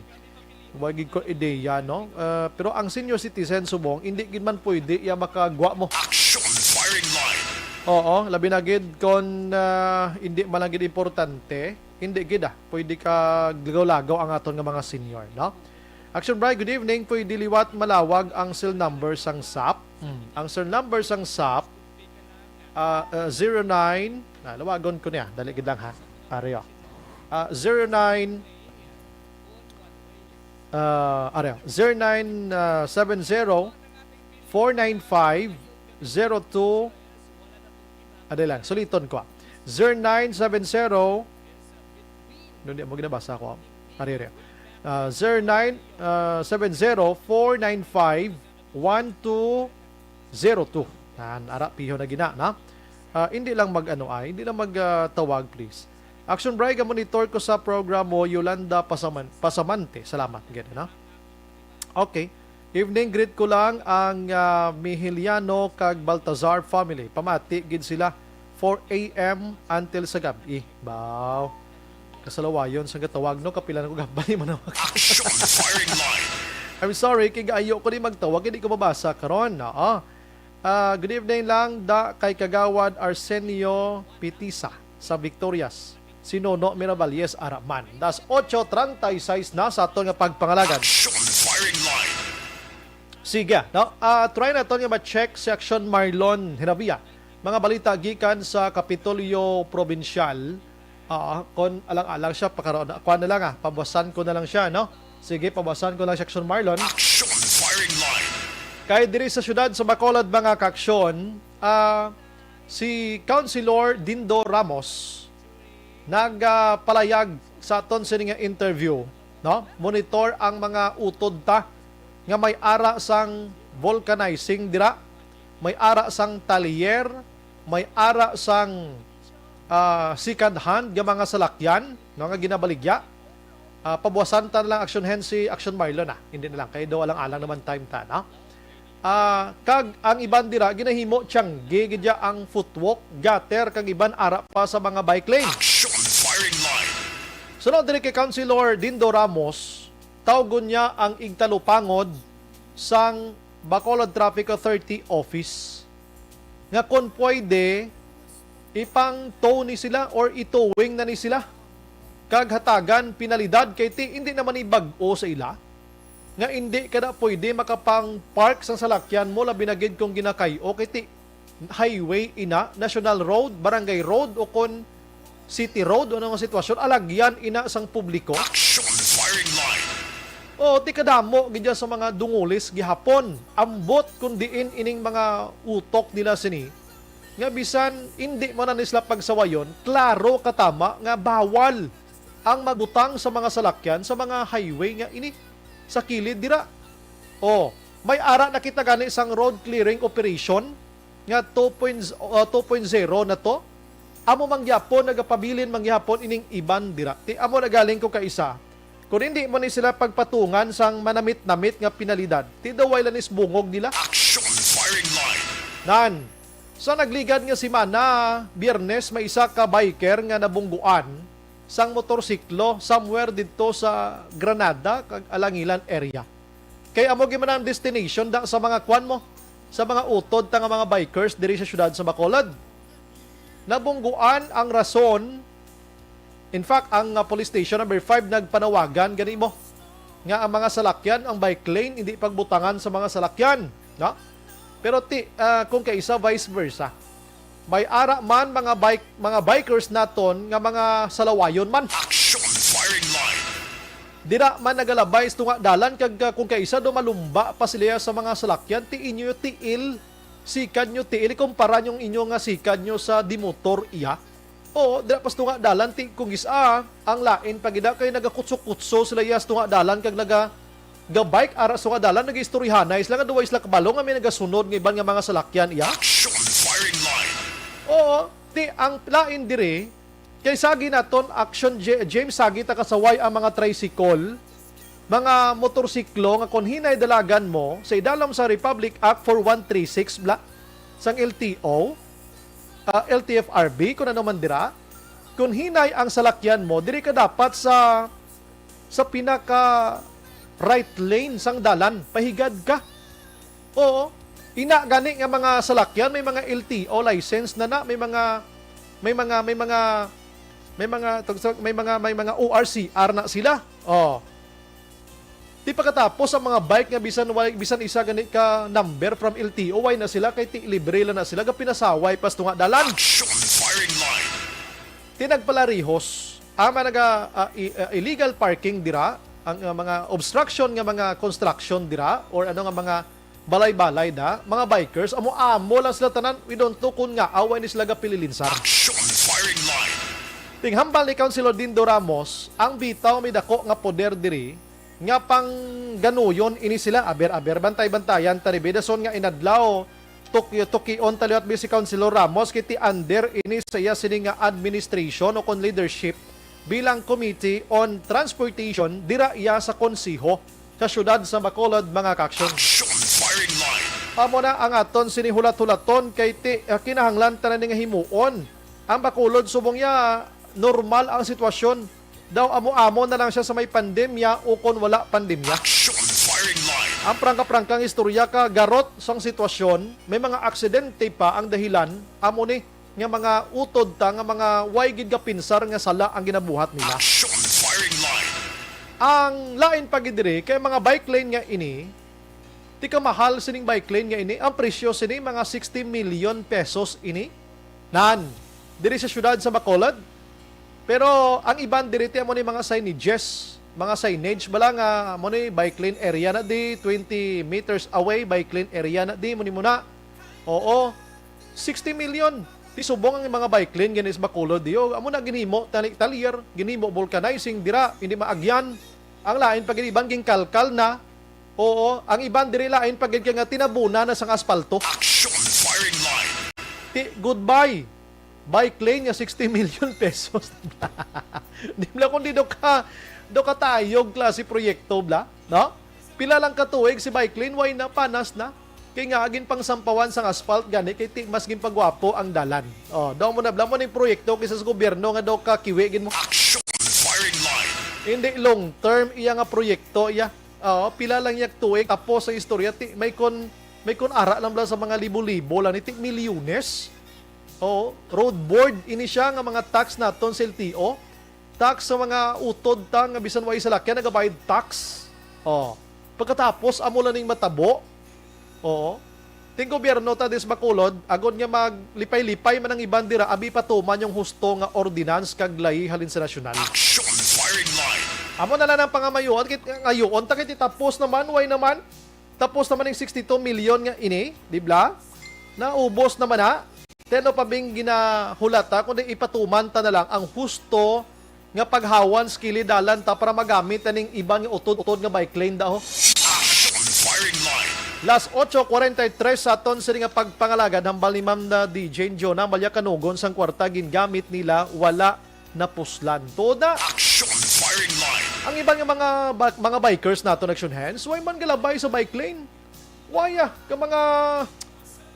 Wa gid ko ideya, no? Ah, pero ang senior citizen subong, hindi gid man pwede iya makagwa mo. Action Firing Line. Oo, labi na gid kon, ah, hindi man lang gid importante, hindi gid, ah. Pwede ka lagaw-lagaw ang aton nga mga senior, no? Action Bright, good evening. Pwede liwat malawag ang cell number sang SAP? Hmm. Ang cell number sang SAP, ah, ah, zero nine, na, lawagon ko niya. Dali gid lang, ha. Ari, oh. Ah, zero nine, ah, ari, oh. Zero nine, ah, seven zero, four nine five, zero two, ah, dali lang, suliton ko, ah. Zero nine seven zero, no, di mo ginabasa ko, ah. Ari, ari. Ah, zero nine, ah, seven zero four nine five one two zero two. Nan, ara, piho na gina, na? Ah, hindi lang mag-ano ay, hindi lang mag, ah, tawag, please. Action Bray, ga-monitor ko sa programa mo, Yolanda Pasaman-, Pasamante. Salamat, gid, no? Okay. Evening, greet ko lang ang, ah, Mihiliano kag Baltazar family. Pamati gid sila four a m until sa gabi. Baw. Kasalawayon sa gatawag, no? Kapila na ko gabali manawag. Action firing line. I'm sorry, kay gaayo ko ni magtawag, hindi ko mabasa karon. Oo. Ah, good evening lang da kay Kagawad Arsenio Pitisa sa Victorias. Si Nono Miravalles ara man. Das ocho treinta y seis na sa aton nga pagpangalagan. Action firing line. Sige, no? Ah, try naton nga ma-check si Action Marlon Hinabia. Mga balita gikan sa Kapitolyo Probinsyal. Ah, kon alang-alang siya, pakaroon na. Kuha na lang, ah. Pabuwasan ko na lang siya, no? Sige, pabuwasan ko lang si Action Marlon. Action firing line. Kay diri sa siyudad sa Bacolod, mga kaaksyon, ah, si Councilor Dindo Ramos nagpalayag sa aton sini nga interview, no? Monitor ang mga utod ta nga may ara sang vulcanizing dira, may ara sang talyer, may ara sang, ah, second hand nga mga salakyan, no, nga ginabaligya. Ah, pabuwasan ta na lang, Action Hen, si Action Marlon, ah. Hindi na lang, kay daw alang-alang naman time ta, no? Ah, kag ang iban dira, ginahimo tiyangge gid ya ang footwalk, gutter, kag iban ara pa sa mga bike lane. Action firing line. Sunod diri kay Councilor Dindo Ramos, tawgon niya ang igtalupangod sang Bacolod Traffic Authority Office nga kon pwede, ipang-tow ni sila or i-towing na ni sila kag hatagan penalidad, kay ti hindi naman ni bag-o sa ila nga hindi ka na pwede makapang-park sang salakyan mo, labi na gid kung ginakay-o, kay ti highway ina, national road, barangay road, o kon city road, o ano nga sitwasyon, alagyan ina sang publiko. Action firing line. O, ti kadamo gid ya sa mga dungulis gihapon. Ambot kung diin ining mga utok nila sini, nga bisan indi mo na ni sila pagsawayon, klaro katama nga bawal ang magbutang sa mga salakyan sa mga highway nga ini, sa kilid dira. O, may ara na kita gani sang road clearing operation nga two point, uh, two point zero na to. Amo man gyapon, nagapabilin man gyapon ining iban dira. Ti amo na galing ko kaisa. Kung hindi mo ni sila pagpatungan sang manamit-namit nga penalidad, ti daw way lanis bungog nila. Action firing line. Nan, sa nagligad nga semana, Biyernes, may isa ka biker nga nabungguan sang motorsiklo somewhere didto sa Granada kag Alangilan area. Kay amo gid man ang destination da sa mga kwan mo, sa mga utod ta nga mga bikers diri sa siyudad sa Bacolod. Nabungguan ang rason. In fact, ang, ah, police station number five nagpanawagan gani mo nga ang mga salakyan, ang bike lane, hindi pagbutangan sa mga salakyan, no? Pero ti, ah, kung kaisa, vice versa. May ara man mga bike, mga bikers naton nga mga salawayon man. Action firing line. Dira man nagalabay sa tunga dalan kag, ah, kung kaisa do malumba pa sila sa mga salakyan, ti inyo tiil, sikad nyo tiil, ikumpara nyo ang inyo nga sikad nyo sa dimotor iya. O, dira pa sa tunga dalan, ti kung gis-, ah, ang lain pa gid kay nagakutso-kutso sila iya sa tunga dalan kag naga, ga-bike ara sa tunga dalan, nagaistoryahanay sila nga duway sila kabalo nga may nagasunod nga iban nga mga salakyan iya. Action firing line. Oo, ti ang lain diri, kay sagi naton, Action J-, James, sagi ta kasaway ang mga tricycle, mga motorsiklo nga kon hinay dalagan mo sa idalom sa Republic Act four one three six bla-, sang L T O, ah, L T F R B, kung ano man dira, kung hinay ang salakyan mo, diri ka dapat sa, sa pinaka right lane sang dalan, pahigad ka. Oo. Ina gani nga mga salakyan, may mga L T O license na na, may mga, may mga, may mga, may mga, tag-, may mga, may mga O R C R na sila. Oh. Di pagkatapos ang mga bike nga bisan way, bisan isa gani ka number from L T O, way na sila, kay ti libre lang na sila, gapinasaway pas tunga dalan. Action firing line. Ti nagpalarihos ang mga naga, ah, i-, ah, illegal parking dira, ang, ah, mga obstruction nga mga construction dira, or ano nga mga balay-balay da, mga bikers, amo-amo lang sila tanan, we don't know kung nga away ni sila gapililinsar. Action firing line. Tinghambal ni Councilor Dindo Ramos, ang bitaw may dako nga poder diri nga pangganuyon ini sila. Aber-aber, bantay-bantayan ta ni Bedason nga inadlaw, tuki-, tukion ta liwat bi si Councilor Ramos, kay ti under ini sa iya sini nga administration o kon leadership bilang Committee on Transportation dira iya sa Konseho sa siyudad sa Bacolod, mga ka-aksyon. Action Firing Line. Amo na ang aton sini hulat-hulaton kay ti, ah, kinahanglan tanan nga himuon ang Bacolod subong ya normal ang sitwasyon. Daw amo-amo na lang siya sa may pandemya o kon wala pandemya. Action Firing Line. Ang prangka-prangkang istorya ka garot sang sitwasyon, may mga aksidente pa ang dahilan, amo ni nga mga utod ta nga mga way gid kapinsar nga sala ang ginabuhat nila. Action Firing Line. Ang lain pa gid diri kay mga bike lane nga ini, ti kamahal sining bike lane nga ini, ang presyo sini mga sixty million pesos ini. Nan, diri sa siyudad sa Bacolod. Pero ang iban diri ti amo ni mga signages, mga signage bala nga amo ni bike lane area na di, twenty meters away bike lane area na di, mo ni muna. Oo, sixty million. Ti subong ang mga bike lane gani sa Bacolod, di, o, amo na ginhimo tali-, talyer, ginhimo vulcanizing dira, hindi maagyan. Ang lain pa gid iban ginkalkal na. Oo, ang iban diri lain pa gid kay nga tinabuna na sang aspalto. Action Firing Line. Ti, goodbye. Bike lane nga sixty million pesos. Di bala kundi do ka, do ka tayog klase proyekto bla, no? Pila lang ka tuig si bike lane, way na, panas na. Kay nga, agin pang sampawan sang asphalt gani, kay ti, mas ginpagwapo ang dalan. Oh, daw mo na, bla mo ning proyekto kaysa sa gobyerno nga daw ka kiwi gid mo. Action Firing Line. Hindi long term iya nga proyekto iya. Oo, pila lang yak tuig, tapos ang istorya, ti, may kon, may kon ara lang bla sa mga libo-libo lang, ni ti milyones. Oo, road board, ini siya nga mga tax naton sa L T O. Tax sa mga utod ta nga bisan way salakyan nagabayad tax. Oh, pagkatapos amo lang ning matabo. Oo. Ting gobyerno ta dis Bacolod, agod nga maglipay-lipay man ang iban dira, abi patuman yung husto nga ordinance kag layi halin sa nasyonal. Action Firing Line. Amo na lang ang pangamayuan, kit-, ngayon, ta kit tapos naman, way naman. Tapos naman yung sixty-two million nga ini, di bla? Naubos naman na. Teno pa bing ginahulata, kundi ipatuman ta na lang ang husto nga paghawan sa kilid dalan ta para magamit aning iban nga utod-utod nga bike lane daw. Action Firing Line. Las ocho cuarenta y tres sa aton sini nga pagpangalagad, hambal ni Ma'am na D J Jonah, malya kanugon sang kwarta gingamit nila, wala napuslan. Tuod na. Action Firing Line. Ang iban nga mga ba-, mga bikers nato, Action Hands, way man galabay sa bike lane. Waya ka mga,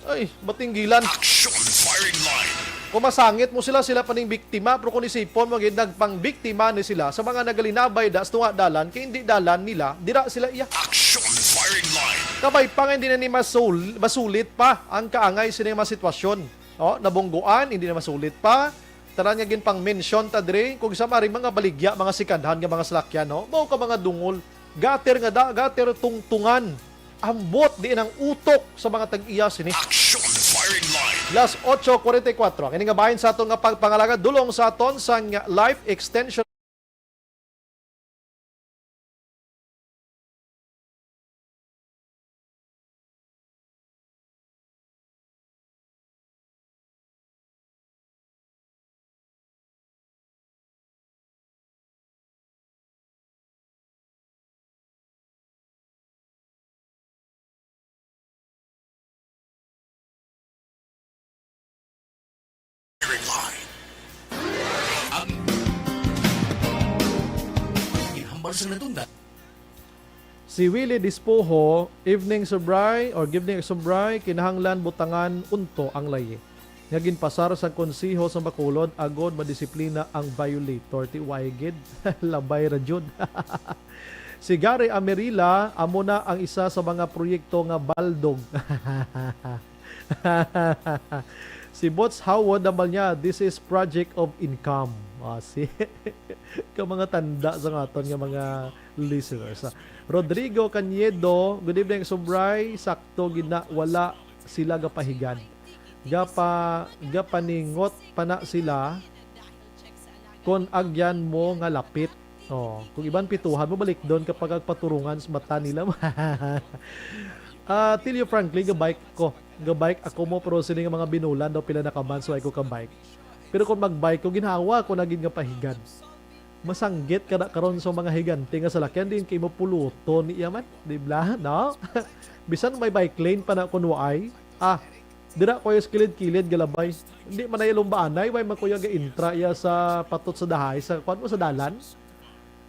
ay, batinggilan. Action Firing Line. Kung masangit mo sila, sila pa ning biktima, pero kung isipon mo gid, nagpangbiktima ni sila sa mga nagalinabay da sa tunga dalan, kay hindi dalan nila, dira sila iya. Action Firing Line. Kabay pa nga hindi na ni masul-, masulit pa ang kaangay sining mga sitwasyon. Oh, nabungguan, hindi na masulit pa. Tanan nga ginpang-mention ta diri, kung sa mari mga baligya, mga second hand nga mga salakyan, no? Mao ka mga dungol. Gutter nga da, gutter tungtungan. Ambot diin ang utok sa mga tag-iya sini. Action Firing Line. Las ocho cuarenta y cuatro. Ang ini nga bahin sa aton nga pagpangalagad, dulong sa aton sang life extension. Firing Line. Ang ginhambal sa natundan. Si Willie Dispoho, evening Subray or givning Subray, kinahanglan butangan unto ang layi nga ginpasar sang Konseho sa Bacolod agod madisiplina ang violator. Ti way gid, labay ra jud. Si Gary Amerila, amo na ang isa sa mga proyekto nga baldog. Si Bots Howard naman niya, this is project of income. Ah, si ka mga tanda sa aton nga mga listeners. Ah, Rodrigo Cañedo, good evening, Subray. Sakto gid na, wala sila gapahigad. Gapa, gapaningot pa na sila kon agyan mo nga lapit. Oh, kung iban pituhan mo, balik doon kapag agpaturungan sa mata nila. Ah, Tilio Franklin, ga-bike ko. Ga-bike ako mo, pero sini nga mga binulan daw pila na ka months, wala ko ka-bike. Pero kung mag-bike ko, ginhawa ko na gid nga pahigan. Masanggit ka na karon sa mga higante nga salakyan, diin kay mapuluton niya man, di ba? No? Bisan may bike lane pa na kun waay. Ah, dira ko yung kilid-kilid galabay. Hindi man ay lumbaanay, way man kuya ga-intra iya sa patot sa dahay, sa kwan mo sa dalan.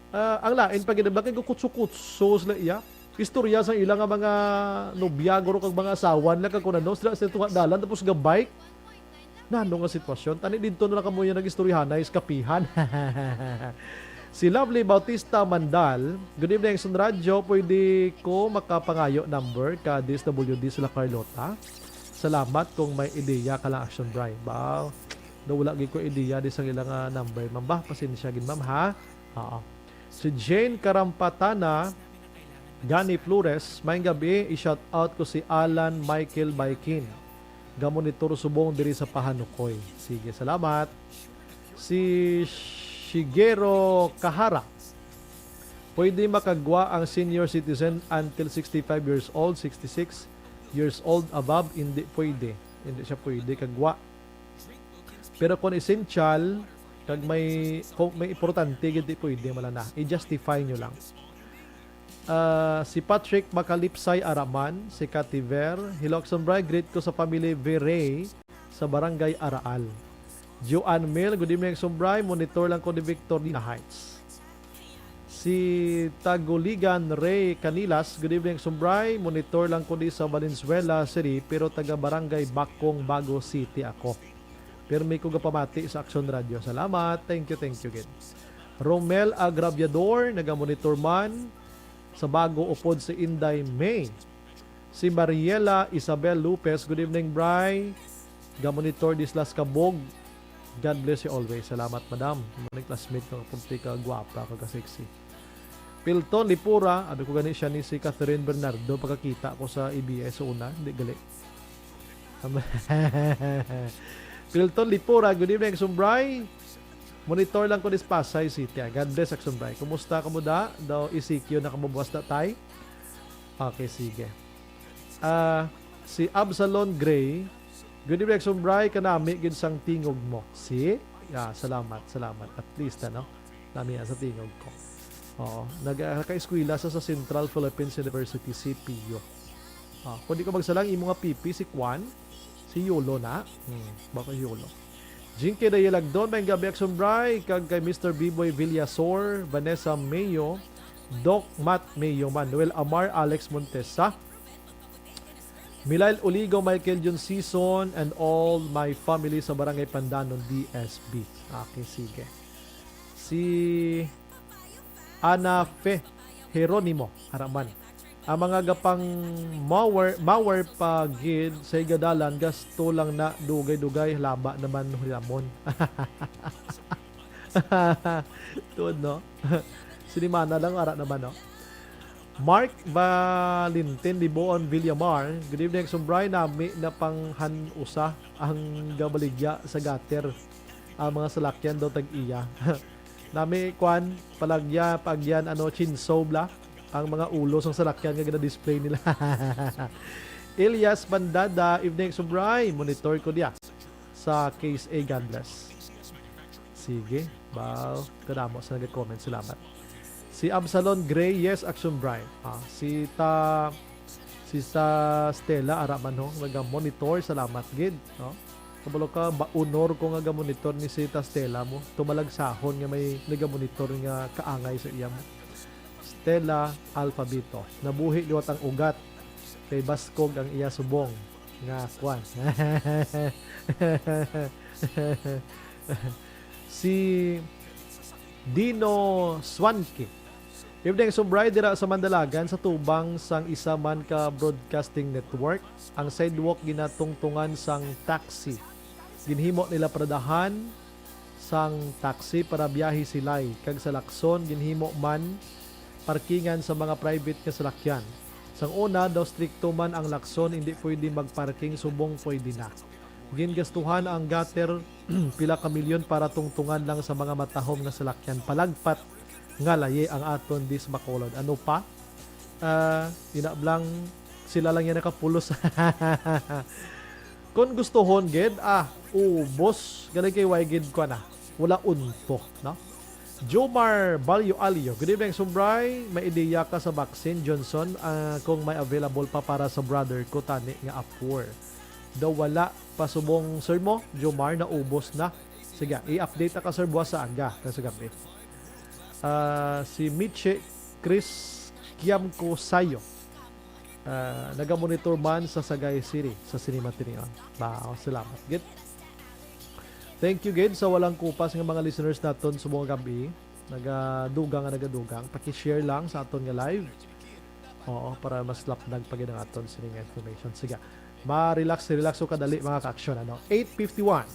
Ah, ang lain pa gid ba kay gukutso-kutso sila iya. Istorya sa ila nga mga nobya, guro kag mga asawa nila kag kun ano, sila sa tunga dalan tapos ga-bike. Nano nga sitwasyon? Tani didto na lang kamo yung nag-istoryahanay sa kapihan. Si Lovely Bautista Mandal, "Good evening, Action Radio. Pwede ko makapangayo number ka D S W D sila Carlota? Salamat kung may ideya ka lang, Action Bry." Ba, daw wala gid ko ideya di sa ilang, ah, number. Ma'am ba, pasensya gid, ma'am, ha? Oo. Si Jane Karampatana, Gani Flores, "Maayong gabi, i-shout out ko si Alan Michael Baikin. Gamonitor subong diri sa Pahanukoy." Sige, salamat. Si Shigeru Kahara, "Pwede makagwa ang senior citizen until sixty-five years old, sixty-six years old above, hindi pwede." Hindi siya pwede kagwa. Pero kung essential, kag may, kung may importante gid, di pwede, wala na. I-justify nyo lang. Ah, si Patrick Makalipsay Araman, si Kativer, "Hello, Action Bry, greet ko sa family Viray sa Barangay Araal. Joanne Mill, good evening, Action Bry, monitor lang ko ni Victorina Heights." Si Taguligan Ray Canilas, "Good evening, Action Bry, monitor lang ko di sa Valenzuela City, pero taga Barangay Bakong, Bago City ako. Pirmi ko gapamati sa Action Radio. Salamat. Thank you, thank you gid." Romel Agraviador, nagamonitor man sa Bago upod si Inday May. Si Mariela Isabel Lopez, "Good evening, Bry. Gamonitor di sila sa Kabog. God bless you always." Salamat, madam. Mga classmate ko, kapunti ka, gwapa ka, ka-sexy. Pilton Lipura, abi ko gani siya ni si Catherine Bernardo, pagkakita ko sa A B S una, hindi gali. Pilton Lipura, "Good evening, Action Bry. Monitor lang ko dis Pasay City. Ah, God bless, Action Bry. Kumusta ka mo da? Daw E C Q na ka mo buwas da, tay?" Okay, sige. Ah, si Absalon Gray, "Good evening, Action Bry. Kanami gid sang tingog mo." Si? Ah, salamat, salamat. At least, ano, nami sa tingog ko. Oo, nag-, ah, naka-eskwela sa, sa Central Philippines University, C P U. Ah, kung di ko magsalang, imo nga pipi, si Kwan, si Yolo na. Hmm, baka Yolo. Jinky Dayalagdon, "Maayong gabi, Action Bry, kag kay Mister Biboy Villasor, Vanessa Mayo, Doc Matt Mayo, Manuel Amar, Alex Montesa, Milail Uligo, Michael Jun Season, and all my family sa Barangay Pandanon, D S B." Okay, sige. Si Ana Fe Jeronimo, Araman. "Ang mga gapang mower, mower pa gid sa higadalan, gasto lang na, dugay-dugay, laba naman hilamon." Tuod, no? Sinimana lang, ara naman, no? Mark Valentin Liboon Villamar, "Good evening, Action Bry. Nami na pang han usa ang gabaligya sa gutter. Ang mga salakyan daw tag-iya." Nami, kwan, palagya, pagyan, ano, chinso bla, ang mga ulo sang salakyan nga gina-display nila. Elias Bandada, "Evening, Action Bry. Monitor ko diya sa Case A. God bless." Sige, ba, kadamo sa nag-comment. Salamat. Si Absalon Gray, "Yes, Action Bry." Ah, si ta, si sa Stella, ara man ho, naga-monitor. Salamat gid, no? Kabalo ka, ba, honor ko nga ga-monitor ni si ta Stella mo. Tumalagsahon nga may naga-monitor nga kaangay sa iya mo. Stella Alfabito, "Nabuhi liwat ang ugat kay baskog ang iya subong nga kwan." Si Dino Swanke, "Evening, Action Bry, dira sa Mandalagan, sa tubang sang isa man ka broadcasting network, ang sidewalk ginatungtungan sang taxi. Ginhimo nila paradahan sang taxi para biyahe silay, kag sa Lacson ginhimo man parkingan sa mga private nga salakyan. Sang una daw, strikto man ang Lacson, hindi pwede magparking, subong pwede na. Gingastuhan ang gutter, pila ka milyon para tungtungan lang sa mga matahom nga salakyan. Palagpat nga layi ang aton dis Bacolod." Ano pa? Ah, ina blang sila lang yan nakapulos. Kung gustohon gid, ah, ubos. Galing kay way gid ko na. Wala unto, no? Jomar Balyo Alio, "Good evening, Sumbray. May ideya ka sa vaccine, Johnson, ah, kung may available pa para sa brother ko tani nga apor?" Daw wala pa subong, sir mo, Jomar, naubos na. Sige, i-update ta ka, sir, buwas sa aga, sa gabi. Ah, si Michi Chris Kiamco Sayo. Ah, nagamonitor man sa Sagay City, sa Cinema Tinion. Wow, salamat gid. Thank you gid sa walang kupas nga mga listeners naton subong gabi. Nagadugang nga nagadugang. Paki-share lang sa aton nga live. Oo, para mas lapnag pa gid ang aton sini nga information. Sige. Ma-relax, relax ko kadali, mga ka-aksyon, ano? Eight fifty-one.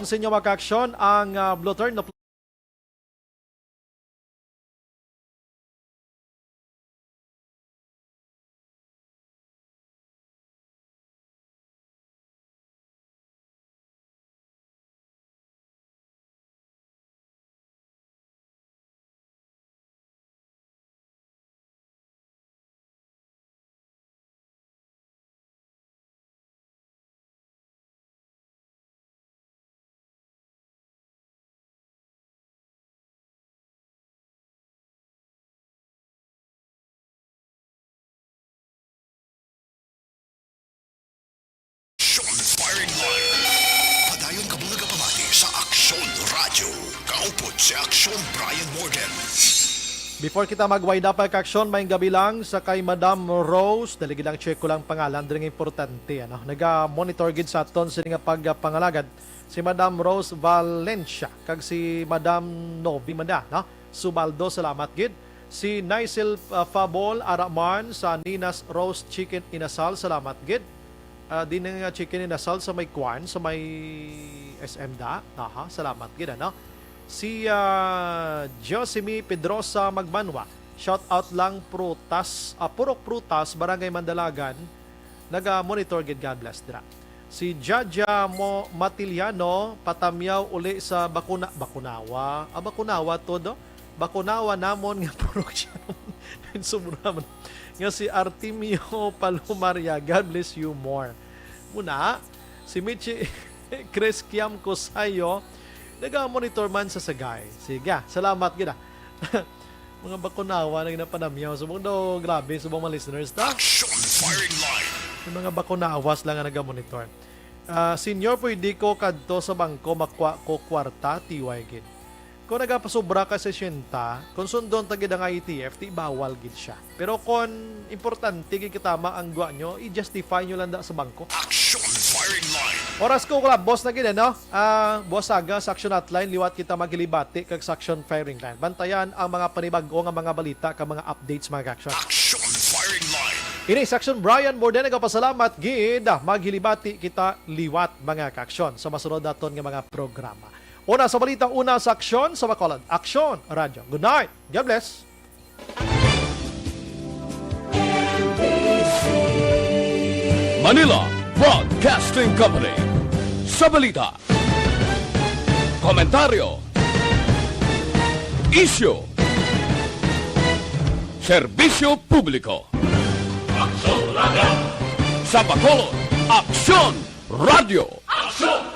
sa inyo, mga ka-aksyon, ang, ah, Blue Turn na Aksyon Firing Line. Padayon ka mga pamati sa Aksyon Radyo. Kaupod si Aksyon Brian Morgan. Before kita mag-wind up, ka-aksyon, may gabi lang sa kay Madam Rose. Dali gid lang, check ko lang pangalan, diri nga importante, ano. Naga-monitor gid sa aton sini nga pagpangalagad si Madam Rose Valencia kag si Madam Novi Manda, no? Subaldo, salamat gid. Si Nicel, uh, Fabol, ara man sa Nina's Roast Chicken Inasal, salamat gid. Ah, di na nga chicken inasal sa may kwan, sa may S M da. Aha, salamat gid, ano? Si, ah, Josemy Pedrosa Magbanwa, shout out lang, prutas, ah, Purok Prutas, Barangay Mandalagan, naga-monitor gid, God bless dira. Si Jaja Mo Matiliano, patamyaw uli sa bakuna, bakunawa, ah, bakunawa to, do? Bakunawa namon nga purok siya. Sobra man. Nga si Artemio Palomaria, God bless you more. Muna, si Michi Chris Kiam Kosayo, naga-monitor man sa Sagay. Sige, salamat gid, ah. Mga bakunawa na ginapanamyaw. Subong daw, grabe, subong mga listeners, ta? Action Firing Line. Yung mga bakunawas lang ang naga-monitor. Ah, "Senyor, pwede ko kadto sa bangko, makuha ko kwarta?" Tiway gid. Kung nagapasobra ka sa sesenta, kung sundon ta gid ang I T F, ti bawal gid siya. Pero kung importante gid katama ang gwa nyo, i-justify nyo lang da sa bangko. Action Firing Line. Oras ko, wala, boss na gid, ano? Ah, buwas aga sa Action Hotline, liwat kita maghilibati kag sa Action Firing Line. Bantayan ang mga panibag-o nga mga balita kag mga updates, mga ka-action. Action Firing Line. Ini sa Action, Brian Morden, nagapasalamat gid. Maghilibati kita liwat, mga ka-action, sa masunod naton nga mga programa. Una sa balita, una sa aksyon, sa Bacolod. Aksyon, Radyo. Good night. God bless. Manila Broadcasting Company. Sa balita, komentaryo, isyu, serbisyo publiko. Aksyon Radyo. Sa Bacolod, Aksyon Radyo. Aksyon!